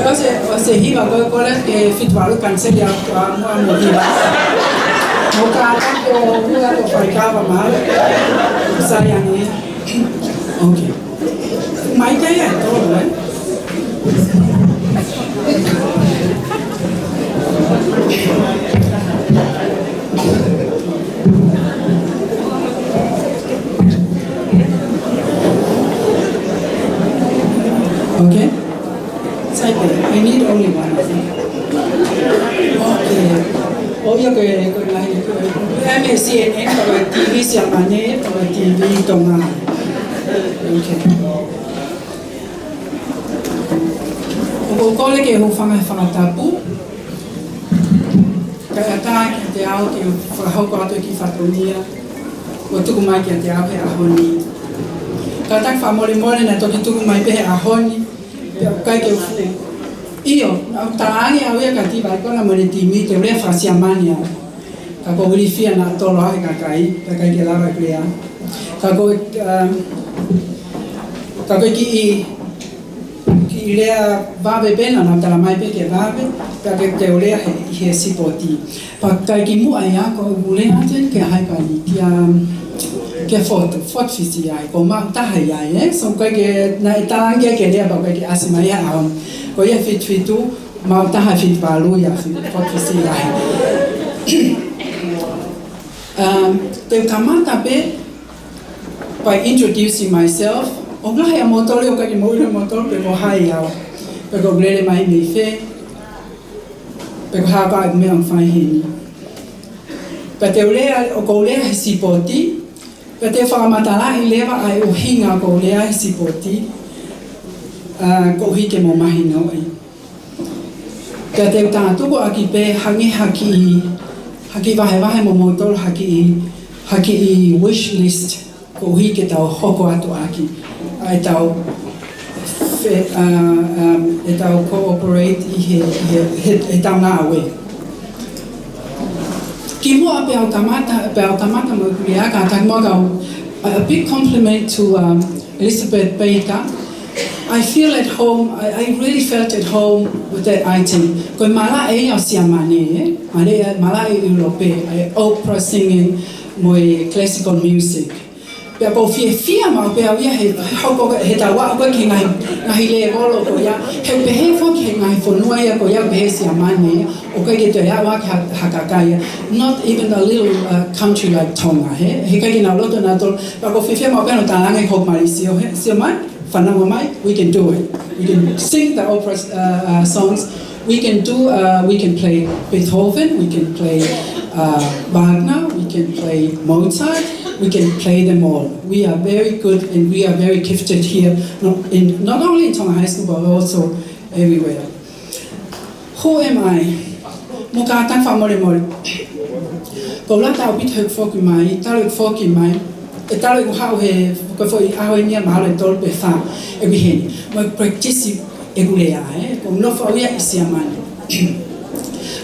ʻOsi, ʻosi hiva ko e kole ke fitu valu kaniseli ʻa, ʻa, ʻa, ʻa hiva. Mo ka ta ko ua ko faikava ma. Sai ange. Okay. Mai kai ʻa e tolu, ē? Okay. Sai pē, I need only one, I think. Okay. ʻO ia ko e, ko e lahi, ko e, ko e M S C N N, ko e T V Siamane, ko e T V Tonga. Okay. ʻOku ou kole ke hūfanga he fakatapu. Kae ʻatā kiate au ke fakahoko atu e kiʻi fatongia kuo tuku mai kiate au he ʻaho ni. Kātaki fakamolemole naʻe toki tuku mai pē he ʻaho ni, pea ʻikai ke u fuʻu. ʻIo, naʻa ku talaange au ia kia Tiva Aikona mo ʻene timi te u lea faka-Siamane au. Ka ʻoku ou ilifia naʻa tolo au he kakai, kakai ke lava e lea. Ka ko e, um, ka ko e kiʻi, kiʻi lea vave pē naʻa nau tala mai pē ke vave, pea ke te u lea he, he sipoti. Pea ʻikai ke muʻa ia ko u lea atu ke hai pani, kia, kia Fotu, Fotu Fisi ai, ko maʻu taha ia, ē? So ʻikai ke, naʻe talaange ke lea pea ʻikai ke ʻasi mai ia au. Ko ia fitu fitu, maʻu taha fitu valu ia, fi-, Fotu Fisi ai. Um, te u kamata pē, by introducing myself. ʻOku lahi ʻa moutolu ʻoku ʻikai ke mou ʻilo moutolu pe ko hai au. Pe ʻoku ou lele mai mei fē. Pe ko e hā ʻeku meʻa ʻoku ou fai heni. Pea te u lea, ʻoku ou lea he sipoti. Pea te u fakamatalaʻi leva ʻa e ʻuhinga ʻoku ou lea he sipoti. ʻA, koeʻuhi ke mou mahinoʻi. Pea te u tātuku ʻaki pē hangē ha kiʻi, ha kiʻi vahevahe mo moutolu ha kiʻi, ha kiʻi wish list koeʻuhi ke tau hoko atu ʻaki ʻa ʻetau fe-, ʻa, um, ʻetau cooperate ʻi he, he, he, heʻetau ngāue. Kimuʻa pea u kamata, pea u kamata mo ʻeku lea, kātaki muʻa kau, a big compliment to, um, Elizabeth Baker. I feel at home, I, I really felt at home with that item. Ko e malaʻe ia ʻo Siamane, ē? Malaʻe, malaʻe ʻIulope, ʻa e opera singing mo e classical music. Pea ʻoku ou fiefia maʻu pē au ia he, he hoko, he tau aʻu ko ē ki he ngaahi, ngaahi lēvolo ko ia, he pehē foki he ngaahi fonua ia ko ia, pehē Siamane, ʻoku ʻikai ke toe aʻu ki ha, ha kakai ia. Not even a little, uh, country like Tonga, he? He ʻikai ke nau loto nautolu. Pea ʻoku ou fiefia maʻu pē hono talaange ʻe Hope Mali Sio, he? Sio mai, fanongo mai, we can do it. We can sing the opera, uh, uh, songs. We can do, uh, we can play Beethoven, we can play, uh, Wagner, we can play Mozart, we can play them all. We are very good and we are very gifted here, not, in, not only in Tonga High School, but also everywhere. Who am I? Mou kātaki fakamolemole. Ko u lata ʻaupito he foki mai, talu e foki mai, ʻe talu ʻeku haʻu he, ko e foʻi ʻaho eni ia mahalo ʻe tolu pe fā ʻeku ʻi heni. Mo e practice ʻeku lea, ē? ʻOku ou nofo au ia ʻi Siamane.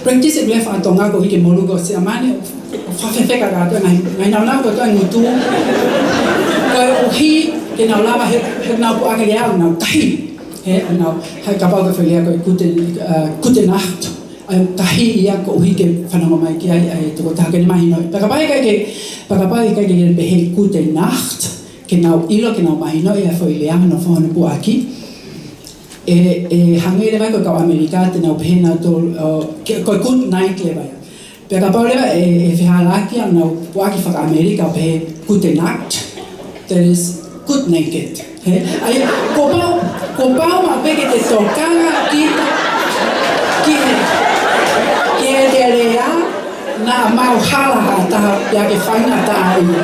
Practice ʻeku lea faka-Tonga koeʻuhi ke mou ʻilo ko Siamane, fakafefeka kātoa ngaahi, ngaahi naunau kātoa e ngutu. Koeʻuhi ke nau lava he, he nau puʻaki lea ʻo nau tahi. He, ʻo nau, he kapau ko e foʻi lea ko e guten, uh, gute Nacht. ʻA e tahi ia koeʻuhi ke fanongo mai ki ai ʻa e tokotaha ke ne mahinoʻi. Pea kapau ʻe ʻikai ke, pea kapau ʻe ʻikai ke pehē gute Nacht, ke nau ʻilo, ke nau mahinoʻi ʻa e foʻi lea, nofo hono puʻaki. ʻE, ʻe hangē leva ko e kau ʻAmelika, te nau pehē nautolu, ʻo, ke, ko e good night leva ia. Pea kapau leva ʻe, ʻe fehālaaki ʻenau puʻaki faka-ʻAmelika ʻo pehē gute Nacht, that is good naked. He? ʻA ia, kuo pau, kuo pau maʻu pē ke te tokanga ki, ki he, ki he lea, naʻa mau hala ha taha, pea ke faingataʻaʻia.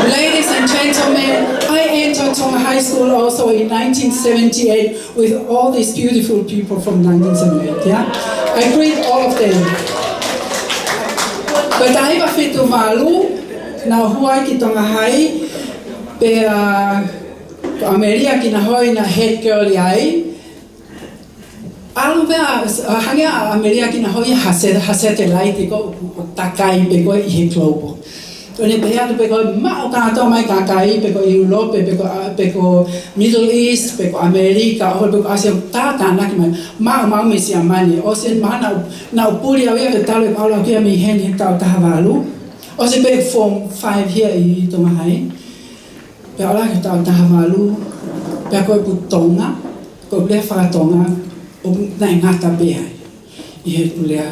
Ladies and gentlemen, I entered Tonga High School also in nineteen seventy-eight with all these beautiful people from nineteen seventy-eight, yeah? I greet all of them. Ko e taha hiva fitu valu, naʻa ku hū ai ki Tonga High, pea, uh, ko ʻAmelia Kinahoe naʻe head girl ia ai. ʻAlu pē ʻa, ʻa, hangē ʻa ʻAmelika Kinahoe ha se-, ha satellite ko ē ʻoku takai pē ko ē ʻi he global. ʻO ne pehē atu pē ko ē maʻu kātoa mai kakai pē ko ē ʻIulope, pē ko, ʻa, pē ko Middle East, pē ko ʻAmelika, ʻo pē ko ʻAsia, tātānaki mai. Maʻu, maʻu mei Siamane. ʻOsi eni naʻa ku, naʻa ku puli au ia ke talu ʻeku ʻalu au ki ai mei heni he taʻu taha valu. ʻOsi pē form five here ʻi Tonga High. Pea ʻalu au he taʻu taha valu, pea ko ʻeku Tonga, ko ʻeku lea fakatonga, ʻoku naʻe ngata pē ai ʻi heʻeku lea.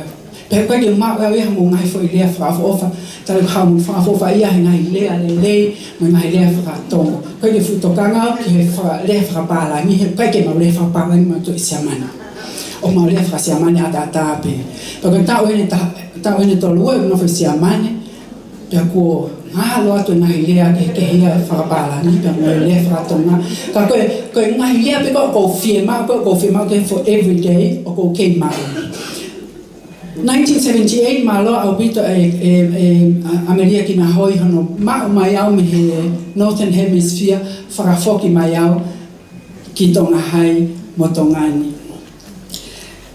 Pea ʻikai ke maʻu ʻe au ia ha ngaahi foʻi lea fakaʻofoʻofa, talu ʻeku haʻu mo e fakaʻofoʻofa ia he ngaahi lea lelei, mo e ngaahi lea fakatonga. ʻIkai ke fuʻu tokanga au ki he faka-, lea fakapālangi, he ʻikai ke mau lea fakapālangi mautolu ʻi Siamane. ʻOku mau lea fakasiamane ʻataʻatā pē. Pea ko e taʻu eni ta-, taʻu eni tolu ua ʻeku nofo ʻi Siamane, pea kuo ngalo atu e ngaahi lea kehekehe ia fakapālangi, pea mo e lea fakatonga. Ka ko e, ko e ngaahi lea pē ko ē ʻoku ou fiemaʻu, ko ē ʻoku ou fiemaʻu ke for every day, ʻoku ou kei maʻu. Nineteen seventy-eight, mālō ʻaupito e, e, e, ʻa, ʻAmelika Kinahoe hono maʻu mai au mei he Northern Hemisphere, fakafoki mai au ki Tonga High mo Tonga ni.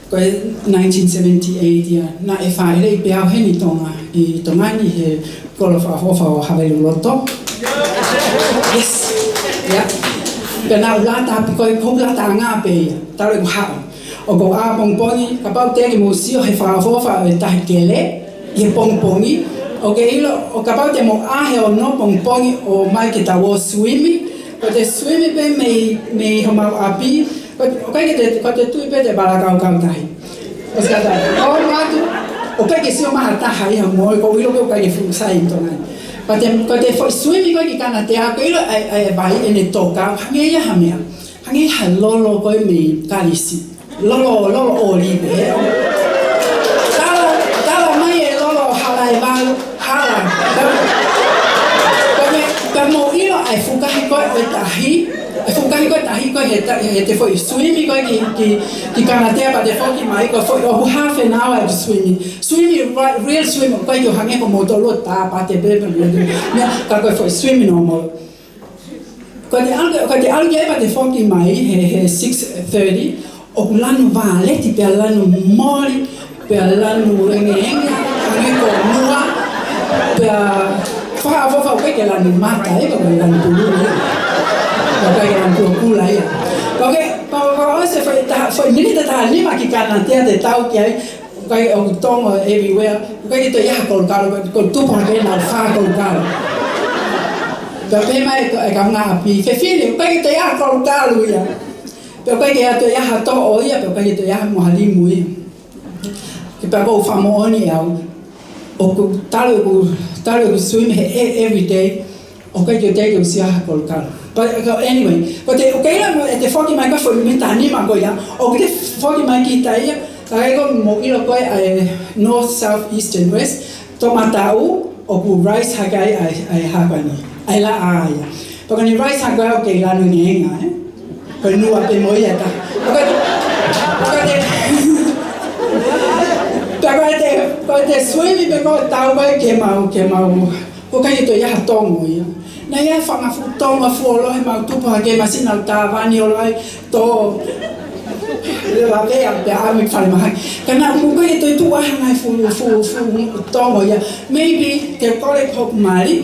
Ko e nineteen seventy-eight ia, naʻe fāʻeleʻi pē au heni Tonga, ʻi Tonga ni he kolo fakaʻofoʻofa ʻo Haveluloto. Yes. Ia. Pea naʻa ku lata pē ko e, ko e lata ʻanga pē ia, talu ʻeku haʻu. ʻOku ou ʻā pongipongi, kapau te ke mou sio he fakaʻofoʻofa ʻo e Tahi Kele, ʻi he pongipongi, ʻoku ke ʻilo, ʻo kapau te mou ʻā he ono pongipongi ʻo ʻomai ke tau ō suimi, ko ʻete suimi pē mei, mei homau ʻapi, ko, ʻoku ʻikai ke te, ko ʻete tui pē ʻete vala kaukau tahi. ʻOsi ka tahi. ʻO ʻalu atu, ʻoku ʻikai ke sio mai ha taha ia mo e, ʻoku ou ʻilo pē ʻoku ʻikai ke fuʻu sai ʻi Tonga ni. Ko ʻete, ko ʻete foʻi suimi ko ē ki Kanatea, ʻoku ke ʻilo ʻa e, ʻa e vai ʻene toka, hangē ia ha meʻa. Hangē ha lolo ko ē mei Kalisi. Lolo, lolo ʻōlive, ē? Tala, tala mai e lolo hala e vau, hala. Pea mou, pea mou ʻilo ʻa e fuʻu kahi ko ē ʻo e tahi, e fuʻu kahi ko ē tahi ko ē he ta-, he ʻete foʻi suimi ko ē ki, ki, ki Kanatea pea te foki mai ko e foʻi ʻoku half an hour ʻeku suimi. Suimi, right, real suimi, ʻoku ʻikai ke ʻo hangē ko moutolu ʻo tā pate pē pē, pē, pē. Meʻa, ka ko e foʻi suimi normal. Ko ʻete ʻalu, ko ʻete ʻalu ki ai pea te foki mai he, he six thirty, ʻoku lanu vāleti, pea lanu moli, pea lanu engeenge, hangē ko Nua, pea fakaʻofoʻofa ʻoku ʻikai ke lanu mata, ē, ka ko e lanu pulu, ē. Ka ʻikai ke lanu pulu kula ia. Ka ʻoku, ka, ka ʻosi e foʻi taha, foʻi miniti ʻe taha nima ki Kanatea te tau ki ai, ʻoku ʻikai, ʻoku tongo everywhere. ʻOku ʻikai ke toe ʻi ai ha kolukalu, ko e tupu hake naʻa fā kolukalu. Pea pehē mai e ka-, e kaungāʻapi, fefine, ʻoku ʻikai ke toe ʻi ai ha kolukalu ia. Pea ʻoku ʻikai ke toe ʻi ai ha toʻo ia, pea ʻoku ʻikai ke toe ʻi ai ha mo ha limu ia. Ke pea ʻoku ou fakamoʻoni au. ʻOku talu ʻeku, talu ʻeku suimi he, e-, every day. ʻOku ʻikai ke u teʻeki ke u sio ha kolukalu. But, uh, anyway, ko ʻete, ʻoku ke ʻilo mo ʻete foki mai ko e foʻi miniti ʻe taha nima ko ia, ʻoku te foki mai ki tahi ia, ka ʻikai ke mou ʻilo ko ē ʻa e north, south, east and west, toʻomataʻu, ʻoku rise hake ai ʻa e, ʻa e hā ko eni, ʻa e laʻā ia. Pea ko ʻene rise hake ai ʻoku kei lanu engeenge, ē? Ko Nua pē mo ia ta. Ko ʻete, ko ʻete, pea ko ʻete, ko ʻete suimi pē ko ē tau ko ē ke mau, ke mau ʻOku ʻikai ke toe ʻi ai ha tongo ia. Naʻe ʻi ai e fanga fuʻu tongo fuoloa he mau tupu hake, masina ʻo tāvani ʻo ʻalu ʻo tō. Leva pea, pea ʻalu ki falemahaki. Ka naʻe ʻikai ke toe tuʻu ai ha ngaahi fuʻu, fuʻu, fuʻu tongo ia. Maybe ke kole ki hoku mali,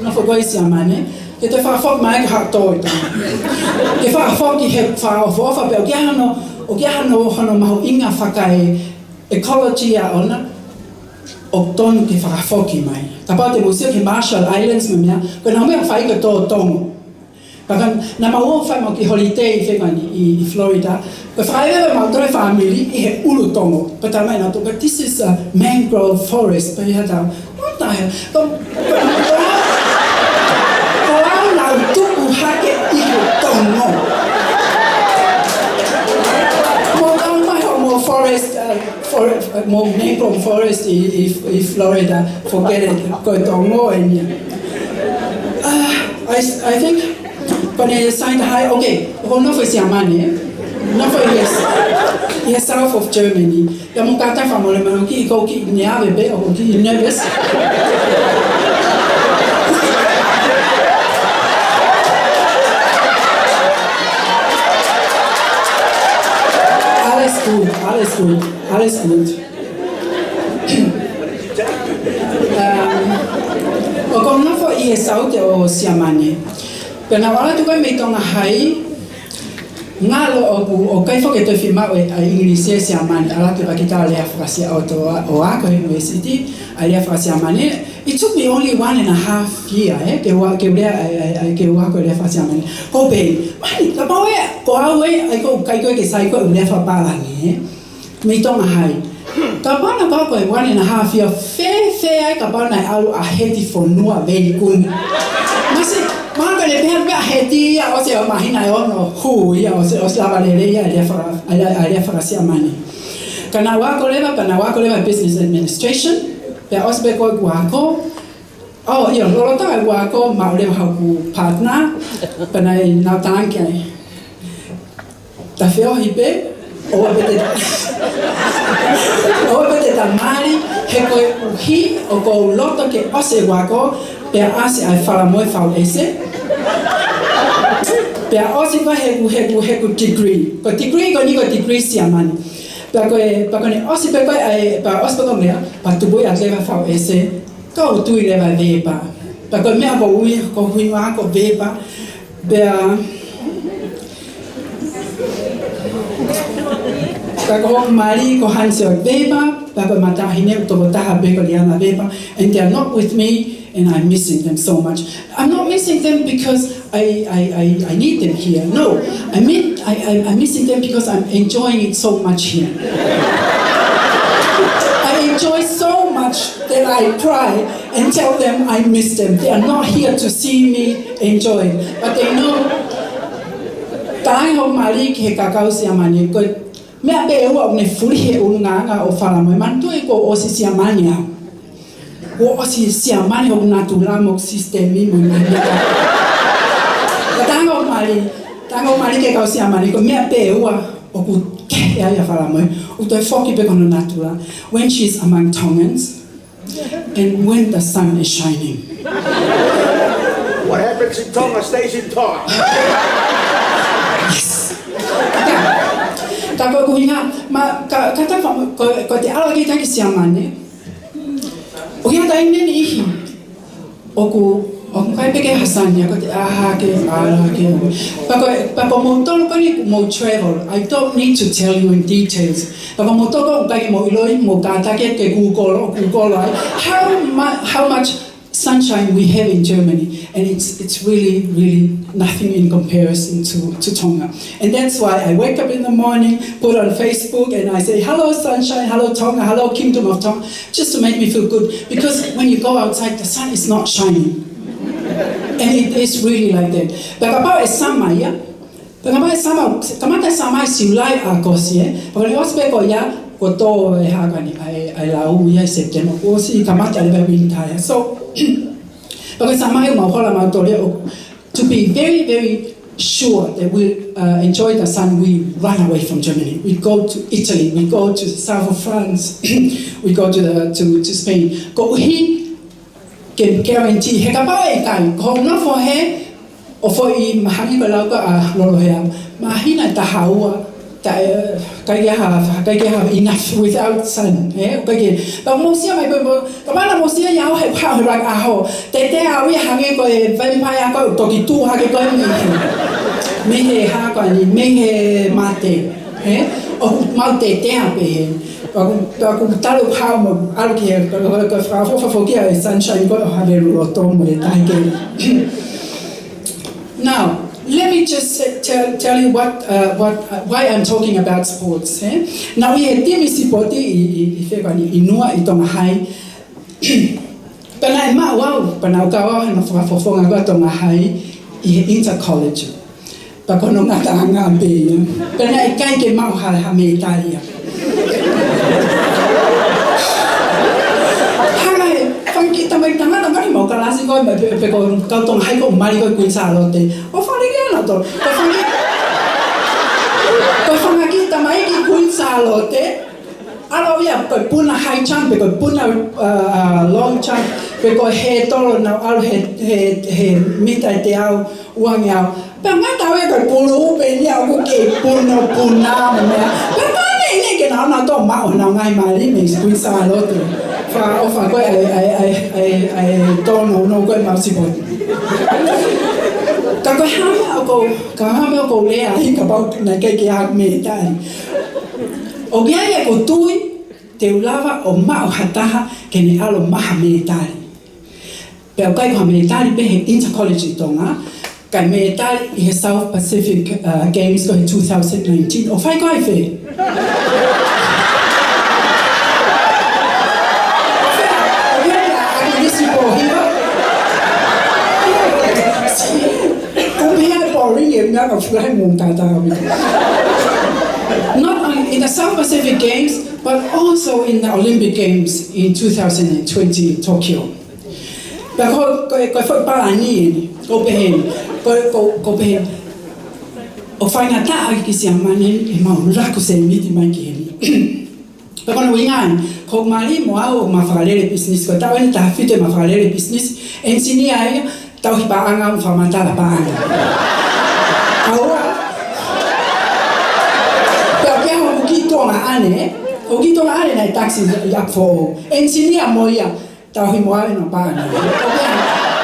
nofo ko ē ʻi Siamane, ke toe fakafoki mai ke haʻu ʻo tō ʻi Tonga. Ke fakafoki he fakaʻofoʻofa pea ʻoku ʻi ai hono, ʻoku ʻi ai hono, hono mahuʻinga fakae-, ecology ʻaʻona, ʻoku tonu ke fakafoki mai. Kapau te mou sio ki he Marshall Islands mo e meʻa, ko e ʻuhinga ia ʻoku fai ko e tō tongo. Pea ka naʻa mau ō ʻo fai ʻemau kiʻi holiday fekani ʻi, ʻi Florida, ko e fakaʻeveʻeva ʻemau toe fāmili ʻi he ʻulu tongo. Pea talamai ʻe nautolu, "But this is a mangrove forest." Pea ʻi ai haʻatau, "What the hell?" Ko, ko, ko au naʻa ku tupu hake ʻi he tongo. Mou talamai hoʻomou forest, uh, for-, mo e mangrove forest ʻi, ʻi, ʻi Florida, forget it, ko e tongo eni ia. Uh, I, I think, ko ʻene Saint High, okay, ʻoku ou nofo ʻi Siamane, nofo ʻi he, ʻi he south of Germany. Pea mou kātaki fakamolemole, ʻoku ou kiʻi, ʻoku ou kiʻi neave pē, ʻoku ou kiʻi nervous. Good, alles gut, alles gut. Um, ʻoku ou nofo ʻi he saute ʻo Siamane. Pea naʻa ku ʻalu atu ko ē mei Tonga High, ngalo ʻoku, ʻoku ʻikai foki ke toe fiemaʻu ʻa e English ʻi Siamane, ʻalu atu ʻo kiʻi lea faka-Siamane ʻo ako he university, ʻa e lea faka-Siamane. It took me only one and a half year, eh, ke u, ke u lea, eh, eh, eh, ke u ako e lea faka-Siamane. Ko pē, mai, kapau ʻe, ko au ē, ʻai ko, ʻikai ko ē ke sai ko e lea fakapālangi, eh. Mei Tonga High. Kapau naʻa ku ako e one and a half year, fēfē ai kapau naʻe ʻalu ʻa Heti Fonua Velikumi. Masi, mahalo ko e pehē pē ʻa Heti ia ʻosi ʻa e māhina ʻe ono, hū ia ʻosi, ʻosi lava lelei ia e lea faka-, ʻa e lea, ʻa e lea faka-Siamane. Ka naʻa ku ako leva, ka naʻa ku ako leva business administration, pea ʻosi pē ko ē ʻeku ako, ʻo, ʻio, lolotonga ʻeku ako, maʻu leva hoku partner, pea naʻe nau tangi ai. Ta feohi pē, ʻoua pē te ta, ʻoua pē te ta mali, he koeʻuhi ʻoku ou loto ke ʻosi ʻeku ako, pea ʻasi ʻa e falamoe fau ʻese. Pea ʻosi ko ē heʻeku, heʻeku, heʻeku degree. Ko e degree ko eni ko e degree Siamane. Pea ko e, pea ko ʻene ʻosi pē ko ē ʻa e, pea ʻosi pē ko ē meʻa, pea tupu ia leva fau ʻese. Ka u tui leva e Weber. Pea ko e meʻa ko ui, ko e ʻuhinga ko e Weber. Pea, pea ko hoku mali ko Hansjörg Weber, pea ko e matāhine ʻoku toko taha pē ko Liana Weber, and they are not with me, and I'm missing them so much. I'm not missing them because I, I, I, I need them here. No, I mean, I, I, I'm missing them because I'm enjoying it so much here. I enjoy so much that I cry and tell them I miss them. They are not here to see me enjoy, but they know. Talaange hoku mali ki he kakai Siamane, ko e meʻa pē ʻe ua ʻoku ne fulihi e ʻulungaanga ʻo e falamoe. Manatuʻi kuo ʻosi Siamane au. Kuo ʻosi Siamane hoku natula mo e sisitemi mo e meʻa. Ka talaange hoku mali, talaange hoku mali ki he kau Siamane, ko e meʻa pē ʻe ua ʻoku kehe ai ʻa e falamoe, ʻoku toe foki pē ki hono natula. When she's among Tongans, and when the sun is shining. What happens in Tonga stays in Tonga. Yes. Ka ko e ʻuhinga, ma, ka, ka ta fa, ko, ko ʻete ʻalu ki he taki Siamane. ʻOku ʻi ai e taimi ʻe niʻihi ʻoku, ʻoku ʻikai pē ke hasani, ko ʻete ʻā hake, ʻā hake. Pea ko, pea ko moutolu ko eni ʻoku mou travel, I don't need to tell you in details. Pea ko moutolu ʻoku ʻikai ke mou ʻiloʻi, mou kātaki ke Google, Google ai. How mu-, how much sunshine we have in Germany, and it's, it's really, really nothing in comparison to, to Tonga. And that's why I wake up in the morning, put on Facebook, and I say, "Hello, sunshine, hello, Tonga, hello, Kingdom of Tonga," just to make me feel good. Because when you go outside, the sun is not shining. And it is really like that. Pea kapau ʻe summer ia, pea kapau ʻe summer, kamata summer ʻi Siulai, ʻAokosi, ē. Pea ko ʻene ʻosi pē ko ia, kuo tō e hā ko eni, ʻa e, ʻa e lau ia ʻi September. Kuo ʻosi kamata leva e winter ia. So, pea ko e summer ia mau hola mautolu ia ʻo, to be very, very sure that we, uh, enjoy the sun, we run away from Germany. We go to Italy, we go to the south of France, we go to the, to, to Spain. Koeʻuhi ke guarantee, he kapau ʻe ʻikai, ko hoʻo nofo hē, ʻo foʻi mahani ko e lau ko ē ʻa Lolo Hea. Māhina ʻe taha ua, ta, ē, ʻikai ke ʻi ai ha, ʻikai ke ʻi ai ha enough without sun, ē, ʻikai ke. Pea mou sio mai pē, pea, pea mahalo mou sio ia au he, he, he rak aho. Tetea au ia hangē ko e vampire ko ē, toki tuʻu hake ko ē mei he, mei he hā ko eni, mei he mate, ē? ʻOku mau tetea pē hē. Pea ʻoku, pea ʻoku talu hao mo, ʻalu ki he, ko, ko, ko e fakaʻofoʻofa foki ʻa e sunshine ko ē ʻo haleluloto mo e taike. Now, let me just say, tell, tell you what, uh, what, uh, why I'm talking about sports, eh? Naʻá ku ʻi he timi sipoti ʻi, ʻi, ʻi fē ko eni, ʻi Nua, ʻi Tonga High. Pea naʻe maʻu au, pea naʻá ku kau au he nofo fakafofonga ko ē ʻa Tonga High ʻi he inter-college. Pea ko hono ngataʻanga pē ia. Pea naʻe ʻikai ke maʻu ha, ha mētali ia. Hanga ʻe he fanga kiʻi tamaiki tangata mai mo kalasi ko ē, pe, pe ko e kau Tonga High ko ē mali ko ē ʻi Queen Sālote. ʻO fale ke ana to. Ko e fanga, ko e fanga kiʻi tamaiki ʻi Queen Sālote. ʻAlu ia, ko e puna high jump, pe ko e puna, uh, uh, long jump, pe ko e hurdle, naʻa nau ʻalu he, he, he mita ʻe teau, uangeau. Pea ngata au ia ko e pulu pē ia ʻoku kei puna, puna, mo e meʻa. Pea ko eni, ʻo nau ngaahi mali mei Kuini Sālote. Fakaʻofa ko ē ʻa e, ʻa e, ʻa e, ʻa e, ʻa e tōnounou ko ē ʻemau sipoti. Ka ko e hā meʻa ʻoku, ka ko e hā meʻa ʻoku ou lea ai kapau naʻe ʻikai ke ʻi ai ha mētali. ʻOku ʻi ai ʻeku tui te u lava ʻo maʻu ha taha ke ne ʻalu ʻo maʻu ha mētali. Pea ʻoku ʻikai ko ha mētali pē he Inter-College ʻi Tonga, ka mētali ʻi he South Pacific, uh, Games ko ē he two thousand nineteen. ʻOku fai ko ē ʻi fē? ʻOku fai, ʻoku fai ʻa Kilisi Pōhiva? ʻOku fai ʻa Pauline ʻe meʻa ka fulahi mo kata. Not only in the South Pacific Games, but also in the Olympic Games in two thousand twenty Tokyo. Pea ko, ko, ko e foʻi palani eni, ko peheni, ko, ko, ko peheni. ʻOku faingataʻa ki Siamane ʻemau laku sēniti mai ki heni. Pea ko hono ʻuhinga eni, ko mali mo au ʻoku ma fakalele pisinisi, ko e taʻu eni taha fitu ʻema fakalele pisinisi, enisinia ia, tauhi paʻanga mo fakamatala paʻanga. ʻAua. Pea pea hoku kiʻi tuongaʻane, hoku kiʻi tuongaʻane naʻe taxi ʻi ʻApifoʻou. Enisinia mo ia, tauhi mo au ʻena paʻanga. Ko pea,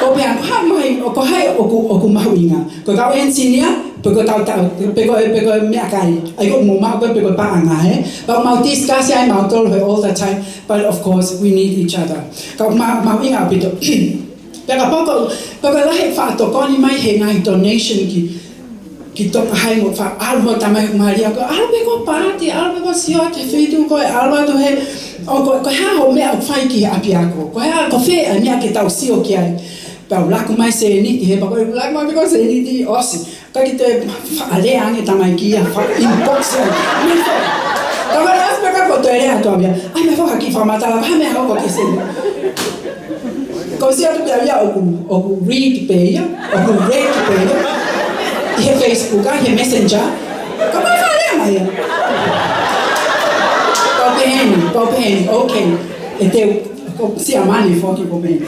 ko pea, ko e hā mai, ʻoku, ko hai ʻoku, ʻoku mahuʻinga. Ko e kau enisinia, pe ko e kau tau, pe ko, pe ko e meʻakai. ʻAi ko mo mau ko pe ko e paʻanga, ē? Pea mau discuss ai mautolu he all the time. But of course, we need each other. Ka ma, mahuʻinga ʻaupito. Pea kapau ko, pea ko e lahi e faʻa tokoni mai he ngaahi donation ki, ki Tonga High mo faʻa ʻalu mo tamai mali ako. ʻAlu pē ko e paati, ʻalu pē ko e sio atu he feituʻu ko ē, ʻalu atu he, ʻo ko, ko e hā hoʻo meʻa ʻoku fai ki he ʻapiako. Ko e hā, ko fē ʻa e meʻa ke tau sio ki ai. Pea u laku mai sēniti, he pea ko e laku mai pē ko e sēniti ʻosi. ʻIkai ke toe faʻa lea ange tamaiki ia, faʻa inbox ia. Meʻa ko e, ka ko e ʻosi pē ka ko e toe lea atu au ia. ʻAi meʻa fakakiʻi fakamatala, ha meʻa hoko ki sēniti. Ko e sio atu pē ia ʻoku, ʻoku read pē ia, ʻoku read pē ia. ʻI he Facebook, ʻi he Messenger. Ka ko e faʻa lea mai ia. Pau peheni, pau peheni, okay. ʻE te u, ko Siamane foki ko peheni.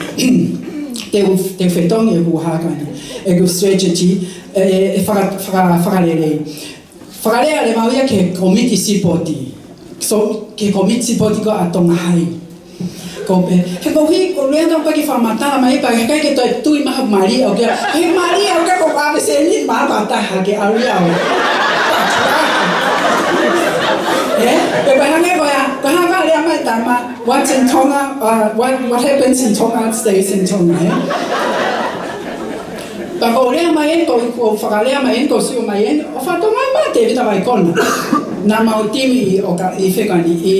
Te u, te u fetongi ʻeku hā ko eni, ʻeku strategy, ʻe, ʻe, ʻe faka-, faka-, fakalelei. Fakalea leva ia ki he komiti sipoti. So, ki he komiti sipoti ko ē ʻa Tonga High. Ko pē, he koeʻuhi, ko e lea naʻe ʻikai ke fakamatala mai pea, he ʻikai ke toe tui mai ha mali ʻoku ʻi ai. He mali ʻoku ʻikai ko e ʻave sēniti mai pea taha ke ʻalu ia ʻo. Ē? Pea pehē ange ko ia, ko e hā e lea mai tama, what's in Tonga, uh, what, what happens in Tonga stays in Tonga, ē? Pea ko e lea mai eni, ko, ko e fakalea mai eni, ko e sio mai eni, ʻo fakatonga mai Tēvita Vaikona. Naʻa mau timi ʻi ʻOka, ʻi fekani, ʻi,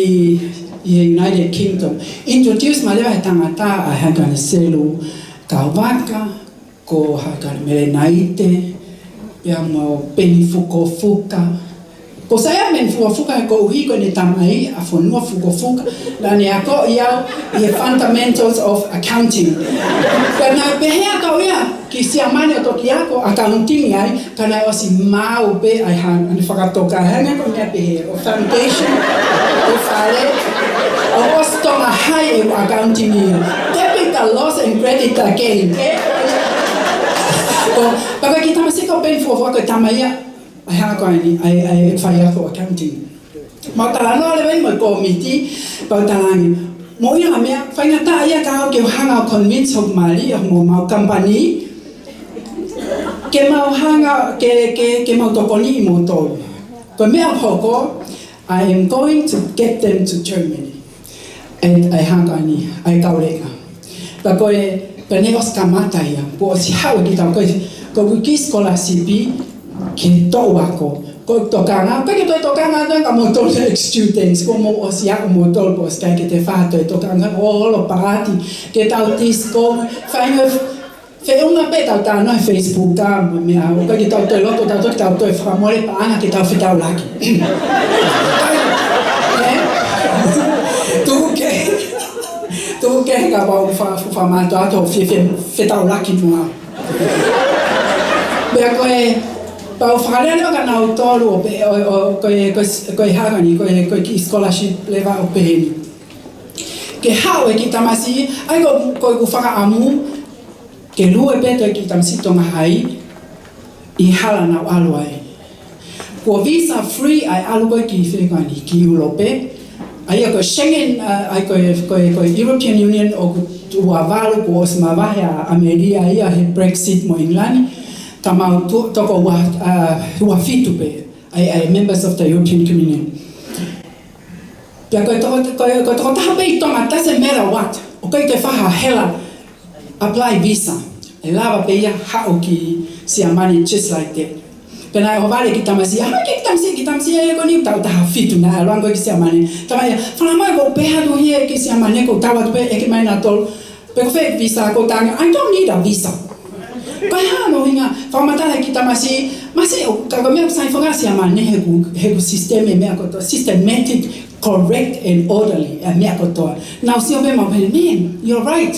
ʻi he United Kingdom. Introduce mai leva he tangata ʻa Hagani Selu Kauvaka, ko Hagani Melenaite, pea mo Peni Fukofuka. Ko Saiameni Fukofuka he koeʻuhi ko ʻene tamai ʻa Fonua Fukofuka, naʻa ne akoʻi au ʻi he fundamentals of accounting. Pea naʻe pehē ʻa kau ia ki Siamane ʻo toki ako accounting ai, ka naʻe ʻosi maau pē ʻa e hā, ʻene fakatoka, hangē ko e meʻa pehē, ʻo foundation, ʻo fale, ʻo ʻosi Tonga High ʻeku accounting ia. Debit the loss and credit the gain. Ko, pea ko e kiʻi tamasiʻi ko Peni Fukofuka ko e tamai ia ʻa e hā ko eni, ʻa e, ʻa e faiako accounting. Mau talanoa leva eni mo e komiti, pea u talaange. Mo ia ha meʻa, faingataʻa ia ka au ke u hanga ʻo convince hoku mali, ʻa mo mau company, ke mau hanga, ke, ke, ke mau tokoniʻi moutolu. Ko e meʻa ʻoku hoko, I am going to get them to Germany. ʻA e, ʻa e hā ko eni, ʻa e kau leʻa. Pea ko e, pea ne ʻosi kamata ia, kuo ʻosi haʻu e kiʻi tau ko e, ko e kiʻi scholarship ke tau ako. Ko e tokanga, pea ke toe tokanga atu ka moutolu ex-students, ko mou ʻosi ako moutolu, kuo ʻosi ʻikai ke toe fai ha toe tokanga, ʻo ʻalu ʻo paati, ke tau disco, fai mo e feʻunga pē tau talanoa he Facebook ka mo e meʻa, ʻoku ʻikai ke tau toe loto, tau toe, tau toe fakamole paʻanga ke tau fetaulaki. Ē? Tuku kehe, tuku kehe kapau ʻoku fa-, fa-, fakamātoato ʻo fe-, fe-, fetaulaki mo au. Pea ko e, pea u fakalea leva kia nautolu ʻo pehē, ʻo, ʻo, ko e, ko e, ko e hā ko eni, ko e, ko e kiʻi scholarship leva ʻo pehē ni. Ke haʻu e kiʻi tamasiʻi, ʻa ia ko, ko ʻeku fakaʻamu, ke lue pē ʻa e kiʻi tamasiʻi Tonga High ʻi he hala naʻa ku ʻalu ai. Kuo visa free ʻa e ʻalu ko ē ki fē ko eni, ki ʻIulope. ʻA ia ko Schengen, ʻa, ʻa ia ko e, ko e, ko e European Union ʻoku ua valu kuo ʻosi mavahe ʻa ʻAmelika ia he Brexit mo ʻIngilani, ka mau tu-, toko ua, ʻa, ua fitu pē, ʻa ia, ʻa ia members of the European Communion. Pea ko e toko, ko e, ko e tokotaha pē ʻi Tonga, doesn't matter what, ʻoku ʻikai ke fai ha hela, apply visa. ʻE lava pē ia haʻu ki Siamane just like that. Pea naʻe ʻohovale ki tamasiʻi, ʻa, ki tamasiʻi, ki tamasiʻi, ʻa ia ko eni taʻu taha fitu naʻe ʻalu ange ki Siamane. Talamai, fala mai ko pē haʻu ia ki Siamane ko tau atu pē ʻeke mai nautolu. Pe ko fē visa ko tanga, I don't need a visa. Ko e hā hono ʻuhinga, fakamatala ki tamasiʻi, masiʻi ʻo, ka ko e meʻa sai faka Siamane he ʻoku, he ʻoku system ʻe meʻa kotoa, systematic, correct and orderly, ʻa e meʻa kotoa. Nau sio pē mau pehē, man, you're right.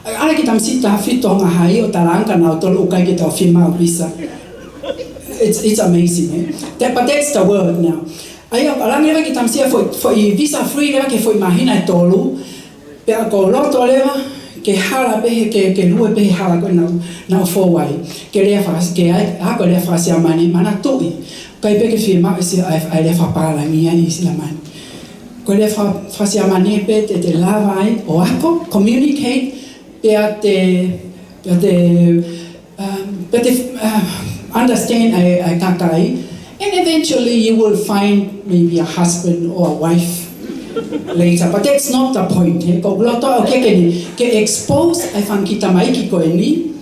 ʻAlu ki tamasiʻi taha fitu Tonga hai ʻo talaange kia nautolu ʻoku ʻikai ke tau fiemaʻu visa. It's, it's amazing, eh? That, but that's the world now. ʻA ia, ʻalu ange ki tamasiʻi foʻi, foʻi visa free leva ki he foʻi māhina ʻe tolu. Pea ʻoku ou loto leva ke hala pē he, ke, ke lue pē he hala ko ē naʻa, naʻa ku fou ai. Ke lea faka-, ke ai, ʻa ko e lea faka-Siamane, manatuʻi. ʻIkai pē ke fiemaʻu ʻe Sia-, ʻa e, ʻa e lea fakapālangi ʻi Siamane. Ko e lea fa-, faka-Siamane pē te, te lava ai ʻo ako, communicate, pea te, pea te, um, pea te, uh, understand ʻa e, ʻa e kakai. And eventually you will find maybe a husband or a wife later. But that's not the point, eh? Ko e loto ʻoku ke, ke, ke expose ʻa e fanga kiʻi tamaiki ko eni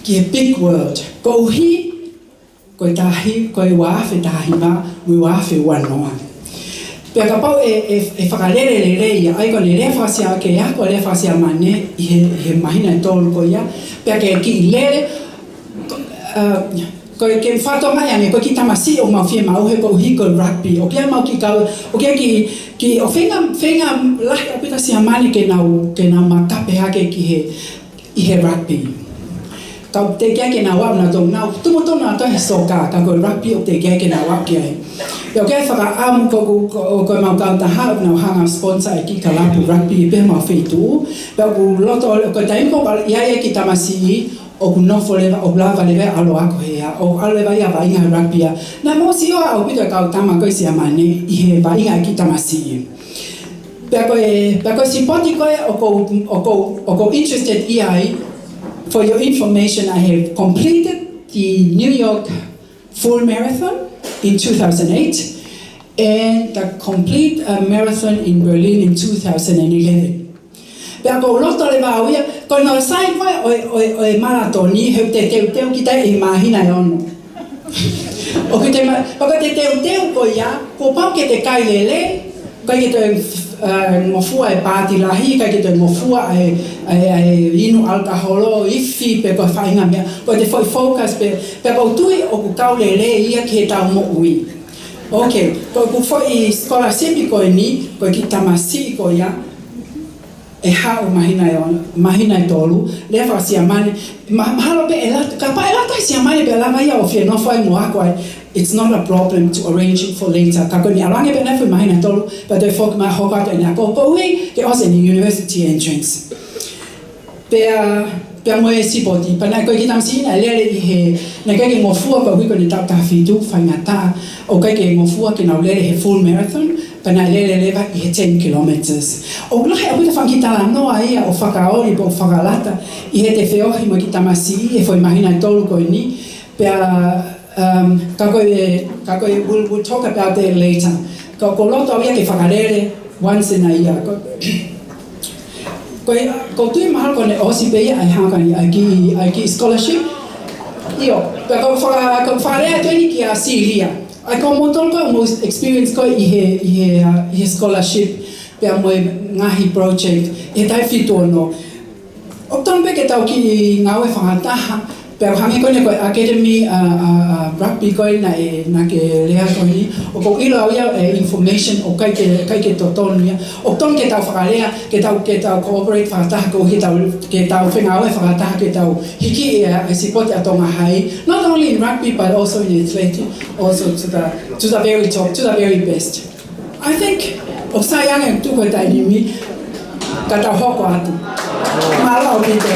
ki he big world. Koeʻuhi, ko e tahi, ko e ua afe taha hiva, mo e ua afe ua noa. Pea kapau ʻe, ʻe, ʻe fakalele lelei ia, ʻa ia ko ʻene lea faka-Sia-, ke ako lea faka-Siamane ʻi he, ʻi he māhina ʻe tolu ko ia, pea ke kiʻi lele, uh, ko e ke fatonga ia ne, ko e kiʻi tamasiʻi ʻoku mau fiemaʻu he koeʻuhi ko e rugby. ʻOku ʻi ai ʻemau kiʻi kau, ʻoku ʻi ai kiʻi, kiʻi ʻoku feinga, feinga lahi ʻaupito Siamane ke nau, ke nau makape hake ki he, ʻi he rugby. Ka ʻoku teʻeki ai ke nau aʻu nautolu, nau tuʻu tonu nautolu he soccer, ka ko e rugby ʻoku teʻeki ai ke nau aʻu ki ai. Pea ʻoku ʻi ai e fakaʻamu ko, ko, ko, ko ʻemau kautaha, ʻoku nau hanga sponsor e kiʻi kalapu rugby pē ʻemau feituʻu. Pea ʻoku loto, ko e taimi ko ē ʻi ai e kiʻi tamasiʻi, ʻoku nofo leva, ʻoku lava leva ʻo ʻalu ako hē, ʻoku ʻalu leva ia ʻo vaʻinga he rugby ia. Naʻe mou sio ʻaupito e kau tama ko ē Siamane ʻi he vaʻinga e kiʻi tamasiʻi. Pea ko e, pea ko e sipoti ko ē ʻoku ou, ʻoku ou, ʻoku ou interested ʻi ai, for your information, I have completed the New York Full Marathon in two thousand eight and the complete, uh, marathon in Berlin in two thousand eleven. Pea ʻoku ou loto leva au ia, ko hono sai ko ē ʻo e, ʻo e, ʻo e malatoni, he ʻoku te teuteu kita ʻi he māhina ʻe ono. ʻOku te ma-, ʻoku te teuteu ko ia, kuo pau ke te kai lelei, ʻikai ke toe, uh, ngofua e paati lahi, ʻikai ke toe ngofua e, e, e inu ʻalakaholo, ifi pe ko e faʻahinga meʻa, ko e te foʻi focus pē, pea ʻoku ou tui ʻoku kau lelei ia ki heʻetau moʻui. Ok, ko ʻeku foʻi scholarship ko eni, ko e kiʻi tamasiʻi ko ia, ʻe haʻu māhina ʻe ono, māhina ʻe tolu, lea faka-Siamane, ma-, mahalo pē ʻe lata, kapau ʻe lata ʻi Siamane pea lava ia ʻo fie nofo ai mo ako ai, it's not a problem to arrange it for later. Ka ko eni ʻalu ange pē ʻene foʻi māhina ʻe tolu, pea toe foki mai hoko atu ʻene ako koeʻuhi ke ʻosi ʻene university entrance. Pea, pea mo e sipoti, pea naʻe ko e kiʻi tamasiʻi naʻe lele ʻi he, naʻe ʻikai ke ngofua koeʻuhi ko ʻene taʻu taha fitu, faingataʻa, ʻoku ʻikai ke ngofua ke nau lele he full marathon, pea naʻe lele leva ʻi he ten kilometres. ʻOku lahi ʻaupito e fanga kiʻi talanoa ia ʻoku fakaoli pe ʻoku fakalata ʻi heʻete feohi mo e kiʻi tamasiʻi he foʻi māhina ʻe tolu ko eni. Pea, um, ka ko e, ka ko e, we'll, we'll talk about that later. Ka ʻoku ou loto au ia ke fakalele once in a year. Ko, ko e, ʻoku ou tui mahalo kuo ne ʻosi pē ia ʻa e hangani ʻa e kiʻi, ʻa e kiʻi scholarship. ʻIo, pea ʻoku ou faka-, ʻoku ou fakalea atu eni kia Silia. ʻA ia ko moutolu ko ē ʻoku mou experience ko ē ʻi he, ʻi he, uh, ʻi he scholarship, pea mo e ngaahi project, ʻi he taʻu fitu ono. ʻOku tonu pē ke tau kiʻi ngāue fakataha, pea hangē ko eni ko e academy, uh, uh, uh, rugby ko ē naʻe, naʻa ke lea ko eni, ʻoku ou ʻilo au ia e information ʻoku ʻikai ke, ʻikai ke totonu ia. ʻOku tonu ke tau fakalea, ke tau, ke tau cooperate fakataha, ko ke tau, ke tau fengāue fakataha, ke tau hiki e, e sipoti ʻa Tonga Hai. Not only in rugby, but also in athletic, also to the, to the very top, to the very best. I think, ʻoku sai ange tuku e taimi, ka tau hoko atu. Mālō ʻaupito.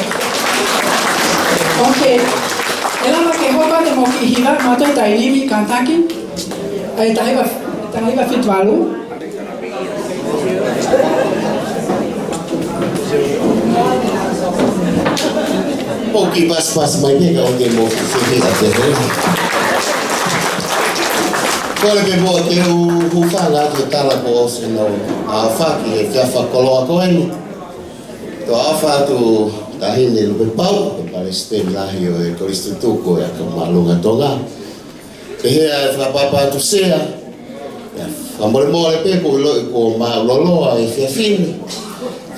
Ok. ʻE lava ke hoko atu mo e kiʻi hiva, maʻu e taimi, kātaki. ʻA e taha hiva, taha hiva fitu valu. ʻOku pasipasi mai pē ka ʻoku mou fiefia ʻa te he. Kole pē muʻa ke u hūfanga atu he tala kuo ʻosi ʻenau aofaki he efiafi fakakoloa ko eni. Toe ʻofa atu Taʻahine Lupepau, ko e Palesiteni Lahi ʻo e Kolisi Tutuku ʻo e ʻAkamāʻolunga Tonga. Pehē ʻa e fakapapau atu Sea, ʻa e fakamolemole pē kuo ʻiloʻi kuo māʻuloloa e efiafi ni.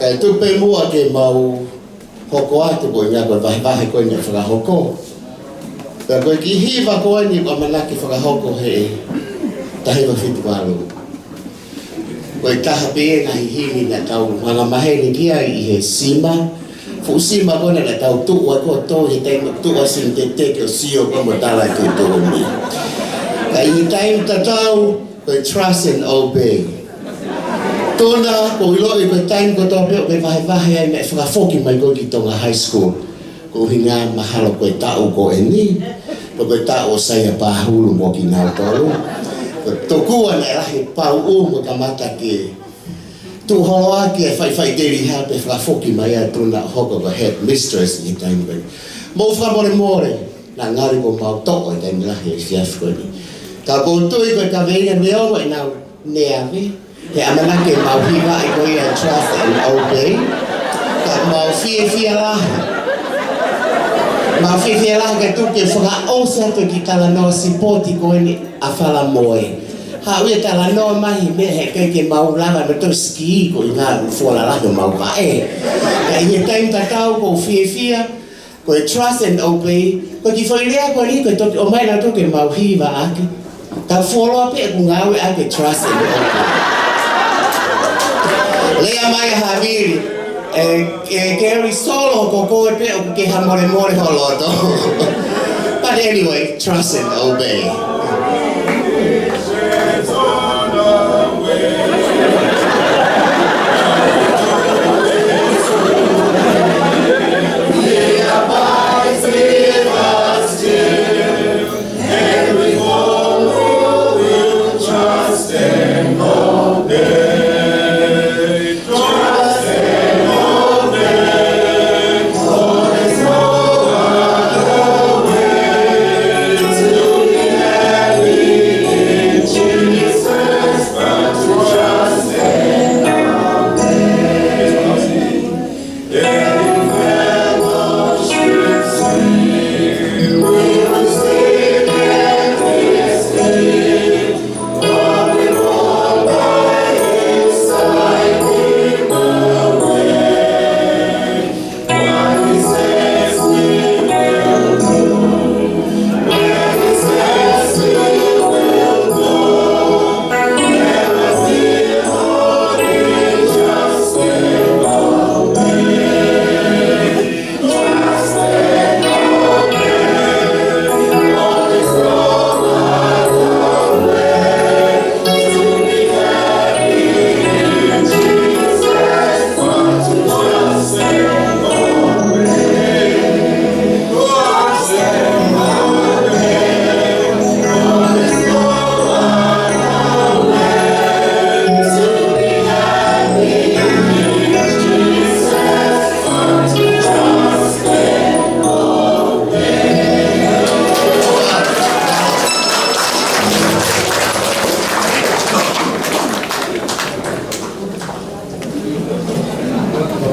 Kae tuku pē muʻa ke mau hoko atu ko e ngaahi vahevahe ko eni ʻe fakahoko. Pea ko e kiʻi hiva ko eni ʻoku ʻamanaki fakahoko he taha hiva fitu valu. Ko e taha pē ia e ngaahi himi naʻa tau angamaheni ki ai ʻi he sima. Fuʻu sima ko ena naʻa tau tuʻu ai ko ē ʻi he taimi tuʻu ai sini te te ke o sio ko mo tala e tuʻutuʻuni. Ka ʻi he taimi tatau, ko e Trust and Obey. Tuna, ʻoku ou ʻiloʻi ko e taimi kotoa pē ʻoku ke vahevahe ai meʻa fakafoki mai ko ē ki Tonga High School. Ko e ʻuhinga mahalo ko e taʻu ko eni, ko e taʻu ʻo Saia Pahulu mo kinautolu. Ko e tokua naʻe lahi pau ʻo mo kamata ke tuʻu holo ʻaki e faʻifaʻiteliha pea fakafoki mai ʻa Tuna ʻo hoko ko e headmistress ʻi he taimi ko eni. Mou fakamolemole, naʻa ngali kuo mau toʻo e taimi lahi he efiafi ko eni. Ka ʻoku ou tui ko e kaveinga neongo ʻenau neave, he ʻamanaki ke mau hivaʻi ko ia Trust and Obey. Ka mau fiefia lahi. Mau fiefia lahi ka tuku ke fakaʻosi atu e kiʻi talanoa sipoti ko eni ʻa Falamoe. Haʻu ia ʻo talanoa mai he meʻa heʻikai ke mau lava mo toe siki ko e ngaahi fuʻu lalahi ʻo mau vaʻe. Ka ʻi he taimi tatau ʻoku ou fiefia, ko e Trust and Obey, ko e kiʻi foʻi lea ko eni ko e toki ʻomai nautolu ke mau hiva ʻaki. Ka fuoloa pē ʻeku ngāue ʻaki e Trust and Obey. Lea mai ʻa Havili, ʻe, ʻe Gary Solo ko koe pē ʻoku ke fakamolemole ho loto. But anyway, Trust and Obey.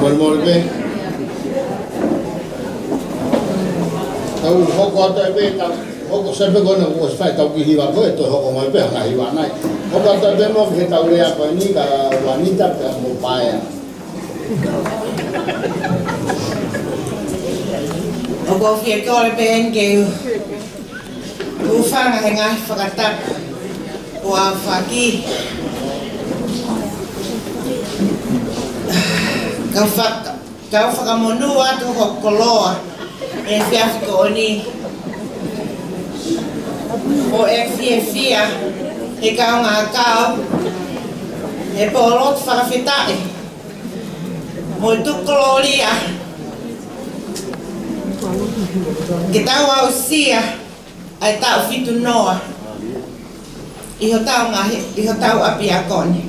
Molemole pē. Tau hoko atu pē, tau hoko sepe kona kuo fai tau kiʻi hiva ko ē, toe hoko mai pē ha ngaahi hiva nai. Hoko atu pē mo ki he tau lea ko eni ka Juanita pea mo Paea. ʻOku ou fie kole pē eni ke u hūfanga he ngaahi fakatapu ʻo aofaki. Kau faka-, kau fakamonū atu hoku koloa he efiafi ko eni. ʻOku ou fiefia he kaungā kau he pōlotu fakafetaʻi mo e tukulōlia ke tau aʻusia ʻa e taʻu fitu noa ʻi hotau ngaahi, ʻi hotau ʻapiako ni.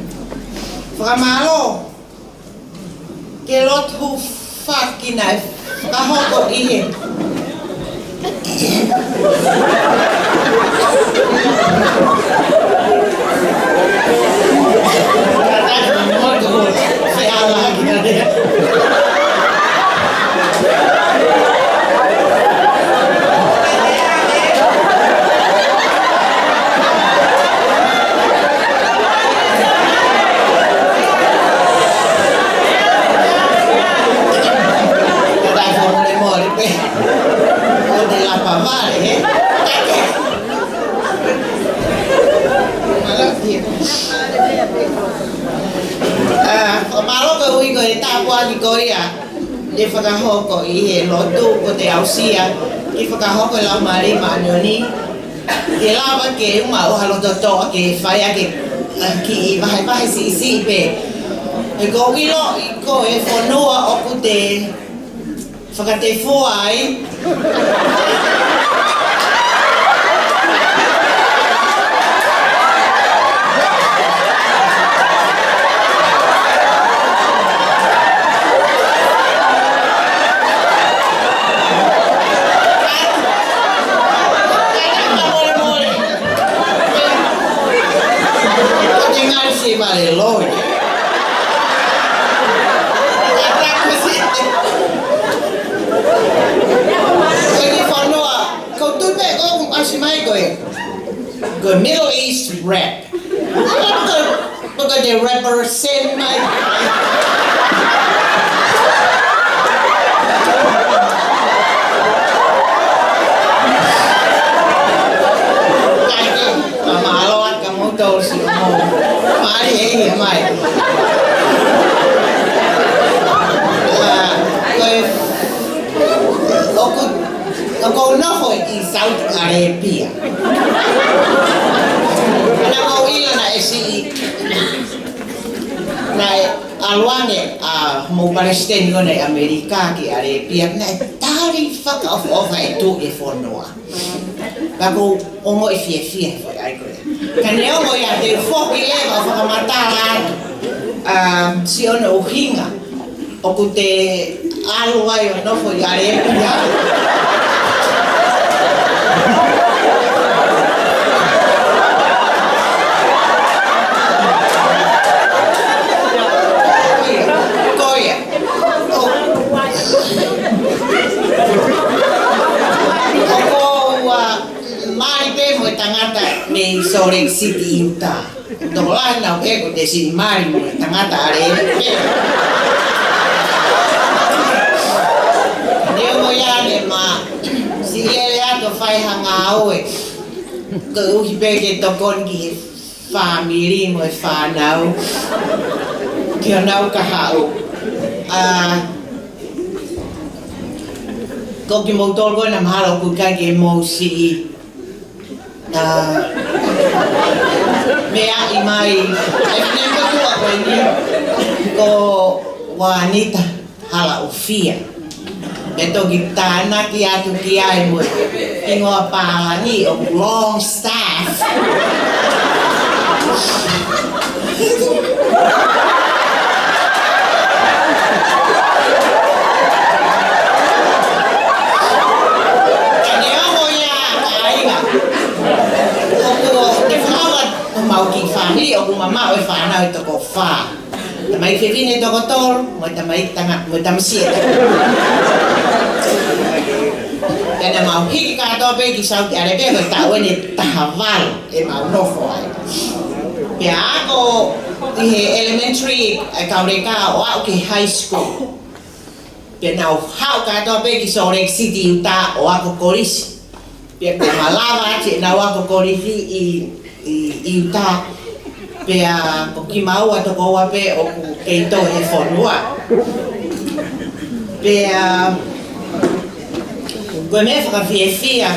Fakamālō ki he lotu hūfaki naʻe fakahoko ʻi he Ā, fakamālō koeʻuhi ko e tāpuaki ko ia naʻe fakahoko ʻi he lotu, ko ʻete aʻusia ke fakahoko e Laumālie Māʻoniʻoni, ke lava ke uma ʻo ha loto toʻa ke fai ʻaki e kiʻi vahevahe siʻisiʻi pē. He ʻoku ou ʻiloʻi ko e fonua ʻoku te fakatefua ai. Ko e ngaahi si vale loi. Ko e kiʻi fonua, ko e tupe ko ʻoku ʻasi mai ko e, ko e Middle East rap. Ko e, ko e represent mai. Kae ke, ka mālō atu ka mou tau si mo. Mālie e ia mai. Ā, ko e, ʻoku, ʻoku ou nofo ʻi Saudi Arabia. Naʻa mou ʻilo naʻe siʻi, naʻe ʻalu ange ʻa homou palesiteni ko eni ʻa ʻAmelika ki Arabia, naʻe tali fakaʻofoʻofa e tuʻi e fonua. Pea ʻoku ou ongoʻi fiefia he foʻi ʻai ko ē. Ka neongo ia te u foki leva ʻo fakamatala atu, ā, siʻono ʻuhinga ʻoku te ʻalu ai ʻo nofo ʻi Arabia. Ko ia. ʻO, ʻoku ou, ā, mali pē mo e tangata mei Salt Lake City, Utah. Tokolahi naʻa ku ʻeke ko ʻete siʻi mali mo e tangata ʻa Lele pē. Neongo ia ne ma siʻi lele atu ʻo fai ha ngāue koeʻuhi pē ke tokoni ki he fāmili mo e fānau, ki honau kahaʻu. Ā, ko kimoutolu ko ena mahalo ʻoku ʻikai ke mou siʻi, ā, meaʻi mai e finemotuʻa ko eni, ko Juanita Halaʻofia. ʻE toki tānaki atu ki ai mo e hingoa pālangi ʻoku Longstaff. Ka neongo ia, kāinga, ʻoku, ʻoku ne fānau ʻa homau kiʻi fāmili, ʻoku mamaʻo e fānau ʻe toko fā. Tamaiki fefine toko tolu, mo e tamaiki tangata, mo e tamasiʻi ʻe toko tolu. Pea naʻa mau hiki kātoa pē ki Saudi Arabia, ko e taʻu eni ʻe taha valu ʻemau nofo ai. Pea ako ʻi he elementary, ʻa e kauleka, ʻo aʻu ki he high school. Pea nau haʻu kātoa pē ki Salt Lake City, Utah, ʻo ako kolisi. Pea ko e malava ʻa ʻenau ako kolisi ʻi, ʻi, ʻi Utah. Pea ko kimaua toko ua pē ʻoku kei toe he fonua. Pea ko e meʻa fakafiefia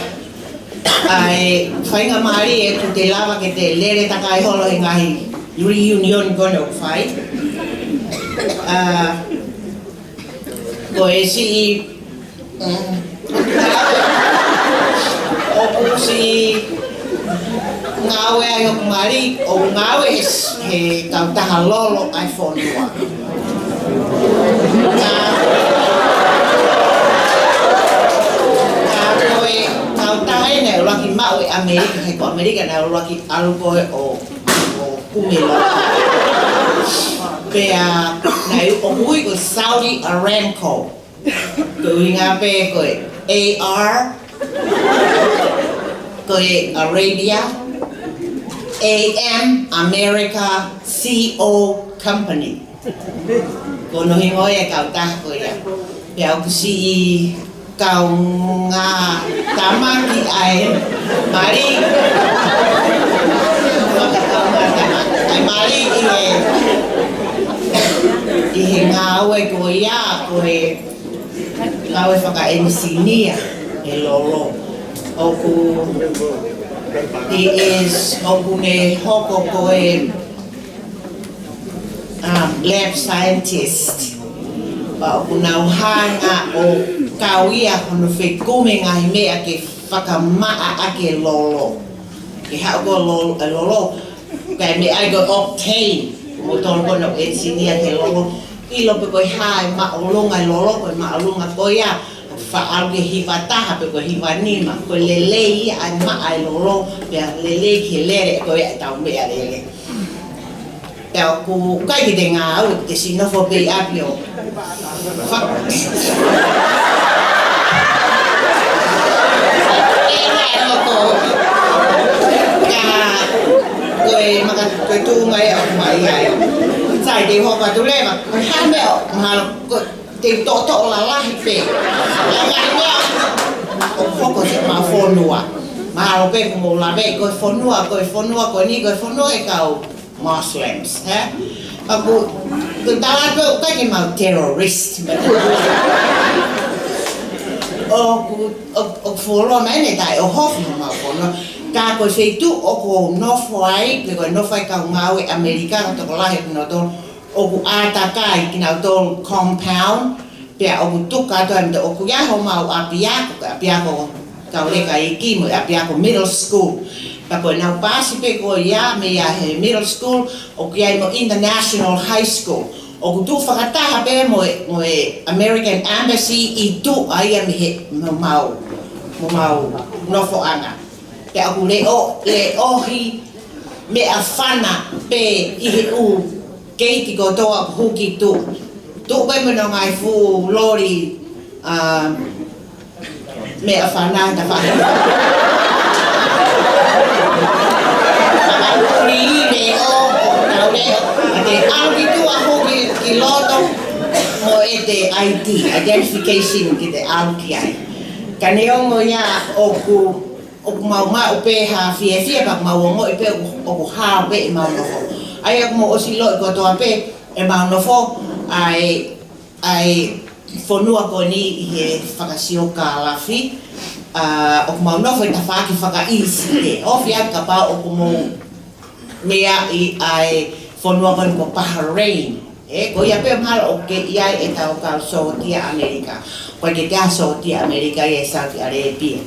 ʻa e faingamālie ʻoku te lava ke te lele takai holo he ngaahi reunion ko ena ʻoku fai. Ā, ko e siʻi, mm, ʻoku siʻi Ngāue ai ʻoku mali, ʻoku ngāue he, he kautaha lolo ʻa e fonua. Ka, ka ko e kautaha ʻeni naʻe ʻuluaki maʻu ʻe ʻAmelika, he ko ʻAmelika naʻe ʻuluaki ʻalu ko ē ʻo, ʻo kumi lolo. Pea naʻe ui ko Saudi Aramco. Ko e ʻuhinga pē ko e A R, ko e Arabia, A M, America, C O Company. Ko hono hingoa ia e kautaha ko ia. Pea ʻoku siʻi kaungā tamaki ʻa e mali. Kaungā tamaki ʻa e mali ʻi he, ʻi he ngāue ko ia, ko e ngāue fakaʻenisinia e lolo. ʻOku, it is, ʻoku ne hoko ko e, um, lab scientist. Pea ʻoku nau hanga ʻo kau ia hono fekumi ngaahi meʻa ke fakamaʻa ʻaki e lolo. Ke haʻu ko e lolo, e lolo, kae meʻa ai ko e octane, mo tolo ko hono enisinia ki he lolo. ʻIlo pe ko e hā e māʻolunga e lolo, ko e māʻolunga ko ia, faʻa ʻalu ki he hiva taha pe ko e hiva nima, ko e lelei ia ʻa e maʻa e lolo, pea lelei ki he lele, ko ia ʻetau meʻalele. Pea ʻoku ʻikai ke te ngāue, te siʻi nofo pē ʻi ʻapi ʻo fak-, ʻe ngā e loko. Ka, ko e maka, ko e tuʻunga ia ʻoku mai ai. Sai, te u hoko atu leva, ko e hā e meʻa ʻoku mahalo, ko e, te u toʻotoʻo lalahi pē. Langa e meʻa ʻoku hoko he ʻemau fonua. Mahalo pē kuo mou lave, ko e fonua, ko e fonua, ko eni, ko e fonua e kau Muslims, ē? ʻOku, ko e tala pē ʻoku ʻikai ke mau terrorist. ʻOku, ʻo, ʻoku fuoloa mai ʻene taʻeʻohofi homau fonua. Ka ko e feituʻu ʻoku ou nofo ai, pe ko e nofo ai e kau ngāue ʻAmelika, ko e tokolahi ʻoku nau tō, ʻoku ʻātakai kinautolu compound, pea ʻoku tuku atu ai mo ʻoku ʻi ai homau ʻapiako, ko e ʻapiako kauleka iiki mo e ʻapiako middle school. Pea ko ʻenau paasi pē ko ia mei he middle school, ʻoku ʻi ai mo e International High School. ʻOku tuʻu fakataha pē mo e, mo e American Embassy ʻi tuʻa ia mei he, mo homau, mo homau nofoʻanga. Pea ʻoku leʻo, leʻohi meʻafana pē ʻi he ʻū keiti kotoa ʻoku huki tuʻu. Tuʻu pē mo hono ngaahi fuʻu loli, um, meʻafana he tafaʻaki. Fakaʻuli leʻo, tau leʻo, ʻa e ʻalu ki tuʻa huki ki loto, mo e te I D, identification ki te ʻalu ki ai. Ka neongo ia ʻoku ʻoku mau maʻu pē ha fiefia pea mau ongoʻi pē ʻoku, ʻoku hao pē ʻemau nofo. ʻA ia ʻoku mou ʻosi ʻiloʻi kotoa pē ʻemau nofo, ʻa e, ʻa e fonua ko eni ʻi he fakasiokālafi, ʻa, ʻoku mau nofo he tafaʻaki fakaʻīsite. Ofi atu kapau ʻoku mou meaʻi ʻa e fonua ko eni ko Bahrain. Ē, ko ia pē mahalo ʻoku kei ʻi ai ʻetau kau sōtia ʻAmelika. ʻOku ʻikai ke ʻi ai ha sōtia ʻAmelika ʻi Saudi Arabia.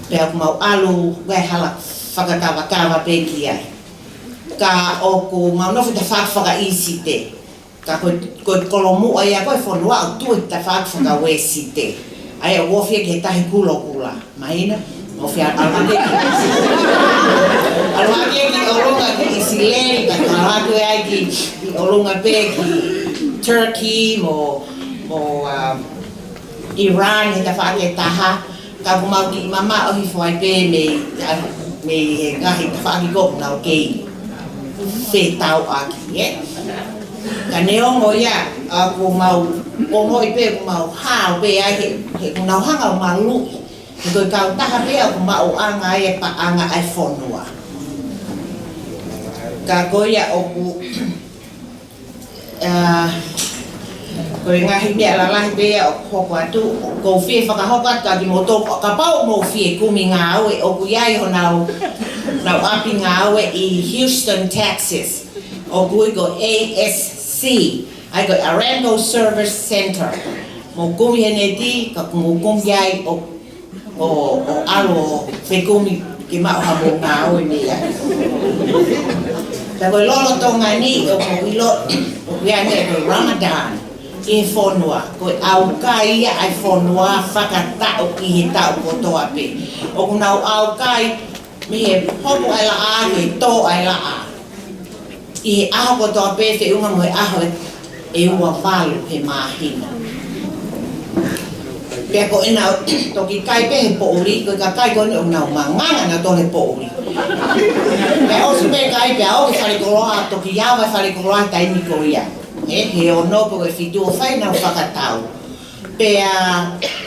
Pea ʻoku mau ʻalu, ʻoku ʻi ai e hala fakakavakava pē ki ai. Ka ʻoku mau nofo he tafaʻaki fakaʻīsite. Ka ko e, ko e kolomuʻa ia ko e fonua ʻoku tuʻu he tafaʻaki fakauēsite. ʻA ia ʻoku ofi ia ki he Tahi Kulokula. Mahino, ʻoku ofi ʻalu hake ki, ʻalu hake ki ʻolunga ki ʻIsileli, ka ʻalu hake ai ki, ki ʻolunga pē ki Turkey, mo, mo, um, Iran, he tafaʻaki ʻe taha, ka ʻoku mau kiʻi mamaʻo hifo ai pē mei, mei he ngaahi tafaʻaki ko ē ʻoku nau kei fetauʻaki, ē? Ka neongo ia, ʻoku mau ongoʻi pē, ʻoku mau hao pē ai he, he ʻoku nau hanga ʻo maluʻi. He ko e kautaha pē ia ʻoku maʻuʻanga ai e paʻanga ʻa e fonua. Ka ko ia ʻoku, ʻa, ko e ngaahi meʻa lalahi pē ia ʻoku hoko atu, ʻoku ou fie fakahoko atu kia kimoutolu, kapau ʻoku mou fie kumi ngāue, ʻoku ʻi ai honau, honau ʻapi ngāue ʻi Houston, Texas. ʻOku ui ko A S C, ʻa ia ko e Aramco Service Center. Mou kumi he neti, ka mou kumi ai ʻo ʻo, ʻo ʻalu ʻo fekumi ke maʻu ha mo ngāue mei ai. Pea ko e lolotonga ni ʻoku ʻilo, ʻoku ʻi ai e meʻa ko e Ramadan ʻi he fonua, ko e ʻaukai ia ʻa e fonua fakataʻu ʻi he taʻu kotoa pē. ʻOku nau ʻaukai mei he hopo ʻa e laʻā ki he tō ʻa e laʻā ʻi he ʻaho kotoa pē, feʻunga mo e ʻaho ʻe ua valu he māhina. Pea ko ʻenau toki kai pē he poʻuli, ko e kakai ko eni ʻoku nau manganga nautolu he poʻuli. Pea ʻosi pē kai pea ō ki falekoloa, toki ava falekoloa he taimi ko ia. Ē, he ono pe ko e fitu ʻo fai ʻenau fakatau. Pea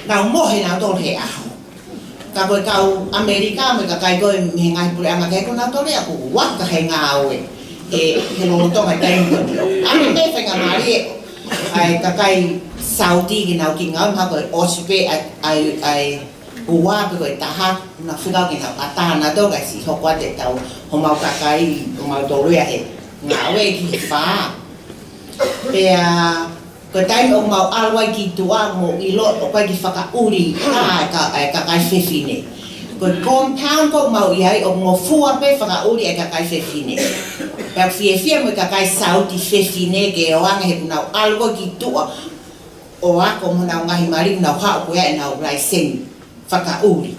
nau mohe nautolu he ʻaho. Ka ko e kau ʻAmelika mo e kakai ko ē mei he ngaahi puleʻanga kehe, ko nautolu ia ʻoku vaka he ngāue he, he lolotonga taimi ko eni. ʻAlu pē faingamālie ʻa e kakai Saudi ke nau kiʻi ngāue, mahalo ko e ʻosi pē ʻa e, ʻa e, ʻa e ua pe ko e taha, nau fika ke nau ʻatā nautolu kae siʻi hoko atu e tau homau kakai, homau tolu ia he ngāue ki he fā. Pea ko e taimi ʻoku mau ʻalu ai ki tuʻa mo ʻilo ʻoku ʻikai ke fakaʻuli ʻa e ka-, ʻa e kakai fefine. Ko e compound ko ʻoku mau ʻi ai ʻoku ngofua pē fakaʻuli ʻa e kakai fefine. Pea fiefia mo e kakai Saudi fefine ke ō ange he ʻoku nau ʻalu ko ē ki tuʻa ʻo ako mo honau ngaahi mali, nau haʻu ko ia ʻenau laiseni fakaʻuli.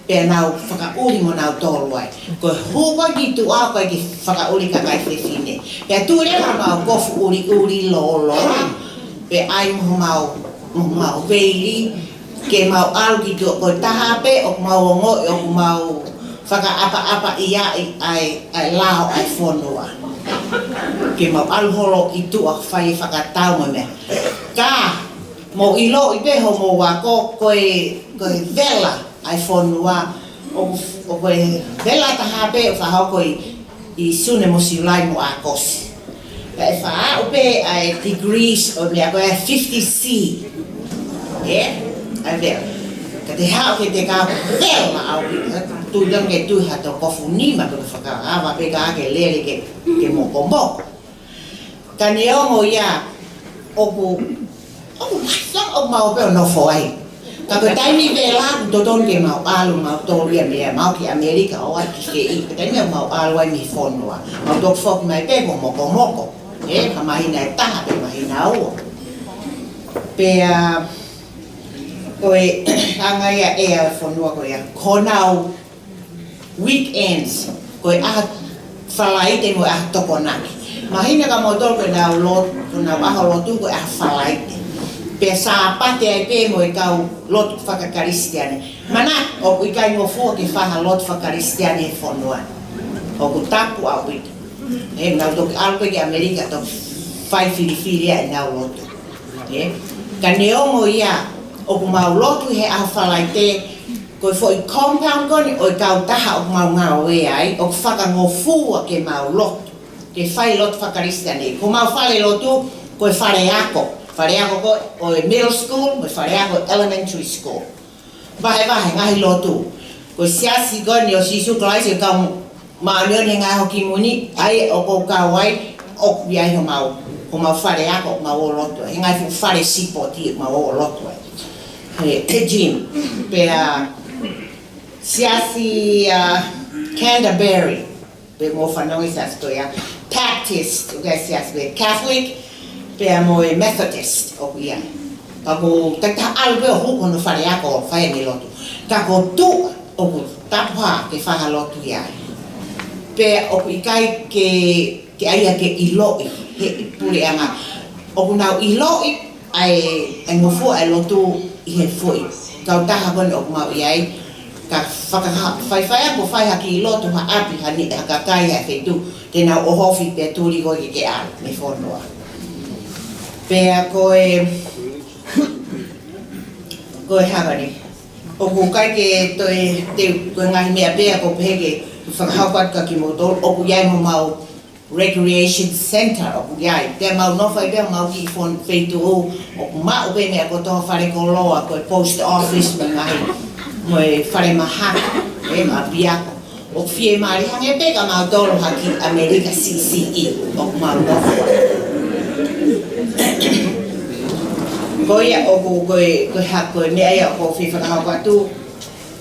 Pea nau fakaʻuli mo nautolu ai. Ko e hū ko ē ki tuʻa ʻoku ʻikai ke fakaʻuli kakai fefine. Pea tuli ʻa homau kofu ʻuliʻuli lōloa. Pea ʻai mo homau, mo homau veili. Ke mau ʻalu ki tuʻa, ko e taha pē ʻoku mau ongoʻi ʻoku mau fakaʻapaʻapaʻi ai ʻa e, ʻa e lao ʻa e fonua. Ke mau ʻalu holo ki tuʻa fai fakatau mo e meʻa. Ka mou ʻiloʻi pē hoʻomou ako, ko e, ko e vela ʻa e fonua, ʻo, ʻo ko e vela taha pē ʻoku fakahoko ʻi, ʻi Sune mo Siulai mo ʻAokosi. Pea ʻe faʻa aʻu pē ʻa e degrees ʻo e meʻa ko e fifty C. Ē? ʻA e vela. Ka te haʻu ke te ka vela ʻaupito, tui tonu ke tui ha toko kofu nima, pea ke fakaava pē ka ke lele ke, ke mokomoko. Ka neongo ia, ʻoku, ʻoku lahi ange ʻoku mau pē ʻo nofo ai. Ka ko e taimi vela ʻoku totonu ke mau ʻalu, mau tolu ia mei ai, mau ki ʻAmelika ʻo ʻai ki feʻi. Ko e taimi ʻoku mau ʻalu ai mei fonua, mau toki foki mai pē mo mokomoko. Ē, ha māhina ʻe taha pe māhina ʻe ua. Pea ko e anga ia ʻa e fonua ko ia. Ko honau weekends, ko e ʻaho Falaite mo e ʻaho Tokonaki. Mahino kia moutolu ko ʻenau lo-, ko ʻenau ʻaho lotu ko e ʻaho Falaite. Pea Sāpate ai pē mo e kau lotu fakakalisitiane. Manatu, ʻoku ʻikai ngofua ke fai ha lotu fakakalisitiane he fonua. ʻOku tapu ʻaupito. Ē, nau toki ʻalu pē ki ʻAmelika toki fai filifili ʻa ʻenau lotu. Ē, ka neongo ia, ʻoku mau lotu he ʻaho Falaite, ko e foʻi compound ko eni ʻo e kautaha ʻoku mau ngāue ai, ʻoku fakangofua ke mau lotu, ke fai lotu fakakalisitiane. Ko homau fale lotu, ko e fale ako. Fale ako ko ē ʻo e middle school, mo e fale ako elementary school. Vahevahe ngaahi lotu. Ko e siasi ko eni ʻo Sīsū Kalaisi ʻo e Kau Māʻoniʻoni ʻi he Ngaahi ʻAho Kimui Ni, ʻa ia ʻoku ou kau ai, ʻoku ʻi ai homau, homau fale ako, mau ō lotu ai. He ngaahi fuʻu fale sipoti, mau ō lotu ai. He, he gym. Pea siasi, ʻa, Canterbury, pea mou fanongo ki he siasi ko ia, Baptist, ʻoku ʻi ai siasi pē Catholic, pea mo e Methodist ʻoku ʻi ai. Ka ko e taha ʻalu pē ʻo hū ki hono fale ako ʻo fai ʻene lotu. Ka ko tuʻa ʻoku tapuhā ke fai ha lotu ai. Pea ʻoku ʻikai ke, ke ʻai ia ke ʻiloʻi he puleʻanga. ʻOku nau ʻiloʻi ʻa e, ʻa e ngofua ʻa e lotu ʻi he foʻi kautaha ko eni ʻoku mau ʻi ai. Ka fakaha-, faifai ʻa ko e fai ha kiʻi lotu ha ʻapi, ha niʻihi, ha kakai, ha feituʻu, te nau ʻohofi pea tuli koe ke ke ʻalu mei fonua. Pea ko e, ko e hangē ni. ʻOku ʻikai ke toe, te, ko e ngaahi meʻa pē ʻoku ou pehē ke fakahoko atu kia kimoutolu, ʻoku ʻi ai mo homau recreation center ʻoku ʻi ai. Pea mau nofo ai pē ʻo mau kiʻi fon-, feituʻu ʻoku maʻu pē meʻa kotoa, falekoloa, ko e post office mo e ngaahi, mo e falemahaki, ē, mo e ʻapiako. ʻOku fiemālie hangē pē kia mautolu ha kiʻi ʻAmelika siʻisiʻi ʻoku mau nofo ai. Ko ia ʻoku, ko e, ko e ha-, ko e meʻa ia ʻoku ou fie fakahoko atu,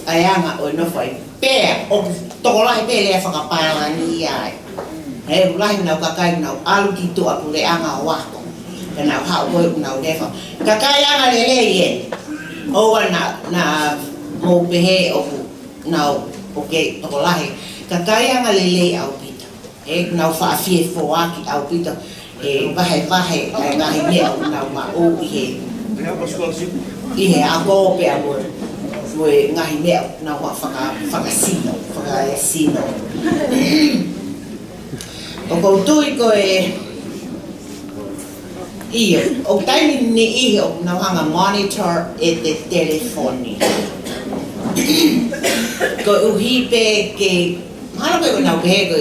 ʻa e anga ʻo e nofo ai. Pea ʻoku tokolahi pē lea fakapālangi ai. He ʻoku lahi ʻenau kakai ʻoku nau ʻalu ki tuʻapuleʻanga ʻo ako. Pea nau haʻu ko ē ʻoku nau lea faka-, kakai angalelei ē. ʻOua naʻa, naʻa mou pehē ʻoku nau, ʻoku kei tokolahi. Kakai angalelei ʻaupito. ʻOku nau faʻa fie foaki ʻaupito he vahevahe ʻa e ngaahi meʻa ʻoku nau maʻu ʻi he, ʻi he ako pea mo, mo e ngaahi meʻa ʻoku nau faka-, fakasino, fakasino. ʻOku ou tui ko e, ʻio, ʻoku taimi niʻihi ʻoku nau hanga monitor ʻete telefoni. Koeʻuhi pē ke, mahalo pē ʻoku nau pehē ko,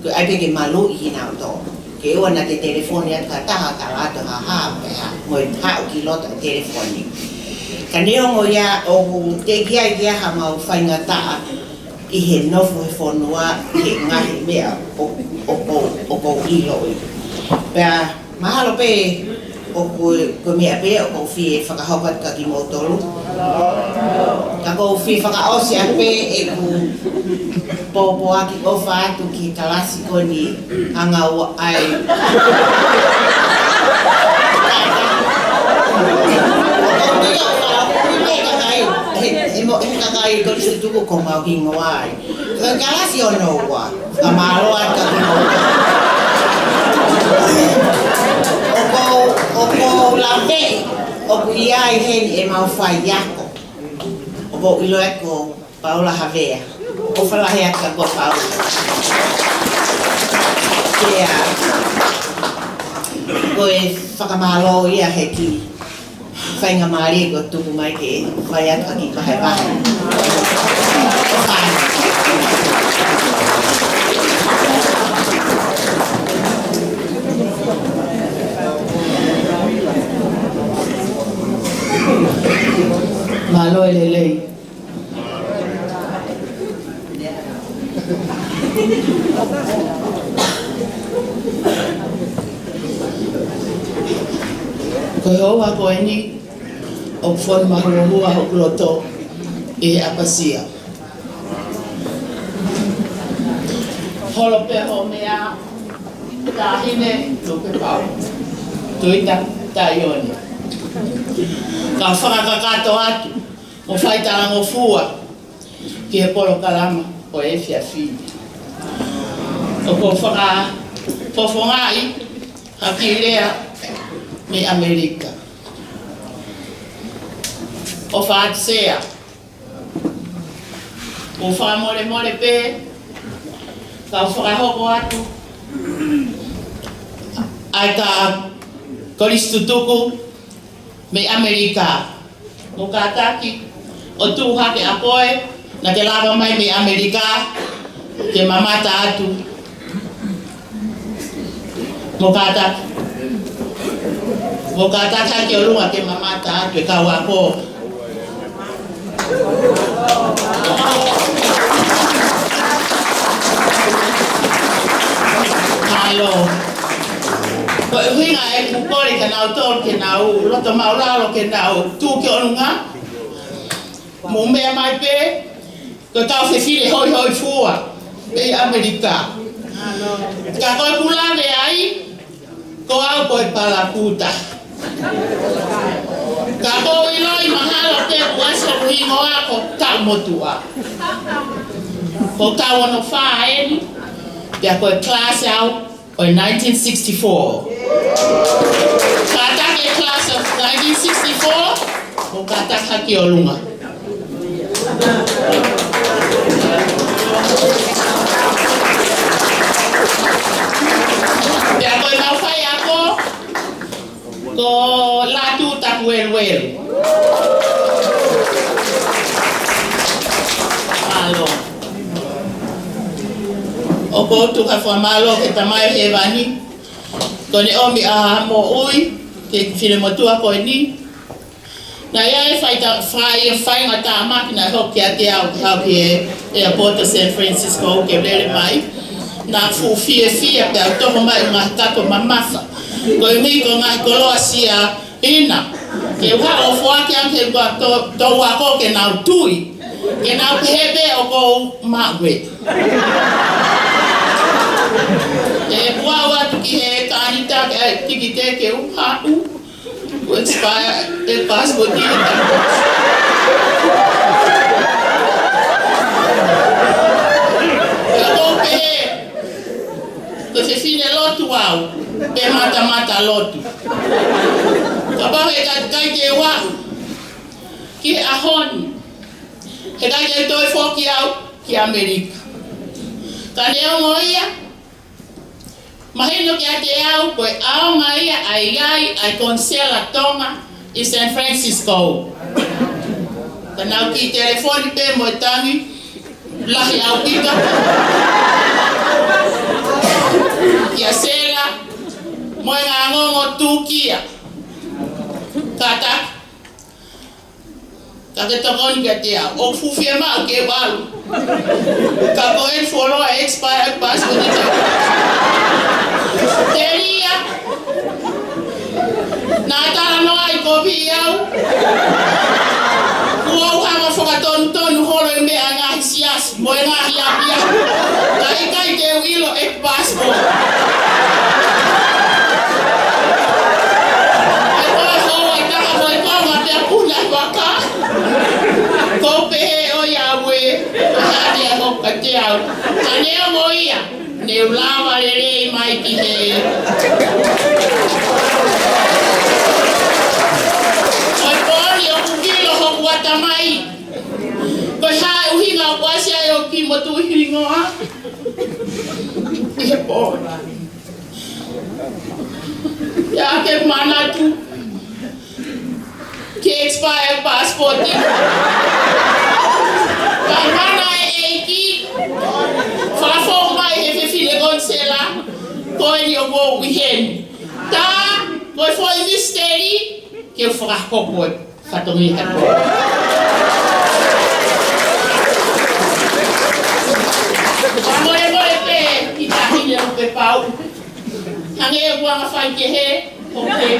ko e ʻai pē ke maluʻi kinautolu. Ke ʻoua naʻá te telefoni atu ki ha taha, tala atu ha hā, pe ha, mo e haʻu ki loto e telefoni. Ka neongo ia ʻoku teʻeki ai ke ʻi ai haʻamau faingataʻa ʻi he nofo he fonua, ʻi he ngaahi meʻa ʻo, ʻoku, ʻoku ou ʻiloʻi. Pea mahalo pē ʻoku, ko e meʻa pē ʻoku ou fie fakahoko atu kia kimoutolu. Ka ʻoku ou fie fakaʻosi atu pē ʻeku pōpoaki ʻofa atu ki he kalasi ko eni ʻa e ngāue ʻa e. ʻOku ou tui ʻoku ou fakaʻuhi pē kakai, he, he mo, he kakai ko e Kolisi Tutuku ko homau hingoa ai. Ko e kalasi hono ua, ka mālō atu kia kimoutolu. ʻOku ou, ʻoku ou laveʻi, ʻoku ʻi ai heni ʻemau faiako. ʻOku ou ʻilo ē ko Paula Havea. ʻOfa lahi atu kia koe Paula. Pea, ko e fakamālō ia he kiʻi faingamālie kuo tuku mai ke fai atu ha kiʻi vahevahe. Mālō e lelei. Ko e houa ko eni, ʻoku fonu mahuohua hoku loto ʻi he ʻapasia. Holo pē hoʻo meʻa, Taʻahine Lupepau Tuita Taione. Kau fakakakato atu mo fai talangofua ki he polokalama ʻo e efiafi ni. ʻOku ou fakafofongaʻi ha kiʻi lea mei ʻAmelika. ʻOfa atu Sea. ʻOku ou fakamolemole pē, kau fakahoko atu ʻa e kau Kolisi Tutuku mei ʻAmelika. Mou kātaki ʻo tuʻu hake ʻa koe naʻá ke lava mai mei ʻAmelika ke mamata atu. Mou kātaki. Mou kātaki ki ʻolunga ke mamata atu e kau ako. Mālō. Ko e ʻuhinga ʻeku kole kia nautolu ke nau loto maʻulalo ke nau tuʻu ki ʻolunga. Mou meʻa mai pē, ko e kau fefine hoihoifua ʻi ʻAmelika. Ka ko e kulave ai, ko au ko e palakuta. Ka ʻoku ou ʻiloʻi mahalo pē kuo ʻasi hoku hingoa ko Taʻumotuʻa. Ko e kau ono fā eni, pea ko e class au ʻo e nineteen sixty-four. Kātaki e class of nineteen sixty-four, mou kātaki hake ki ʻolunga. Pea ko ʻemau faiako, ko Latu Takueluelu. Mālō. ʻOku ou tuku ha fakamālō ki he Tamai Hēvani, ko ʻene ʻomi ʻa e moʻui ki he kiʻi finemotuʻa ko eni. Naʻe ʻi ai e faita-, fai-, faingataʻa mai naʻe hoko kiate au, ke haʻu ki he airport ʻo San Francisco ke lele mai. Naʻá ku fuʻu fiefia pea u toho mai ʻi he ngaahi kato mamafa. Ko e ngaahi, ko e ngaahi koloa Siaina. Ke u haʻu ʻo foaki ange ki he kau to-, touako ke nau tui. Ke nau pehē pē ʻoku ou maʻu ē. Te u ʻalu atu ki he kānita, ē, tikite ke u haʻu. Kuo expire e passport ʻi he tapu. Ka ʻoku ou pehē, ko e fefine lotu au, pea matamata lotu. Kapau heʻikai te u aʻu ki he ʻaho ni, heʻikai te u toe foki au ki ʻAmelika. Ka neongo ia, mahino kiate au ko e ʻaonga ia ʻa e ʻi ai ʻa e Konisela Tonga ʻi San Francisco. Ka nau kiʻi telefoni pē mo e tangi lahi ʻaupito kia Sela mo e ngaahi ongo tūkia. Kātaki, ka ke tokoni kiate au. ʻOku ou fiemaʻu ke u ʻalu. Ka ko e fuoloa expire passport ʻi he tapu. Telia, naʻa talanoa ʻi kovi au. Kuo u hanga fakatonutonu holo e meʻa ngaahi siasi mo e ngaahi ʻapiako. Ka ʻikai te u ʻilo e passport. Ko e hoa taha mo e konga pea puna vaka. ʻOku ou pehē ʻoiauē, ʻoiauē ʻoku ʻikai te u. Ka neongo ia, ne u lava lelei mai ki he. Ko e pō ni ʻoku ʻilo hoku ʻatamai. Ko e hā e ʻuhinga ʻoku ʻasi ai hoku kiʻi motuʻa hingoa ʻi he pō ni? ʻIa ke manatu ki he expire passport. Kae mana e ʻEiki, fakafou mai he fefine Konisela ko eni ʻoku ou ʻi heni. Tā, ko e foʻi misiteli ke u fakahoko e fatongia. Fakamolemole pē ki he taʻahine ʻo Pepau. Hangē ko e anga fai kehe, ʻo pehē.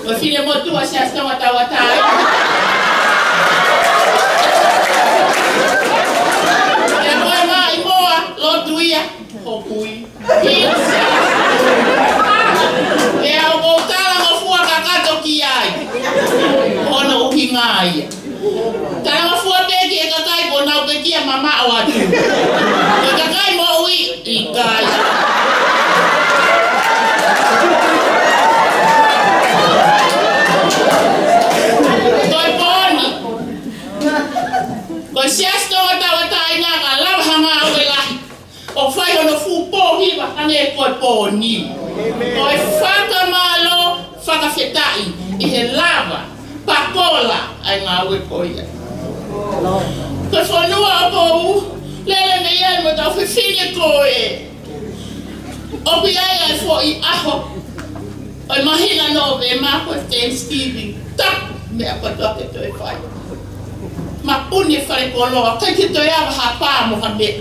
Ko e fine motuʻa Siasi Tonga Tauʻatāina. Pea ko e maʻimoa lotu ia, ʻo kui. Pea ʻoku ou talangofua kakato ki ai. Hono ʻuhinga ia. Talangofua pē ki he kakai kuo nau pekia mamaʻo atu. Ko e kakai moʻui, ʻikai. Ko e pō ni, ko e Siasi Tonga Tauʻatāina ka lava ha ngāue lahi. ʻO fai hono fuʻu pō hiva hangē ko e pō ni. Ko e fakamālō fakafetaʻi ʻi he lava pakola ʻa e ngāue ko ia. Ko e fonua ʻoku ou lele mei ai mo ʻetau fefine ko ē. ʻOku ʻi ai ʻa e foʻi ʻaho ʻo e māhina Nōvema ko e Thanksgiving. Tapu meʻa kotoa ke toe fai. Mapuni e falekoloa, ʻikai ke toe ʻi ai ha pā mo ha meʻa.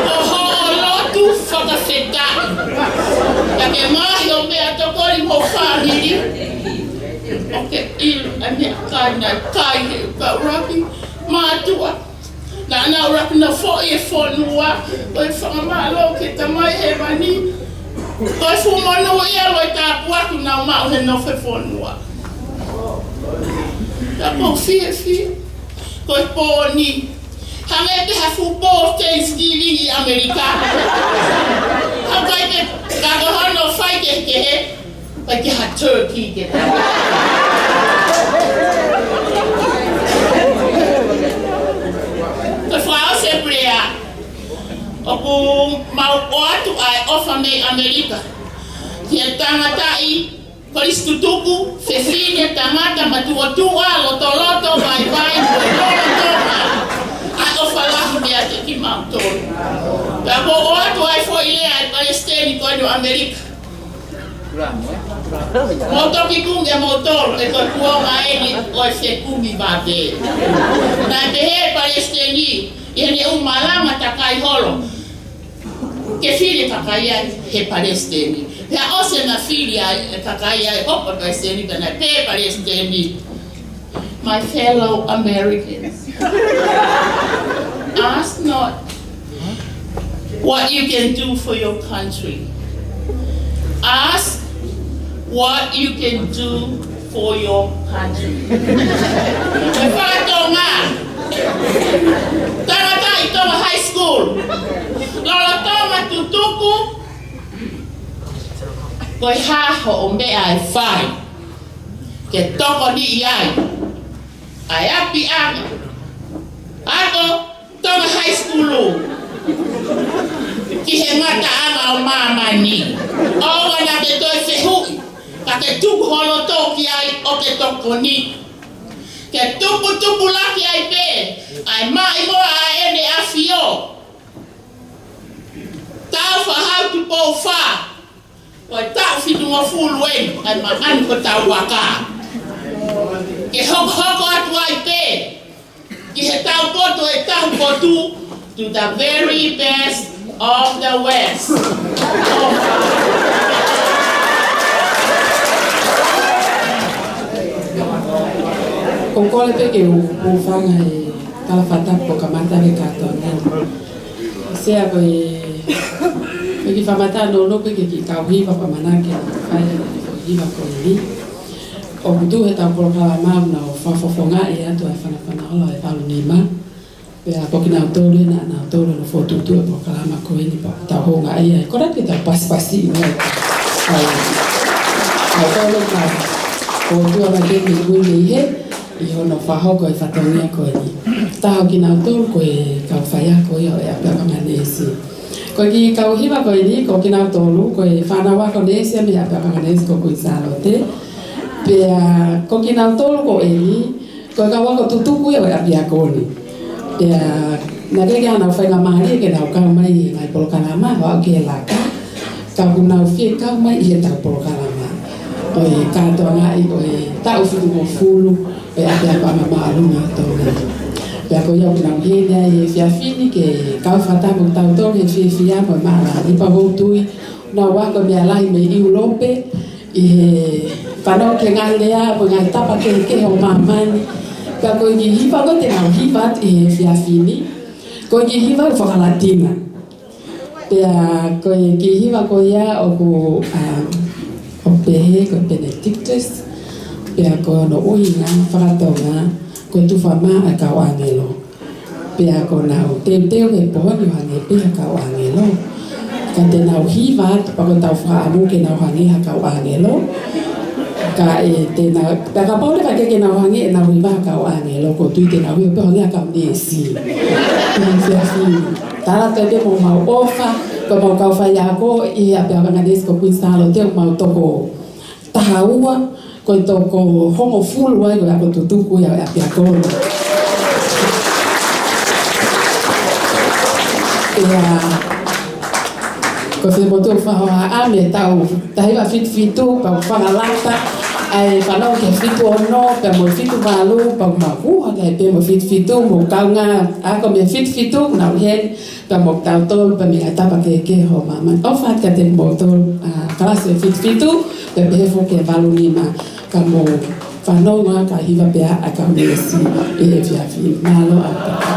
Ko hoʻo lotu fakafetaʻi. Ka ke mahi ʻo meʻatokoni mo e fāmili. ʻOku ke ʻilo ʻa e meʻakai naʻe kai he kau ʻuluaki mātuʻa. Naʻa nau ʻuluaki nofoʻi e fonua, ko e fakamālō ki he Tamai Hēvani. Ko e fuʻu monū ia mo e tāpuaki naʻa nau maʻu he nofo e fonua. Ka ʻoku ou fiefia, ko e pō ni. Hangē pē ha fuʻu pō Thanksgiving ʻi ʻAmelika. ʻOku ʻikai ke, ka ko hono fai kehekehe. ʻIkai ke ha turkey ke ta. Ko e fakaʻosi e puleʻanga, ʻoku mau ʻoatu ʻa e ʻofa mei ʻAmelika ki he tangataʻi, kolisi tutuku, fefine, tangata, matuʻotuʻa, lotoloto, vaivai, mo e lolotonga. ʻA e ʻofa lahi meiate kimautolu. Pea ʻoku ou ʻoatu ʻa e foʻi lea ʻa e Palesiteni ko eni ʻo ʻAmelika. Mou toki kumi ʻa moutolu, he ko e kuonga eni ʻo e fekumi vave. Naʻe pehē ʻe he Palesiteni, ʻi heʻene ʻū malanga takai holo, ke fili e kakai ia he Palesiteni. Pea ʻosi ʻena fili ai e kakai ia, hoko e Palesiteni, pea naʻe pehē ʻe he Palesiteni, My fellow Americans, ask not what you can do for your country. Ask what you can do for your country. Ko e faka-Tonga. Tangataʻi Tonga High School. Lolotonga tutuku. Ko e hā hoʻo meʻa ʻe fai ke tokoniʻi ai ʻa e ʻapiʻanga ako Tonga High School ki he ngataʻanga ʻo māmani? ʻOua naʻa ke toe fehuʻi, ka ke tuku ho loto ki ai ʻo ke tokoni. Ke tuputupulaki ai pē ʻa e maʻimoa ʻa ʻEne ʻAfio. Taʻu fā hau Tupou Fā, ko e taʻu fitungofulu eni ʻa e māmani ko Tauaka. Ke hokohoko atu ai pē ki he taupotu ʻe taha potu, to the very best of the West. ʻOku ou kole pē ke u hūfanga he tala fakatapu kuo kamata ʻaki e kātoanga ni. Sea, ko e, ko e kiʻi fakamatala nounou pē ki he kiʻi kau hiva pea ʻamanaki ke fai e kiʻi hiva ko eni. ʻOku tuʻu he ʻetau polokalama ʻoku nau fakafofongaʻi atu ʻa e Fanafana Ola ʻo e valu nima. Pea ko kinautolu eni naʻa nau tolo no fokotuʻutuʻu e polokalama ko eni pea tau houngaʻia ai. Ko ena ke tau pasipasi ʻi muʻa. ʻAi. ʻAi, tolo ka. Ko tua ma ke mi ui mei he. ʻI hono fakahoko e fatongia ko eni. Taha ʻo kinautolu ko e kau faiako ia ʻo e ʻapiako neesi. Ko e kiʻi kau hiva ko eni, ko kinautolu, ko e fānau ako neesi ia mei he ʻapiako neesi ko Kuini Sālote. Pea ko kinautolu ko eni, ko e kau ako tutuku ia ʻo e ʻapiako ni. Pea naʻe ʻikai ke nau faingamālie ke nau kau mai ʻi he ngaahi polokalama, ʻo aʻu ki he laka. Ka ʻoku nau fie kau mai ʻi heʻetau polokalama ʻo e kātoangaʻi ʻo e taʻu fitungofulu ʻo e ʻapiako māʻolunga ʻo Tonga. Pea ko ia ʻoku nau ʻi heni ai he efiafi ni ke kau fakataha mo kitautolu he fiefia mo e māʻoniʻoni, pea ʻoku ou tui nau ako meʻa lahi mei ʻIulope, ʻi he fanongo ki he ngaahi lea mo e ngaahi tapa kehekehe ʻo māmani. Pea ko e kiʻi hiva ko ē te nau hiva atu ʻi he efiafi ni, ko e kiʻi hiva ʻoku faka-Latina. Pea ko e kiʻi hiva ko ia ʻoku, um, ʻoku pehē ko e Benedictus, pea ko hono ʻuhinga faka-Tonga ko e tufa mā ʻa e kau ʻāngelo. Pea ʻoku nau teuteu he pō ni ʻo hangē pē ha kau ʻāngelo. Ka te nau hiva atu pea ko ʻetau fakaʻamu ke nau hangē ha kau ʻāngelo. Ka ʻe te nau, pea kapau leva ʻikai ke nau hangē ʻenau hiva ha kau ʻāngelo, ʻoku ou tui te nau hiva pē ʻo hangē ha kau neesi. Neesi ʻa e efiafi ni. Tala atu pē mo homau ʻofa, ko homau kau faiako ʻi he ʻapiako neesi ko Kuini Sālote, ʻoku mau toko taha ua, ko e toko hongofulu ai ko e ako tutuku ia ʻo e ʻapiako ni. Pea ko e fie motu ʻo fakahohaʻa mei he taʻu taha hiva fitu fitu, pea ʻoku fakalata ʻa e fanongo ki he fitu ono, pea mo e fitu valu, pea ʻoku mau hū hake ai pē mo e fitu fitu, mo e kaungā ako mei he fitu fitu, nau ʻi heni, pea mo kitautolu, pea mei he ngaahi tapa kehekehe ʻo māmani. ʻOfa atu kiate kimoutolu, ʻa, kalasi ʻo e fitu fitu, pea pehē foki ki he valu nima, ka mou fanongo ā ka hiva pē ʻa e kau neesi ʻi he efiafi ni. Mālō ʻaupito.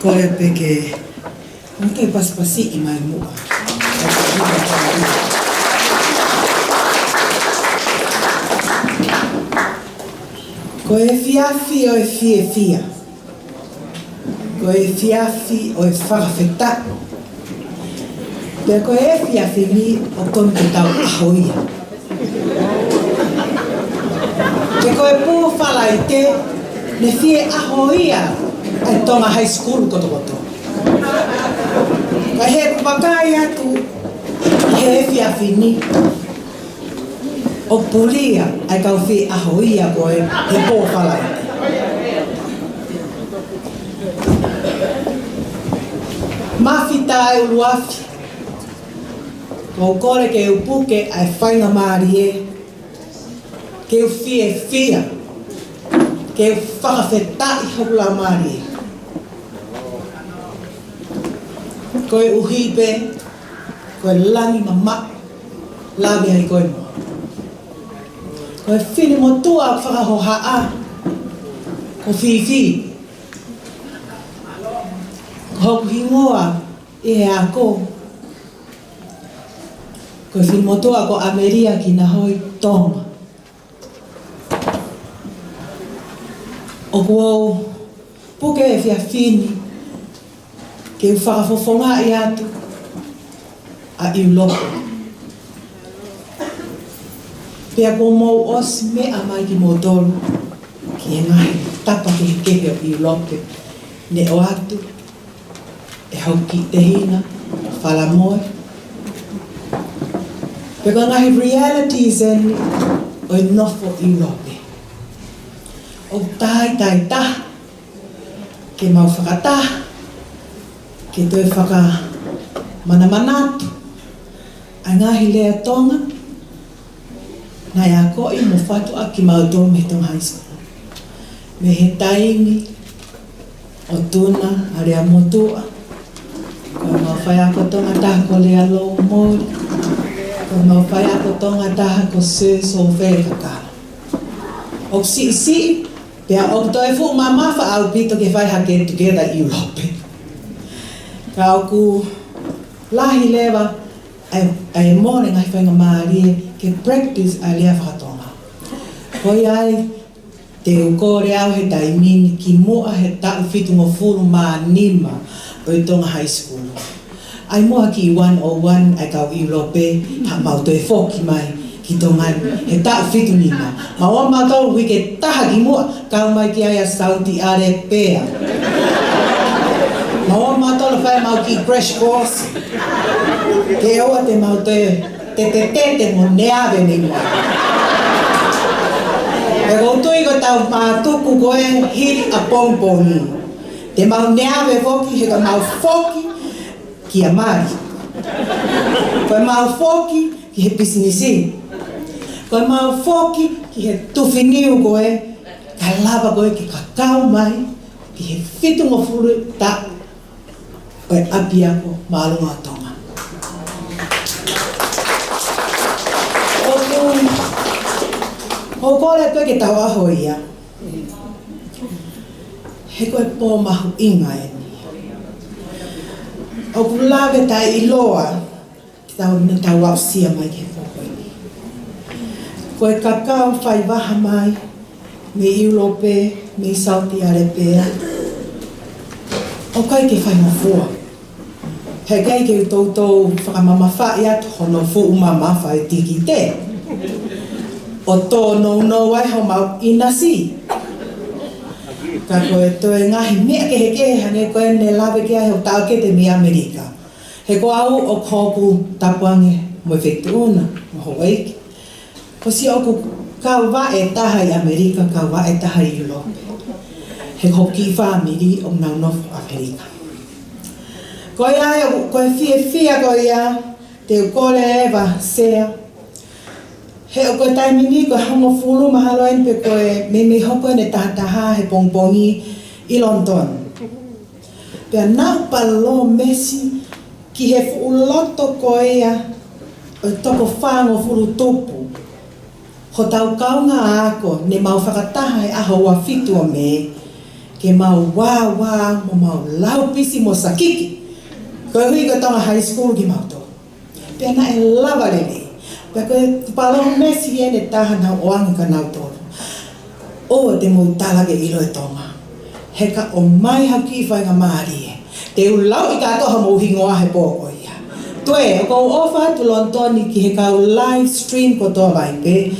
Kole pē ke, ʻoua te pasipasiʻi mai muʻa. Ko e efiafi ʻo e fiefia. Ko e efiafi ʻo e fakafetaʻi. Pea ko e efiafi ni ʻoku totonu ke tau ʻaho ia. He ko e pō Falaite, ne fie ʻaho ia ʻa e Tonga High School kotokotoa. Ka ʻi heʻeku vakai atu ʻi he efiafi ni, ʻoku pulia ʻa e kau fie ʻaho ia ko ē he pō Falaite. Mafita e ʻuluafi, ʻoku ou kole ke u puke ʻa e faingamālie ke u fiefia, ke u fakafetaʻi hoku laumālie. Koeʻuhi pē ko e langi mamaʻo, lave ai ko e moa. Ko e finemotuʻa fakahohaʻa ko Fifi. Ko hoku hingoa ʻi he ako, ko e finemotuʻa ko ʻAmelia Kinahoe Tonga. ʻOku ou puke e efiafi ni ke u fakafofongaʻi atu ʻa ʻIulope. Pea kuo mou ʻosi meʻa mai kimoutolu ki he ngaahi tapa kehekehe ʻo ʻIulope ne ʻoatu ʻe hoku kiʻi tehina, Falamoe. Pea ko e ngaahi realities eni ʻo e nofo ʻIulope. ʻOku taaitaha ke mau fakataha, ke toe fakamanamanatu ʻa e ngaahi lea Tonga naʻe akoʻi mo fatu ʻaki kimautolu mei he Tonga High School. Mei he taimi ʻo Tuna ʻAleamotuʻa, ko ʻemau faiako Tonga taha ko Lea Lou Moli, ko ʻemau faiako Tonga taha ko Sir Sofele Kakala. ʻOku siʻisiʻi, pea ʻoku toe fuʻu mamafa ʻaupito ke fai ha get together ʻIulope. Ka ʻoku lahi leva ʻa e, ʻa e mole ngaahi faingamālie ke practice ʻa e lea faka-Tonga. Ko ia ai, te u kole au he taimi ni kimuʻa he taʻu fitungofulu mā nima ʻo e Tonga High School, ʻai muʻa ki one oh one ʻa e kau ʻIulope, haʻamau toe foki mai ki Tonga ni he taʻu fitu nima. Mau ō mautolu uike taha kimuʻa, kau mai ki ai ʻa Saudi Arabia. Mau ō mautolu fai ʻemau kiʻi crash course ke ʻoua te mau toe tetetete mo neave mei muʻa. He ʻoku ou tui ko ʻetau mātuku ko ē hili ʻapongipongi, te mau neave foki he ko ʻemau foki kia Mali. Ko ʻemau foki ki he pisinisi. Ko ʻemau foki ki he tufi niu ko ē, kae lava ko ē ke kakau mai ki he fitungofulu taʻu ʻo e ʻapiako māʻolunga ʻo Tonga. ʻOku ou kole pē ke tau ʻaho ia, he ko e pō mahuʻinga eni. ʻOku lave taʻeʻiloa ke tau, tau aʻusia mai ki he pō ko eni. Ko e kakau faivaha mai mei ʻIulope, mei Saudi Arabia, ʻoku ʻikai ke faingofua. Heʻikai ke u toutou fakamamafaʻi atu hono fuʻu mamafa e tikite ʻo tōnounou ai homau ʻinasi. Ka ko e toe ngaahi meʻa kehekehe hangē ko ē ne lave ki ai hoʻo taʻokete mei ʻAmelika. He ko au ʻoku ou tāpuange mo e feituʻu na mo houʻeiki. Ko siʻoku kau vaʻe taha ʻi ʻAmelika, kau vaʻe taha ʻi ʻIulope. He ko hoku kiʻi fāmili ʻoku nau nofo ʻAmelika. Ko ia ai, ko e fiefia ko ia, te u kole ʻe Sea. He ʻoku ko e taimi ni ko e hongofulu mahalo eni pe ko e meimei hoko eni tahataha he pongipongi ʻi London. Pea naʻá ku palōmesi ki he fuʻu loto ko ia ʻo e toko fāngofulu tupu hotau kaungā ako ne mau fakataha he ʻaho ua fitu ʻo Mē, ke mau vāvā mo mau lau pisi mo sakiki. Koeʻuhi ko e Tonga High School kimautolu. Pea naʻe lava lelei. Pea ko e palōmesi eni ʻe taha naʻa ku ʻoange kia nautolu. ʻOua te mou tala ke ʻilo ʻe Tonga. He ka ʻomai ha kiʻi faingamālie, te u lauʻi kātoa homou hingoa he pō ko ia. Toe, ʻoku ou ʻofa atu Lonitoni ki he kau live stream kotoa mai pē,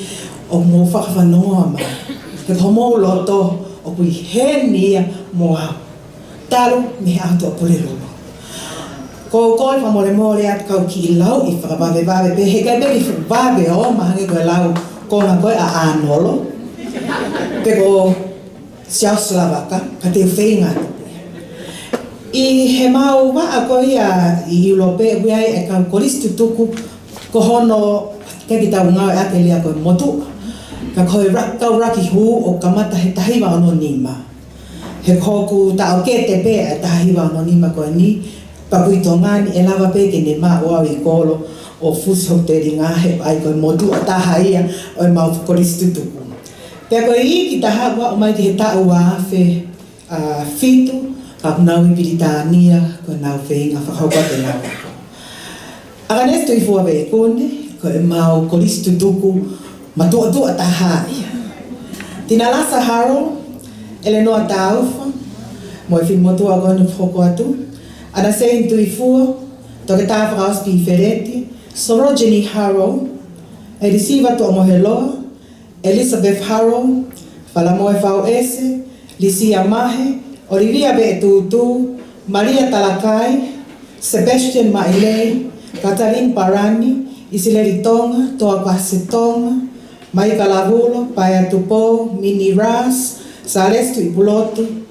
ʻoku mou fakafanongo mai. He ko homou loto, ʻoku ʻi heni ia mo au. Talu mei he ʻaho Tuʻapulelulu. Ko e kole fakamolemole atu kau kiʻi lauʻi fakavavevave pē, he ʻikai pē ke fuʻu vave ʻo ʻomai hangē ko e lau konga ko ē ʻa ʻAnolo. Pe ko Siaosi Lavaka, ka te u feinga atu pē. ʻI heʻemau vaʻa ko ia ʻi ʻIulope, ʻoku ʻi ai e kau kolisi tutuku, ko hono, ʻikai ke tau ngāueʻaki e lea ko e motuʻa. Ka ko e ra-, kau raki hū ʻoku kamata he taha hiva ono nima. He ko hoku taʻokete pē ʻa e taha hiva ono nima ko eni, pea ʻoku ʻi Tonga ni ʻe lava pē ke ne maʻu au ʻi kolo ʻo fusi hoku telinga he ʻai ko e motuʻa taha ia ʻo ʻemau kolisi tutuku. Pea ko e iiki taha ua ʻomai ki he taʻu ua afe, ā, fitu, ka ʻoku nau ʻi Pilitānia, ko ʻenau feinga fakahoko atu ʻenau ako. ʻAkanesi Tuʻifuaveikune, ko ʻemau kolisi tutuku matuʻotuʻa taha ia. Tinalasa Harold, ʻElenoa Taufa, mo e finemotuʻa ko eni ʻoku hoko atu, ʻAnaseini Tuʻifua, Toketā Fakaʻosi Pīfeleti, Sorojini Harold, ʻElisiva Tuʻamoheloa, Elizabeth Harold, Falamoe Fauese, Lisia Mahe, ʻOlivia Veʻetūtū, Malia Talakai, Sebastian Mailei, Katalin Parani, ʻIsileli Tonga, Toa Kuase Tonga, Maika Lavulo, Paea Tupou, Mini Ras, Sālesi Tuʻipulotu,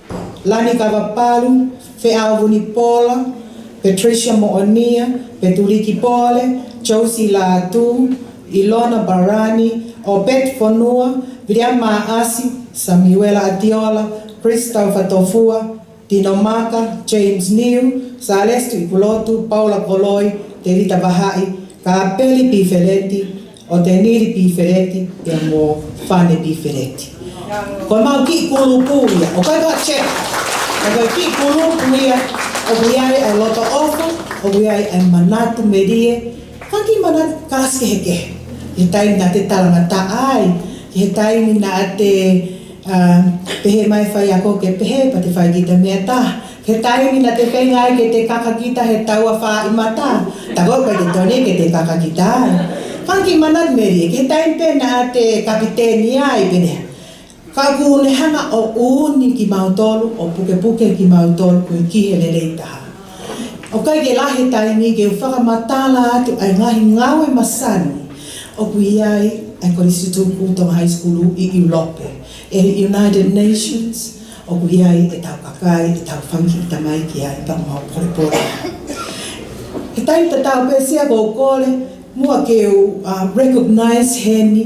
Lani Kavapalu, Feʻao Vunipola, Patricia Moʻonia, Petuliki Pole, Josie Lātū, ʻIlona Parani, ʻOpeti Fonua, Viliami Maʻasi, Samiuela ʻAtiola, Christopher Tofua, Tino Maka, James Niu, Sālesi Tuʻipulotu, Paula Koloi, Tēvita Vahaʻi, Kāpeli Pīfeleti, ʻOtenili Pīfeleti, pea mo Fane Pīfeleti. Ko ʻemau kiʻi kulupu ia, ʻoku ʻikai ko ha check. Ka ko e kiʻi kulupu ia, ʻoku ʻi ai ʻa e loto ʻofa, ʻoku ʻi ai ʻa e manatu melie, fanga kiʻi manatu kalasi kehekehe. He taimi naʻa te talangataʻa ai, he taimi naʻa te, ā, pehē mai faiako ke pehē, pea te fai kita meʻa taha. He taimi naʻa te feinga ai ke te kaka kita he taua fāʻi mata. Ta ko ʻoku ʻikai ke totonu ke te kaka kita ai. Fanga kiʻi manatu melie, he taimi pē naʻa te kapiteni ai pē eni. Ka ʻoku ne hanga ʻo ʻuuni kimautolu, ʻo pukepuke kimautolu ko e ki he lelei taha. ʻOku ʻikai ke lahi e taimi ke u fakamatala atu ʻa e ngaahi ngāue masani ʻoku ʻi ai ʻa e Kolisi Tutuku Tonga High School ʻi ʻIulope. ʻI he United Nations, ʻoku ʻi ai ʻetau kakai, ʻetau fanga kiʻi tamaiki ai, pea mau polepole. He taimi tatau pē Sia, ʻoku ou kole muʻa ke u, ā, recognize heni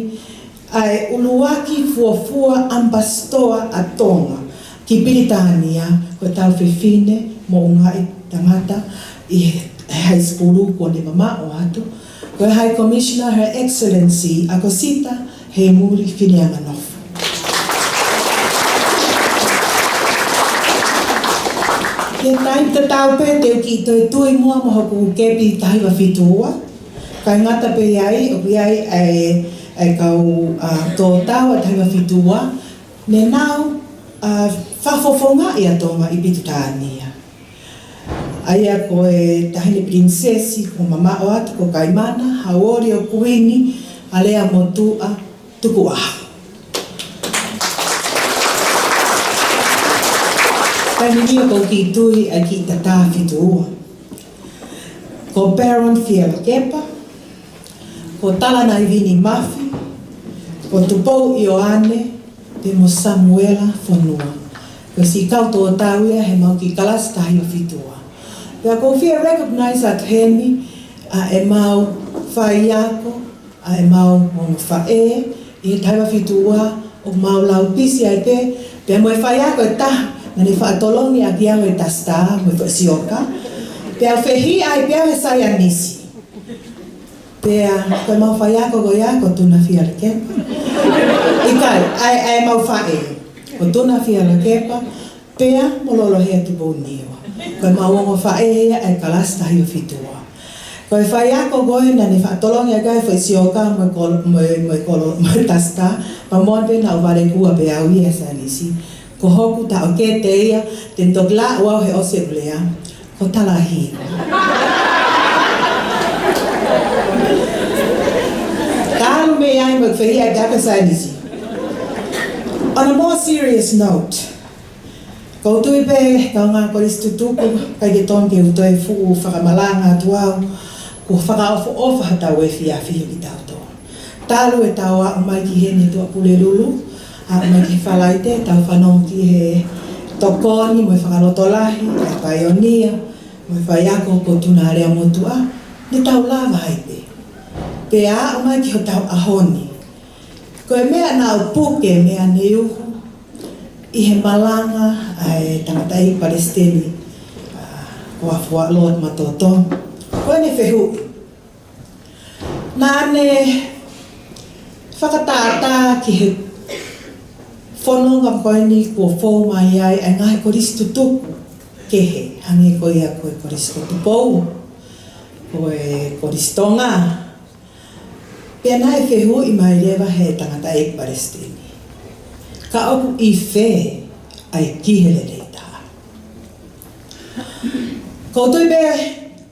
ʻa e ʻuluaki fuofua ʻamipasitoa ʻa Tonga ki Pilitānia, ko ʻetau fefine moʻungaʻi tangata ʻi he high school kuo ne mamaʻo atu, ko e High Commissioner Her Excellency ʻAkosita Heimuli Fineanganofo. ʻI he taimi tatau pē te u kiʻi toe tui muʻa mo hoku kepi taha hiva fitu ua. Kae ngata pē ai, ʻoku ʻi ai ʻa e, ʻa e kau, ā, tō tau ʻa e taha hiva fitu ua, ne nau, ā, fakafofongaʻi ʻa Tonga ʻi Pilitānia. ʻA ia ko e Taʻahine Pilinisesi kuo mamaʻo atu ko Kaimana Hauʻoli ʻo Kuini Aleamotuʻa Tukuʻaho. Taimi ni ʻoku ou kiʻi tui ʻa e kiʻi tatā fitu ua. Ko Baron Fielakepa, ko Talanaivini Mafi, ko Tupou ʻIoane, pea mo Samuela Fonua. Ko e siʻi kau tō tau ia heʻemau kiʻi kalasi taha hiva fitu ua. Pea ʻoku ou fie recognize atu heni ʻa ʻemau faiako, ʻa ʻemau ongo faʻē, ʻi he taha hiva fitu ua, ʻoku mau lau pisi ai pē, pea mo e faiako ʻe taha, naʻa ne faʻa tolongi ʻaki au he Telstar, mo e foʻi sioka. Pea u fehiʻa ai pē au he saienisi. Pea, ko ʻemau faiako ko ia, ko Tuna Fielakepa. ʻIkai, ʻa e, ʻa ʻemau faʻē, ko Tuna Fielakepa, Pea mo Lolohea Tupou Niua. Ko ʻemau ongo faʻē ia ʻa e kalasi taha hiva fitu ua. Ko e faiako ko ē naʻa ne faʻa tolongi ʻaki ʻa e foʻi sioka mo e kolo, mo e, mo e kolo, mo e tasita, pea mo pē naʻa ku vale kua pē au ia he saienisi. Ko hoku taʻokete ia, te ne toki laʻu au he ʻosi ʻeku lea, ko Talahi. Talu mei ai mo e fehiʻa ʻa e saienisi. On a more serious note, ʻoku ou tui pē, kaungā kolisi tutuku, ʻikai ke tonu ke u toe fuʻu fakamalanga atu au, kuo fakaʻofoʻofa hotau efiafi ʻo kitautolu. Talu ʻetau aʻu mai ki heni Tuʻapulelulu, aʻu mai ki Falaite, tau fanongo ki he tokoni mo e fakalotolahi ʻa e paionia mo e faiako ko Tūnalea Motuʻa, ne tau lava ai pē. Pea aʻu mai ki hotau ʻaho ni, ko e meʻa naʻa ku puke meʻa ne uhu ʻi he malanga ʻa e tangataʻeiki palesiteni, ʻa, ko Afua Lord Matoto. Ko ʻene fehuʻi. Naʻa ne fakatātā ki he fononga ko eni kuo fou mai ai ʻa e ngaahi kolisi tutuku kehe, hangē ko ia ko e kolisi ko Tupou, ko e kolisi Tonga. Pea naʻe fehuʻi mai leva he tangataʻeiki palesiteni, ka ʻoku ʻi fē ʻa e Kiheleleitaha? ʻOku ou tui pē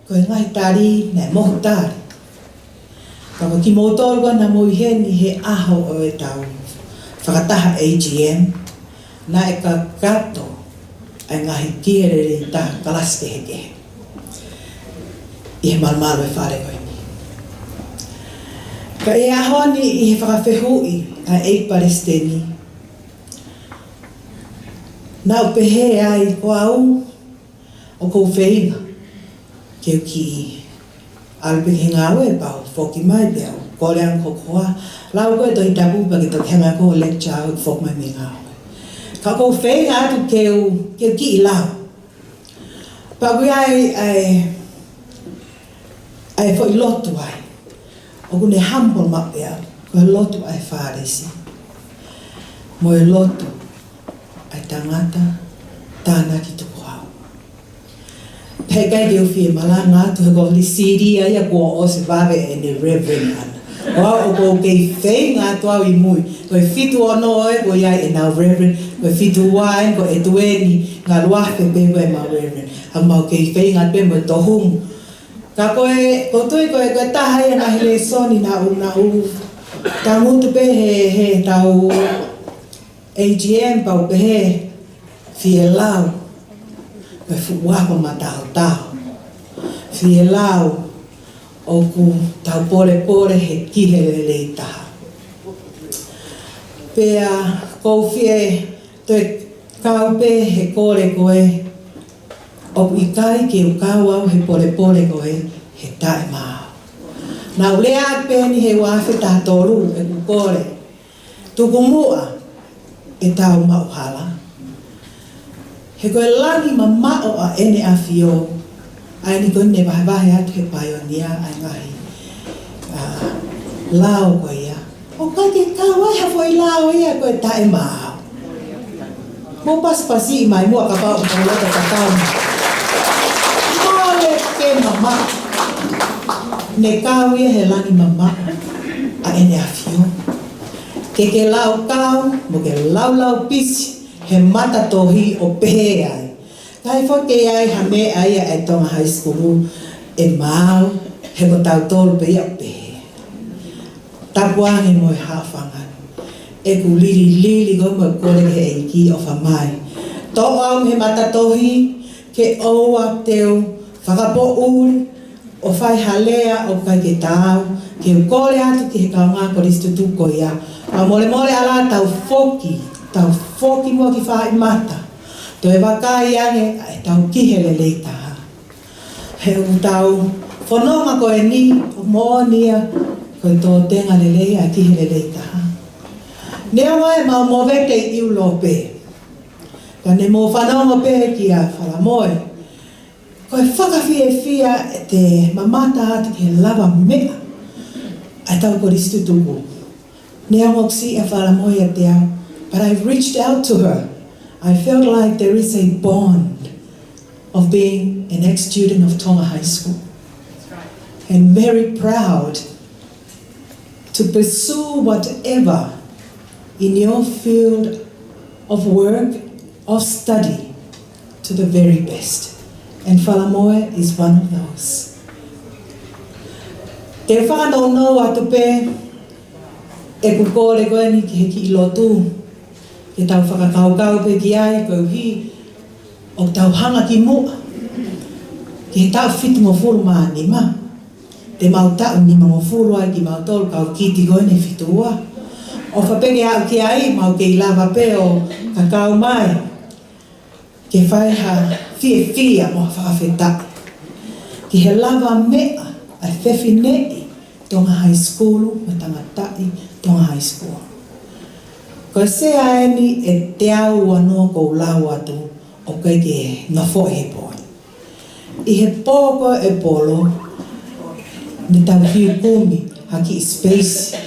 ko e ngaahi tali naʻe mohu tali. Ka ko kimoutolu ko ē naʻa mou ʻi heni he ʻaho ʻo ʻetau fakataha A G M, naʻe kakato ʻa e ngaahi Kiheleleitaha kalasi kehekehe ʻi he malumalu ʻo e fale ko eni. Ka ʻi he ʻaho ni, ʻi he fakafehuʻi ʻa e ʻeiki palesiteni, naʻa ku pehē ai ko au, ʻoku ou feinga ke u kiʻi ʻalu pē ki he ngāue pea u foki mai pea u kole ange ki hoku hoa, lau ko ē Tohi Tapu pea ke toki hanga ko e lecture ʻo foki mai mei he ngāue. Ka ʻoku ou feinga atu ke u, ke u kiʻi lau. Pea ʻoku ʻi ai ʻa e, ʻa e foʻi lotu ai. ʻOku ne humble maʻu pē au, ko e lotu ʻa e Fālesi mo e lotu ʻa e tangata tānaki tukuhau. Pea ʻikai ke u fie malanga atu he ko e lisilia ia kuo ʻosi vave ʻene Reverend ʻana. ʻOku ou kei feinga atu au ʻi mui. Ko e fitu ono ē ko ia ʻenau Reverend, ko e fitu ua ē ko e tueni, ngaluafe pē ko ē ʻemau Reverend. ʻOku mau kei feinga pē mo e tohumu. Ka ko e, ʻoku ou tui ko e, ko e taha ia ʻa e ngaahi lēsoni naʻa ku, naʻa ku tangutu pē he, he tau A G M pea u pehē, fie lau, ko e fuʻu ako mataotao. Fie lau, ʻoku tau polepole he Kiheleleitaha. Pea ʻoku ou fie toe kau pē he kole ko ē, ʻoku ʻikai ke u kau au he polepole ko ē he taʻemaau. Naʻa ku lea pē eni he ua afe taha tolu ʻeku kole. Tuku muʻa ʻetau maʻuhala. He ko e langi mamaʻo ʻa ʻEne ʻAfio, ʻa eni ko ē ne vahevahe atu he paionia ʻa e ngaahi, ʻa, lao ko ia. ʻOku ʻikai ke kau ai ha foʻi lao ia ko e taʻemaau. Mou pasipasiʻi mai muʻa kapau ʻoku mou loto tatau. Mole ke mamaʻo. Ne kau ia he langi mamaʻo ʻa ʻEne ʻAfio. Ke ke laukau, mo ke laulau pisi he matatohi ʻo pehē ai. Kae foki ai ha meʻa ia ʻa e Tonga High School ʻe maau, he ko tautolu pē ia ʻo pehē. Tapu ange mo e haʻofanga ni. ʻEku lililili ko ē mo e kole ki he ʻEiki ʻofa mai. Toʻo au he matatohi ke ʻoua te u fakapoʻuli ʻo fai ha lea ʻoku ʻikai ke taau, ke u kole atu ki he kaungā kolisi tutuku ko ia. Pea molemole ʻalā tau foki, tau foki muʻa ki Fāʻimata. Toe vakai ange ʻa ʻetau Kiheleleitaha. He ʻoku tau fononga ko eni, ʻoku moʻoni ia, ko e tōtenga lelei ʻa e Kiheleleitaha. Neongo ʻemau movete ʻi ʻIulope, ka ne mou fanongo pē kia Falamoe. Ko e fakafiefia ʻete mamata atu ki he lavameʻa ʻa ʻetau kolisi tutuku. Neongo ʻoku siʻi ʻa Falamoe ʻiate au, but I reached out to her. I felt like there is a bond of being an ex-student of Tonga High School and very proud to pursue whatever in your field of work, of study, to the very best. And Falamoe is one of those. Te u fakanounou atu pē ʻeku kole ko eni ki he kiʻi lotu, ke tau fakakaukau pē ki ai, koeʻuhi ʻoku tau hanga ki muʻa ki he taʻu fitungofulu mā nima. Te mau taʻu nimangofulu ai kimautolu kau kiti ko eni, fitu ua. ʻOfa pē ke aʻu ki ai, mau kei lava pē ʻo kakau mai ke fai ha fiefia mo ha fakafetaʻi ki he lavameʻa ʻa e fefineʻi Tonga High School mo e tangataʻi Tonga High School. Ko e sea eni ʻe teau ua noa ʻoku ou lau atu, ʻoku ʻikai ke nofoʻi he pō ni. ʻI he pō ko ē ʻo e polo, ne tau fiu kumi ha kiʻi space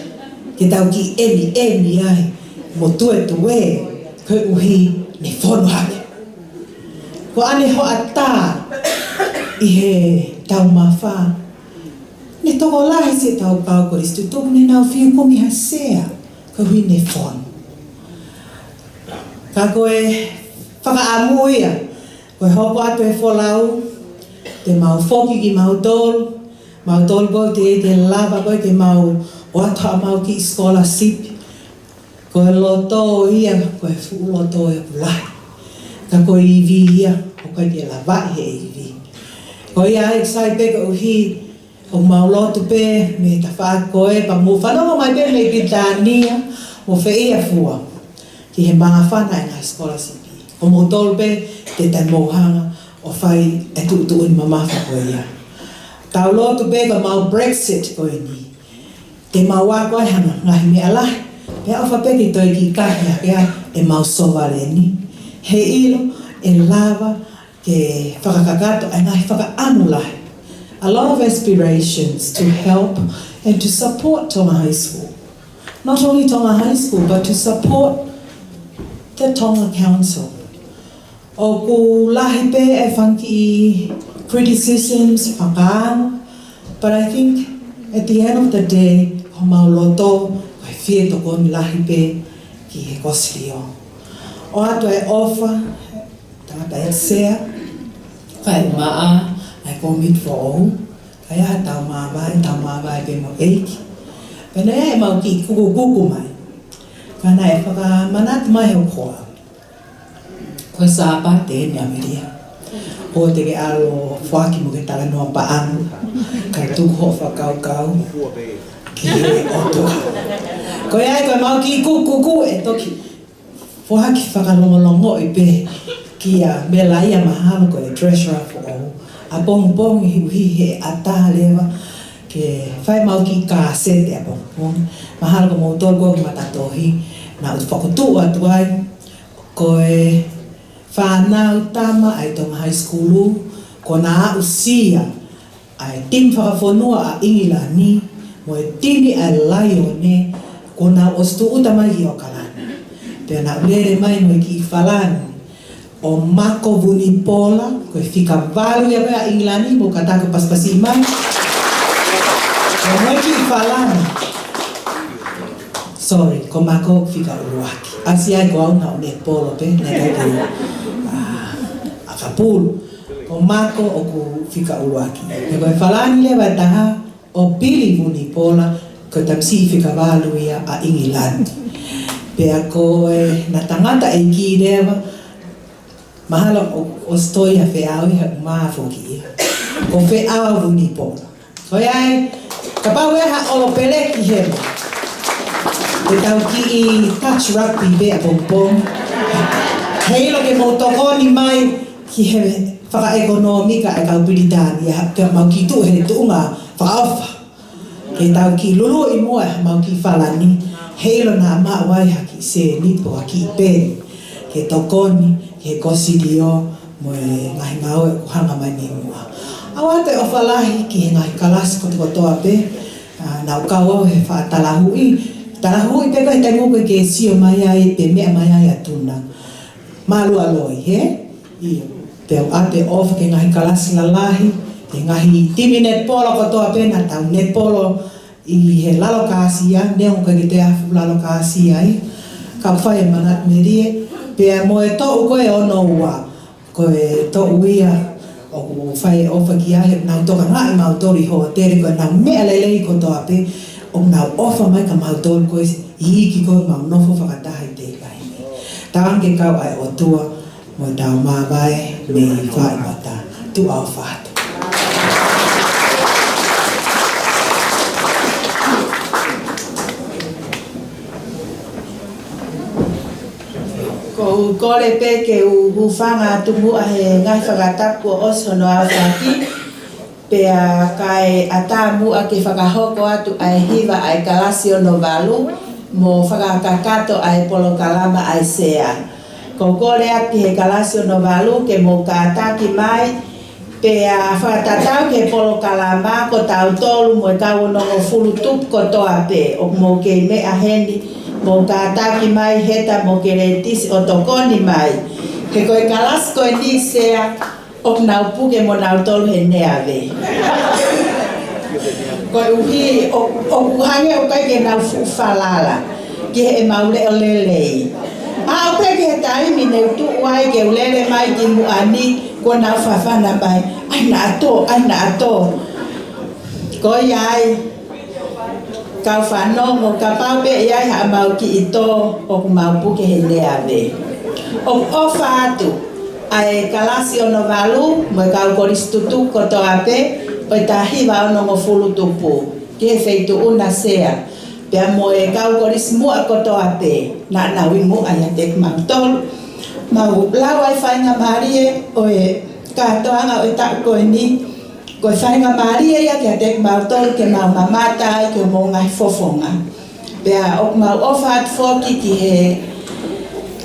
ke tau kiʻi ʻemiʻemi ai mo tuetue, koeʻuhi ne fonu hake. Ko ʻene hoʻatā ʻi he taʻu mā fā, ne tokolahi siʻetau kau kolisi tutupu ne nau fiu kumi ha sea koeʻuhi ne fonu. Ka ko e fakaʻamu ia, ko e hoko atu e folau, te mau foki kimautolu, mautolu ko ē teʻeki ke lava ko ē ke mau ʻoatu haʻamau kiʻi scholarship. Ko e loto ia, ko e fuʻu loto ia ʻoku lahi. Ka ko e ivi ia, ʻoku ʻikai ke lavaʻi he ivi. Ko ia ai sai pē koeʻuhi ʻoku mau lotu pē mei he tafaʻaki ko ē, pea mou fanongo mai pē mei Pilitānia mo fē ia fua ki he māfana e ngaahi scholarship. Ko moutolu pē te tau mou hanga ʻo fai e tuʻutuʻuni mamafa ko ia. Tau lotu pē ko ʻemau Brexit ko eni, te mau ako ai ha ngaahi meʻa lahi, pea ʻofa pē ke toe kiʻi kahi hake ʻemau sovaleni. Heiʻilo ʻe lava ke fakakakato ʻa e ngaahi fakaʻamu lahi. A lot of aspirations to help and to support Tonga High School. Not only Tonga High School, but to support the Tonga Council. ʻOku lahi pē e fanga kiʻi criticisms, fakaʻamu, but I think at the end of the day, ko homau loto, ko e fie tokoni lahi pē ki he kōsilio. ʻOatu e ʻofa, tangata ʻe sea, kae ʻumaʻā ʻa e kōmiti foʻou, kae ʻai ha tau māvae, tau māvae pē mo e ʻEiki. Pea naʻe ʻi ai ʻemau kiʻi kukukuku mai. Ka naʻe fakamanatu mai he ʻoku hoa, ko e Sāpate eni, ʻAmelia. ʻOua te ke ʻalu ʻo foaki mo ke talanoa paʻanga, kae tuku hoʻo fakakaukau ki he ʻOtua. Ko ia ai ko ʻemau kiʻi kukukuku ʻe toki foaki fakalongolongoʻi pē kia Melaia, mahalo ko e treasurer foʻou, ʻapongipongi, ʻuhi he ʻatā leva ke fai ʻemau kiʻi kāseti ʻapongipongi. Mahalo ko moutolu ko ē ʻoku matatohi, naʻá ku fokotuʻu atu ai, ko e fānau tama ʻa e Tonga High School, kuo na aʻusia ʻa e timi fakafonua ʻa ʻIngilani mo e timi ʻa e Laione, kuo nau ʻosi tūʻuta mai ʻi ʻOkalani. Pea nau lele mai mo e kiʻi falani ʻo Mako Vunipola, ko e fika valu ia ko ē ʻa ʻIngilani, mou kātaki ʻo pasipasiʻi mai. Pea mo e kiʻi falani, sorry, ko Mako fika ʻuluaki. ʻAsi ai ko au naʻá ku ne polo pē, naʻe ʻikai ke u, ʻa, ʻakapulu. Ko Mako ʻoku fika ʻuluaki. Pea ko e falani leva ʻe taha, ʻo Pili Vunipola, ko e tamasiʻi fika valu ia ʻa ʻIngilani. Pea ko ʻena tangataʻeiki leva, mahalo ʻo, ʻosi toe ʻa Feʻao ia, he ʻoku mā foki ia, ko Feʻao Vunipola. Ko ia ai, kapau ʻe ʻi ai ha ʻolopeleki heni, te tau kiʻi touch rugby pē ʻapongipongi. Heiʻilo ke mou tokoni mai ki he fakaʻekonōmika ʻa e kau Pilitānia, pea mau kiʻi tuʻu he tuʻunga fakaʻofa, ke tau kiʻi luluʻi muʻa ʻemau kiʻi falani, heiʻilo naʻa maʻu ai ha kiʻi sēniti pe ha kiʻi peni ke tokoni ki he kōsilio mo e ngaahi ngāue ʻoku hanga mai mei muʻa. ʻOatu e ʻofa lahi ki he ngaahi kalasi kotokotoa pē, ʻa, naʻá ku kau au he faʻa talahuʻi, talahuʻi pē ko e taimi ʻoku ke sio mai ai pe meʻa mai ai ʻa Tuna. Mālō ʻaupito, hē? ʻIo. Te u ʻoatu e ʻofa ki he ngaahi kalasi lalahi, ki he ngaahi timi netipolo kotoa pē naʻa tau netipolo ʻi he lalo kāsia, neongo ʻikai ke toe ʻi ai ha fuʻu lalo kāsia ia. Ka u fai e manatu melie, pea mo e toʻu ko ē ʻe ono ua. Ko e toʻu ia ʻoku ou fai e ʻofa ki ai, he ʻoku nau tokangaʻi kimautolu ʻi hōtele, ko ʻenau meʻa lelei kotoa pē, ʻoku nau ʻofa mai kia kimautolu ko ē, ʻi he ʻikai ke mau nofo fakataha ʻi he taimi ni. Tauange ke kau ʻa e ʻOtua mo ʻetau māvae mei faʻahi mata. Tuʻa ʻofa atu. ʻOku ou kole pē ke u hūfanga atu muʻa he ngaahi fakatapu kuo ʻosi hono aofaki, pea kae ʻatā muʻa ke fakahoko atu ʻa e hiva ʻa e kalasi ono valu, mo fakakakato ʻa e polokalama ʻa e sea. ʻOku ou kole atu ki he kalasi ono valu ke mou kātaki mai, pea fakatatau ki he polokalama, ko tautolu mo e kau onongofulu tupu kotoa pē ʻoku mou kei meʻa heni, mou kātaki mai Heta mo Keletisi ʻo tokoni mai. He ko e kalasi ko eni, sea, ʻoku nau puke mo nautolu he neave. Koeʻuhi ʻo, ʻoku hangē ʻoku ʻikai ke nau fuʻu falala ki heʻemau leʻo lelei. Aʻu pē ki he taimi ne u tuʻu ai ke u lele mai ki muʻa ni, kuo nau fafana mai, ʻai naʻa tō, ʻai naʻa tō. Ko ia ai, kau fanongo, kapau pē ʻe ʻi ai haʻamau kiʻi tō, ʻoku mau puke he neave. ʻOku ʻofa atu ʻa e kalasi ono valu mo e kau kolisi tutuku kotoa pē ʻo e taha hiva onongofulu tupu ki he feituʻu na, sea, pea mo e kau kolisi muʻa kotoa pē naʻa nau ʻi muʻa ʻiate kimautolu. Mau lau ʻa e faingamālie ʻo e kātoanga ʻo e taʻu ko eni, ko e faingamālie ia kiate kimautolu ke mau mamata ai ki hoʻomou ngaahi fofonga. Pea ʻoku mau ʻofa atu foki ki he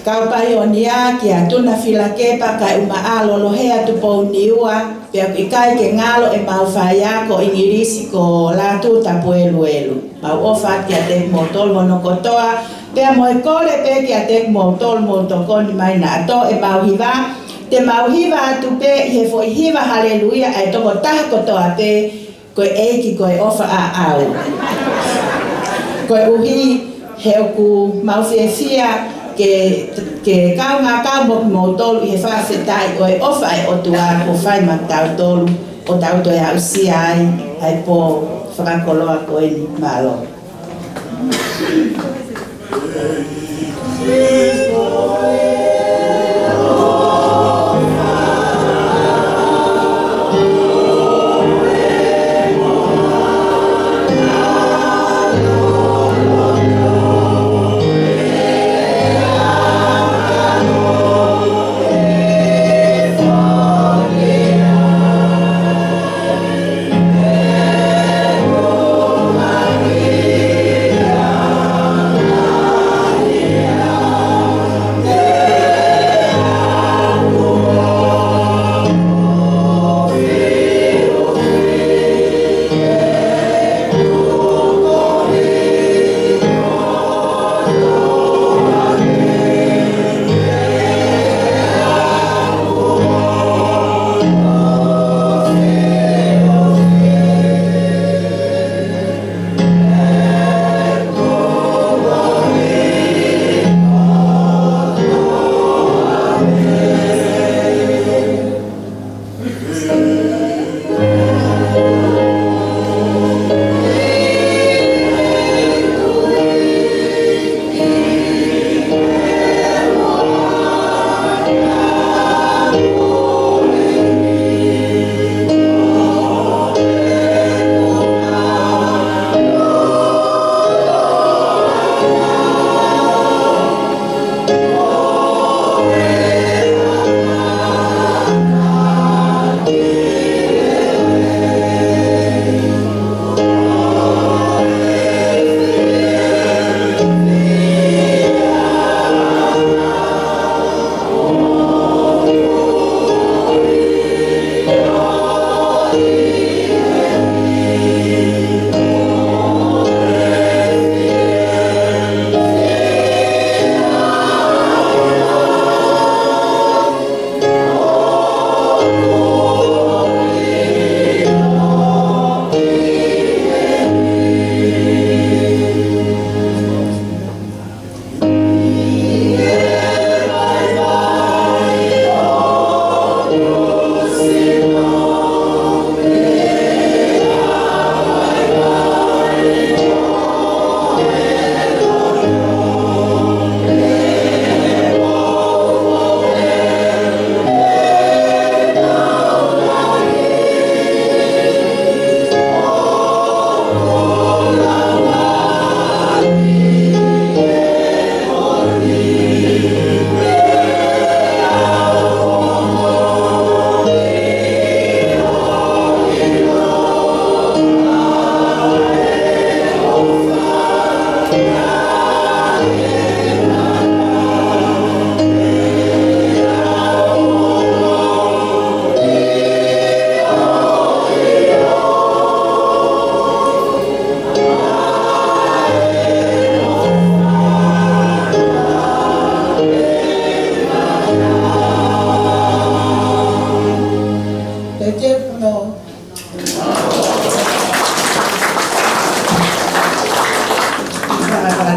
kau paionia, kia Tuna Filakepa kae ʻumaʻā Lolohea Tupouniua, pea ʻoku ʻikai ke ngalo ʻemau faiako ʻIngilisi ko Lātū Tapueluelu. Mau ʻofa atu kiate kimoutolu hono kotoa, pea mo e kole pē kiate kimoutolu mou tokoni mai naʻa tō ʻemau hiva, te mau hiva atu pē ʻi he foʻi hiva Haleluia ʻa e tokotaha kotoa pē, ko e ʻEiki ko e ʻofa ʻaʻau. Koeʻuhi he ʻoku mau fiefia ke, ke kaungā kau mo kimoutolu ʻi he fakafetaʻi ʻo e ʻofa ʻa e ʻOtua kuo fai maʻatautolu, ʻo tau toe aʻusia ai ʻa e pō fakakoloa ko eni. Mālō.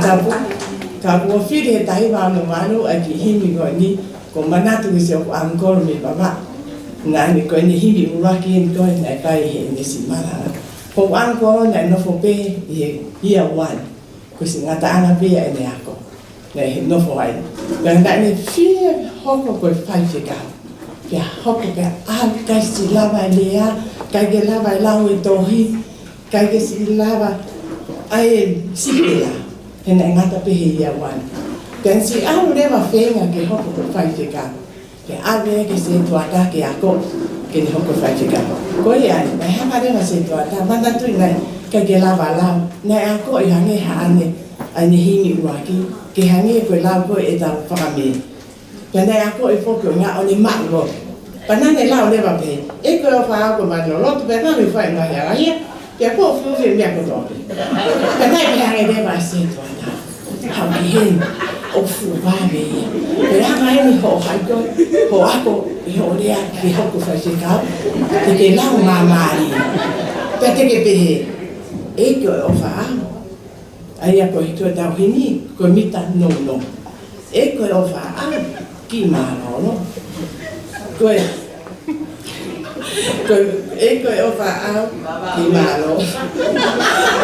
Tapu, ka kuo fili he taha hiva ono valu ʻa e kiʻi himi ko eni, ko Manatu ki si ʻoku ʻangikolo mei Vavaʻu. Naʻa ne ko eni himi ʻuluaki eni ko ē naʻe fai heʻene siʻi malanga. Ko ʻangikolo naʻe nofo pē ʻi he year one. Ko e siʻi ngataʻanga pē ia ʻene ako. Naʻe nofo ai. Naʻa ne fie hoko ko e faifekau. Pea hoko pea ʻai, ʻikai siʻi lava e lea, ʻikai ke lava e lau e tohi, ʻikai ke siʻi lava ʻa e sipela. He naʻe ngata pē he year one. Pea siʻi ʻalu leva feinga ke hoko ko e faifekau. Ke ʻave ki he sētuata ke ako, ke ne hoko faifekau. Ko ia ai, naʻe hanga leva sētuata, Manatu ʻi nai, ʻikai ke lava lau, naʻe akoʻi hangē haʻane, ʻa ʻene himi ʻuluaki, ke hangē ko e lau ko ē ʻetau fakamē. Pea naʻe akoʻi foki ʻo ngā ʻo ne maʻu lotu. Pea naʻa ne lau leva pē, ʻEiki ko e ʻofa ʻaʻau ko e mālō lotu, pea naʻa ne fai ngaahi ʻaʻau ia, pea ko e fiu fiu meʻa kotoa pē. Pea naʻe pehē ange leva ʻa e sētuata. Haʻu ki heni, ʻoku fuʻu vave ia. Pea hanga eni hoʻo haʻi ko ē, hoʻo ako, ʻi hoʻo lea, ke hoko faifekau, te ke lau māmālie. Pea te ke pehē, ʻEiki ko e ʻofa ʻaʻau. ʻA ia ko e hiki ʻo ʻetau himi, ko e mita nounou. ʻEiki ko e ʻofa ʻaʻau, kiʻi mālōlō. Ko e, ko e, ʻEiki ko e ʻofa ʻaʻau, kiʻi mālōlō.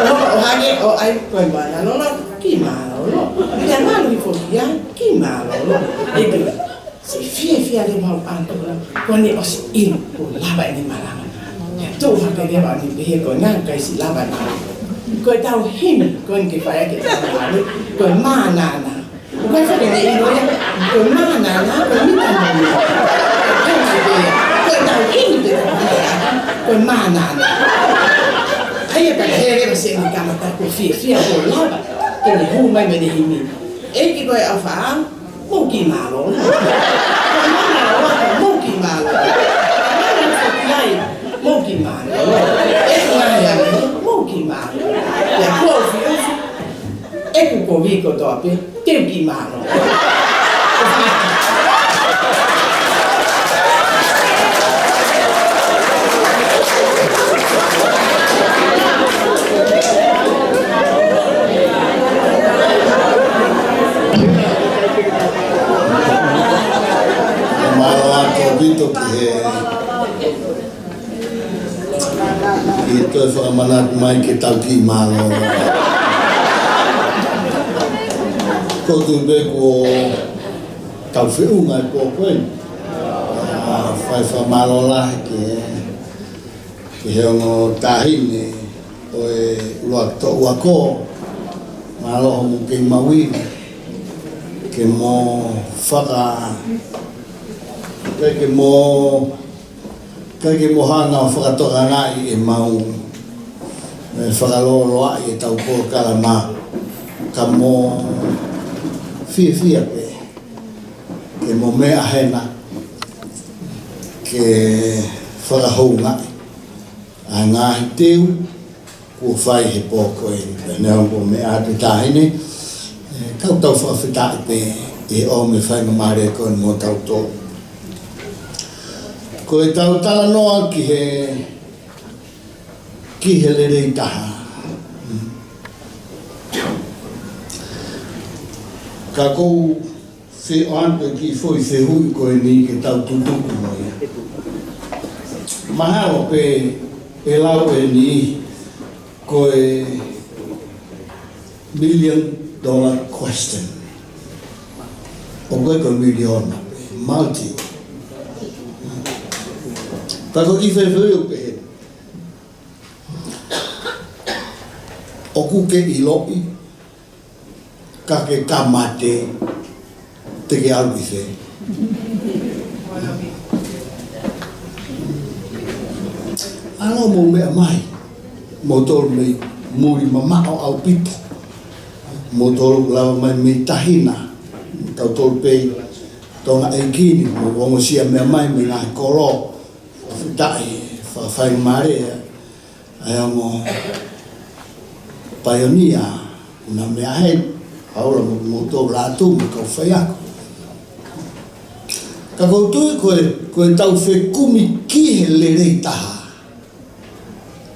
ʻO, ʻo hangē, ʻo ʻai, ko e mālōlō, kiʻi mālōlō. Pea malu foki ia, kiʻi mālōlō. ʻEiki, siʻi fiefia leva au ʻaʻau, ko ʻene ʻosi ʻilo, kuo lava ʻene malanga. Pea tuʻu hake leva ʻo ne pehē ko e ngaahi ʻikai siʻi lava ʻene malanga. Ko ʻetau himi, ko eni ke fai ʻaki ʻetau malanga, ko e mānānā. ʻOku ʻikai faʻa ke ne ʻilo ia, ko e mānānā, ko e mita nounou. Ko ʻetau himi pē ko e mānānā. ʻA ia pea hē leva siʻene kamata kuo fiefia kuo lava, ke ne hū mai mo ʻene himi. ʻEiki ko e ʻofa ʻaʻau, mou kiʻi mālōlō. Ko e mānānā, mou kiʻi mālōlō. Mānānā, mou kiʻi mālōlō. ʻEiki ko e ngaahi angahala, mou kiʻi mālōlō. Pea kuo u fiu, ʻeku kovi kotoa pē, te u kiʻi mālōlō. Mālō ʻaupito ki he ʻI he toe fakamanatu mai ke tau kiʻi mālōlō. Ko tu pe ko tau feʻunga e pō ko eni. ʻA, fai fakamālō lahi ki he, ki he ongo taʻahine ʻo e ʻUluaki Toʻu Ako. Mālō hoʻomou kei maʻu ivi. Ke mo faka, ke, ke mo ʻIkai ke mo hanga ʻo fakatokangaʻi ʻemau, ē, fakalōloaʻi ʻetau polokalama, ka mo fiefia pē ke mo meʻa hena ke fakahoungaʻi ʻa e ngaahi teu kuo fai he pō ko eni. Pea neongo ko e meʻa atu e taʻahine, ē, ka tau fakafetaʻi pē ʻi he ʻomi e faingamālie ko eni mo tautolu. Ko ʻetau talanoa ki he, ki he lelei taha. Ka ʻoku ou fie ʻoatu e kiʻi foʻi fehuʻi ko eni ke tau tutuku mo ia. Mahalo pē ʻe lau ʻe he niʻihi ko e million dollar question. ʻOku ʻikai ko e miliona pē, multi. Ka ko e kiʻi foʻi fehuʻi ʻoku pehē, ʻoku ke ʻiloʻi, ka ke ka mate, te ke ʻalu ki fē? ʻAlu mou meʻa mai, moutolu mei muli mamaʻo ʻaupito, moutolu lava mai mei tahi na, tautolu pē Tonga ʻEiki ni, mou ongosia meʻa mai mei ngaahi kolo, fakafetaʻi, fakafaingamālie, ʻa e ongo paionia, ʻuna meʻa heni, ʻalu mo moutolu lātū mo e kau faiako. Ka ʻoku ou tui ko e, ko ʻetau fekumi ki he lelei taha,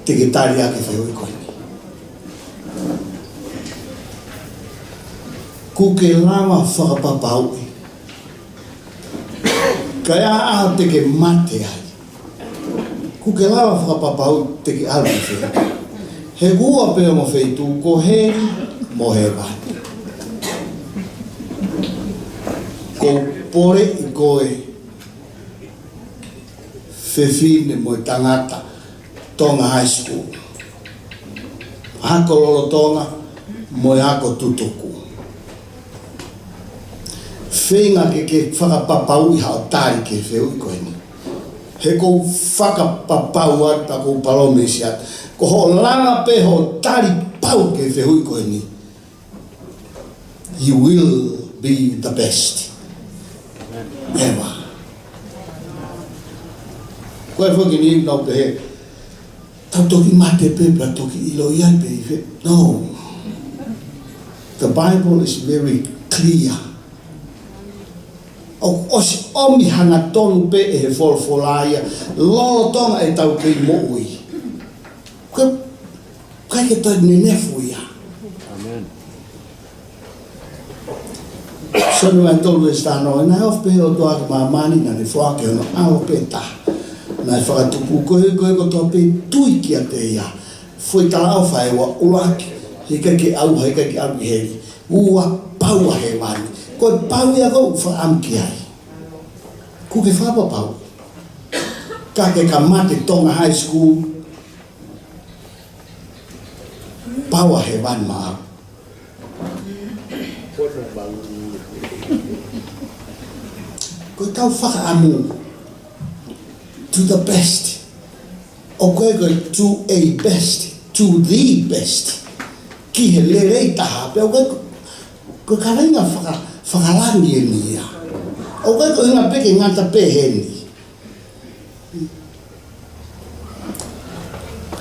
te ke tali ʻaki e fehuʻi ko eni. Kuo ke lava fakapapauʻi. Ka ʻi ai ha ʻaho te ke mate ai, kuo ke lava fakapapauʻi te ke ʻalu ki fē. He ʻoku ua pē ongo feituʻu, ko heli mo hēvani. Ko e poleʻi koe, fefine mo e tangata Tonga High School, ako lolotonga mo e ako tutuku. Feinga ke ke fakapapauʻi haʻo tali ki he fehuʻi ko eni. He ʻoku ou fakapapauʻi atu, ʻoku ou palōmesi atu, ko hoʻo langa pē hoʻo tali pau ki he fehuʻi ko eni, you will be the best ever. Ko e foki ni nau pehē, tau toki mate pē pea toki ʻilo ai pē ʻi fē. No. The Bible is very clear. ʻOku ʻosi ʻomi hangatonu pē ʻe he folofola ia lolotonga ʻetau kei moʻui. Ko e, ʻikai ke toe nenefu ia. Amen. Sione vahe tolu veesi taha ono, naʻe ofi pē ʻOtua ki māmani, naʻa ne foaki hono ʻAlo pē taha. Naʻe fakatupu koeʻuhi ko e kotoa pē ʻe tui kiate ia. Foʻi talaʻofa ʻe ua, ʻuluaki, heʻikai ke ʻauha, heʻikai ke ʻalu ki heli. Ua, pau ʻa hēvani. Ko e pau ia ʻoku ou fakaʻamu ki ai. Kuo ke fakapapau? Ka ke ka mate Tonga High School, pau ʻa hēvani maʻau. Ko ʻetau fakaʻamu to the best. ʻOku ʻikai ko e to a best, to the best. Ki he lelei taha, pea ʻoku ʻikai ko, ko e kaveinga faka-, fakalangi eni ia. ʻOku ʻikai ko e ʻuhinga pē ke ngata pē heni.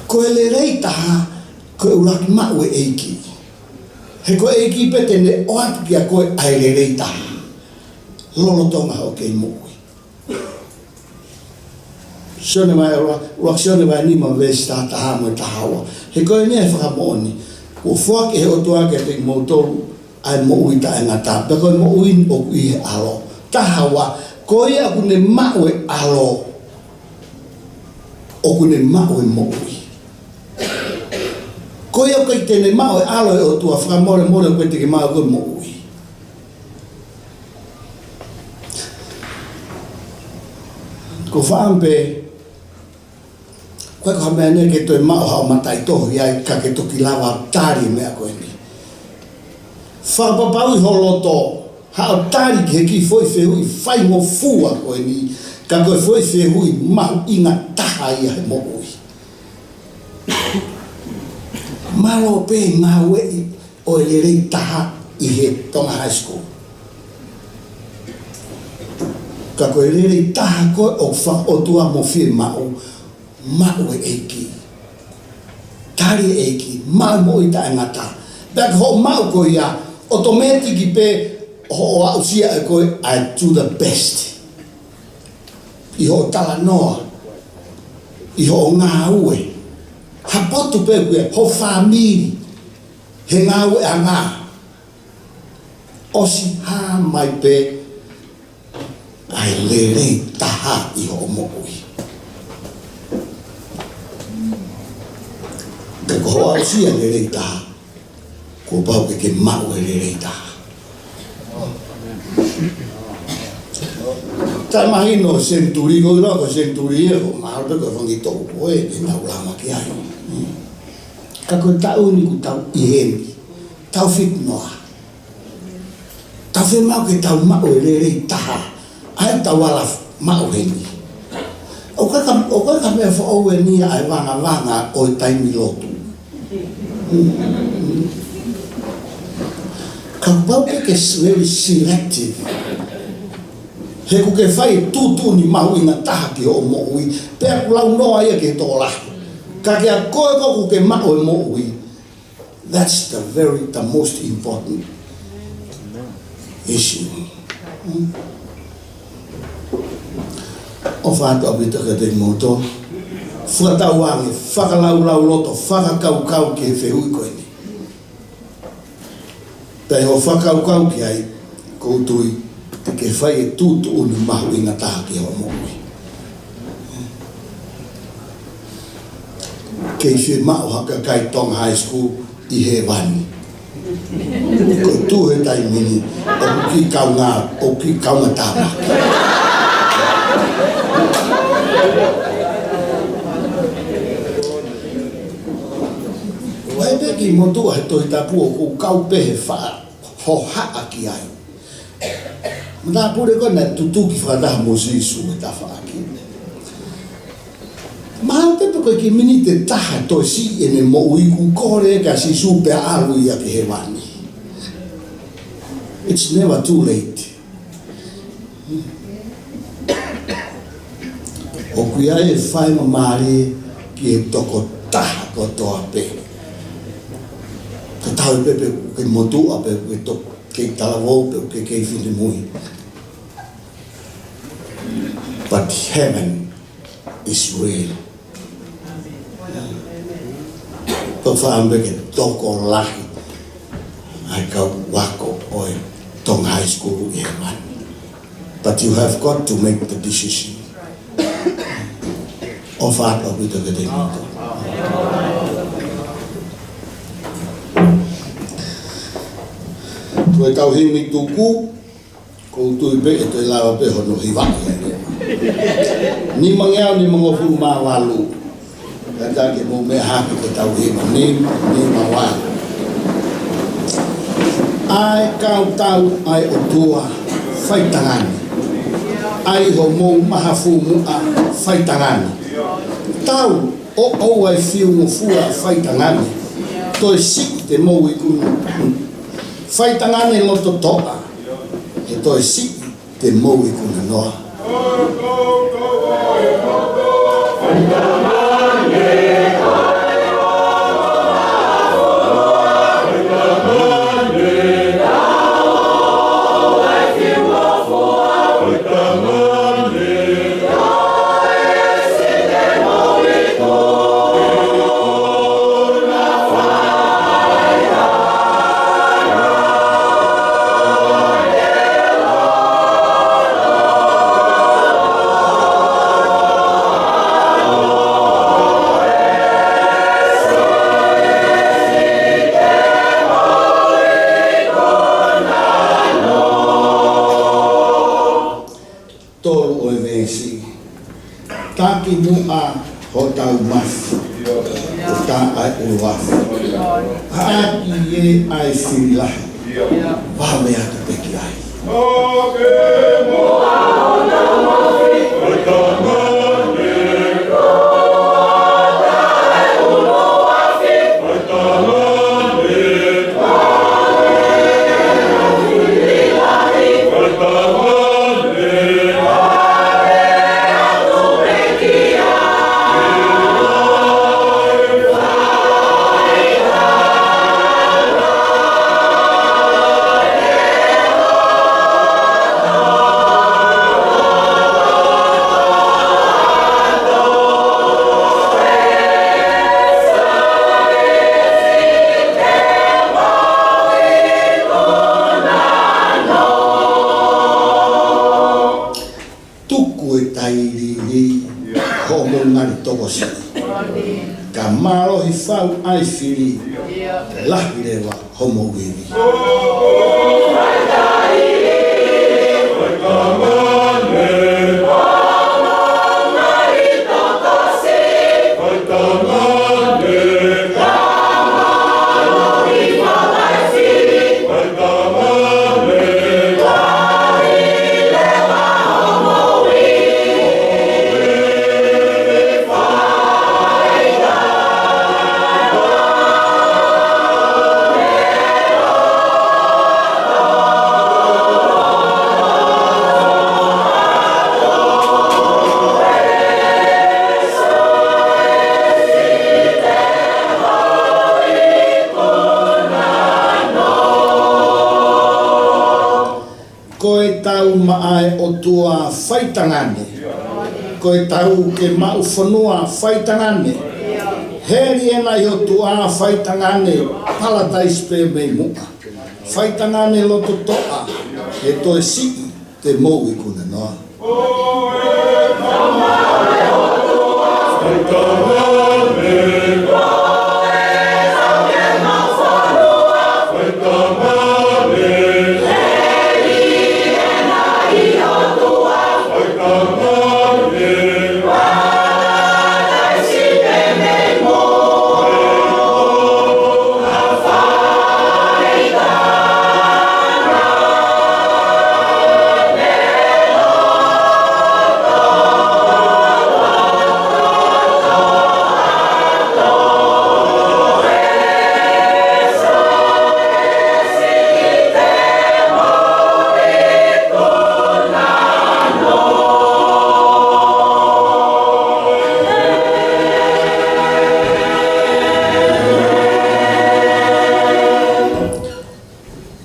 Ko e lelei taha, ko e ʻuluaki maʻu ʻe he ʻEiki. He ko e ʻEiki pē te ne ʻoatu kiate koe ʻa e lelei taha lolotonga hoʻo kei moʻui. Sione vahe ua, ua Sione vahe nima veesi taha taha mo e taha ua. He ko eni ʻa e fakamoʻoni, kuo foaki ʻe he ʻOtua kiate kimoutolu ʻa e moʻui taʻengata. Pea ko e moʻui ni ʻoku ʻi he ʻAlo. Taha ua, ko ia ʻoku ne maʻu e ʻAlo, ʻoku ne maʻu e moʻui. Ko ia ʻoku ʻikai te ne maʻu e ʻAlo ʻo e ʻOtua, fakamolemole ʻoku ʻikai te ke maʻu koe e moʻui. Ko e fakaʻamu pē, ko e ko ha meʻa ni ke toe maʻu haʻo mataʻitohi ai ka ke toki lava tali e meʻa ko eni. Fakapapauʻi ho loto, haʻo tali ki he kiʻi foʻi fehuʻi faingofua ko eni, ka ko e foʻi fehuʻi mahuʻinga taha ia he moʻui. Mālō pē ngāueʻi ʻo e lelei taha ʻi he Tonga High School. Ka ko e lelei taha ko ē ʻoku fakaʻotua mo fiemaʻu, maʻu e ʻEiki. Tali e ʻEiki, maʻu moʻui taʻengata. Pea ko hoʻo maʻu ko ia, ʻotomētiki pē hoʻo aʻusia ʻe koe ʻa e to the best. ʻI hoʻo talanoa, ʻi hoʻo ngāue, ha potu pē ʻoku ʻi ai ho fāmili, he ngāueʻanga, ʻosi hā mai pē ʻa e lelei taha ʻi hoʻo moʻui. Ka ko hoʻo aʻusia e lelei taha, kuo pau ke ke maʻu e lelei taha. Taʻemahino senituli, ko ira ko e senituli ia, ko e mahalo pē ko e fanga kiʻi toʻu ko ē te tau lama ki ai. Ka ko e taʻu ni ʻoku tau ʻi heni, tau fitnoa. Tau fiemaʻu ke tau maʻu e lelei taha, ʻa ē tau ala maʻu heni. ʻOku ʻikai ka, ʻoku ʻikai ka meʻa foʻou eni ia ʻa e vangavanga ʻo e taimi lotu. Ka pau ke ke very selective. He ʻoku ke fai e tuʻutuʻuni mahuʻinga taha ki hoʻo moʻui, pea ʻoku launoa ia ki he tokolahi. Ka kia koe ko ē ʻoku ke maʻu e moʻui, that's the very, the most important issue. Hmm? ʻOfa atu ʻaupito kiate kimoutolu. Fakatauange, fakalaulauloto, fakakaukau ki he fehuʻi ko eni. Pea ʻi hoʻo fakakaukau ki ai, ʻoku ou tui te ke fai e tuʻutuʻuni mahuʻinga taha ki hoʻo moʻui. Kei fiemaʻu ha kakai Tonga High School ʻi hēvani. Ko e tuʻu he taimi ni, ʻoku kiʻi kaunga, ʻoku kiʻi kaunga tāmaki. ʻOku ʻi ai pē kiʻi motuʻa he Tohi Tapu ʻoku kau pē he faʻa hohaʻa ki ai. Matāpule ko ē naʻe tutuki fakataha mo Sīsū he tafaʻaki. Mahalo pē pe ko e kiʻi miniti ʻe taha toe siʻi ʻene moʻui, kuo kole ʻe ia kia Sīsū pea ʻalu ia ki hēvani. It's never too late. ʻOku ʻi ai e faingamālie ki he tokotaha kotoa pē. Tatau ai pē pe ʻoku ke motuʻa pe ʻoku ke to-, kei talavou pe ʻoku ke kei finemui. But heaven is real. Tau fakaʻamu pē ke tokolahi ʻa e kau ako ʻo e Tonga High School ʻi hēvani. But you have got to make the decision. ʻOfa atu ʻaupito kiate kimoutolu. Ko e kau himi tuku, ʻoku ou tui pē ʻe toe lava pē hono hivaʻi ange. Nimangeau nimangofulu mā valu. Kātaki mou meʻa hake ko e tau himi, nima, nima valu. ʻA e kau tau ʻa e ʻOtua faitangane. ʻA e homou mahafu muʻa faitangane. Tau ʻo ʻoua ʻe fiu ngofua faitangane. Toe siʻi te mou ikuna. Faitangane loto toʻa. ʻE toe siʻi te mou ikuna noa. Tolu ʻo e veesi. Taki muʻa hotau mafi, ʻo tā ʻa e ʻuluafi. ʻAki ē ʻa e fili lahi, vave atu pē ki ai. Tuku e tailiili hoʻomou ngali tokosiʻi. Ka mālohi fau ʻa e fili, lahi leva homou ivi. Ko e tau maʻa e ʻOtua faitangane. Ko e tau ke maʻu fonua faitangane. Heli ena ʻi ʻOtua faitangane, palataisi pē mei muʻa. Faitangane loto toʻa, ʻe toe siʻi, te mou ikuna noa.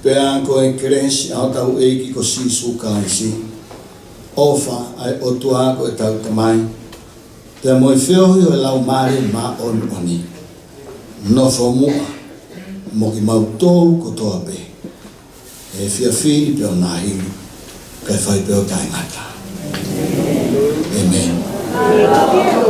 Pea ko e kelesi ʻa hotau ʻEiki ko Sīsū Kalaisi, ʻofa ʻa e ʻOtua ko ʻetau Tamai, pea mo e feohi ʻo e Laumālie Māʻoniʻoni, nofo muʻa mo kimautolu kotoa pē, he efiafi ni pea ʻo nāhili, kae fai pē ʻo taʻengata. ʻĒmeni.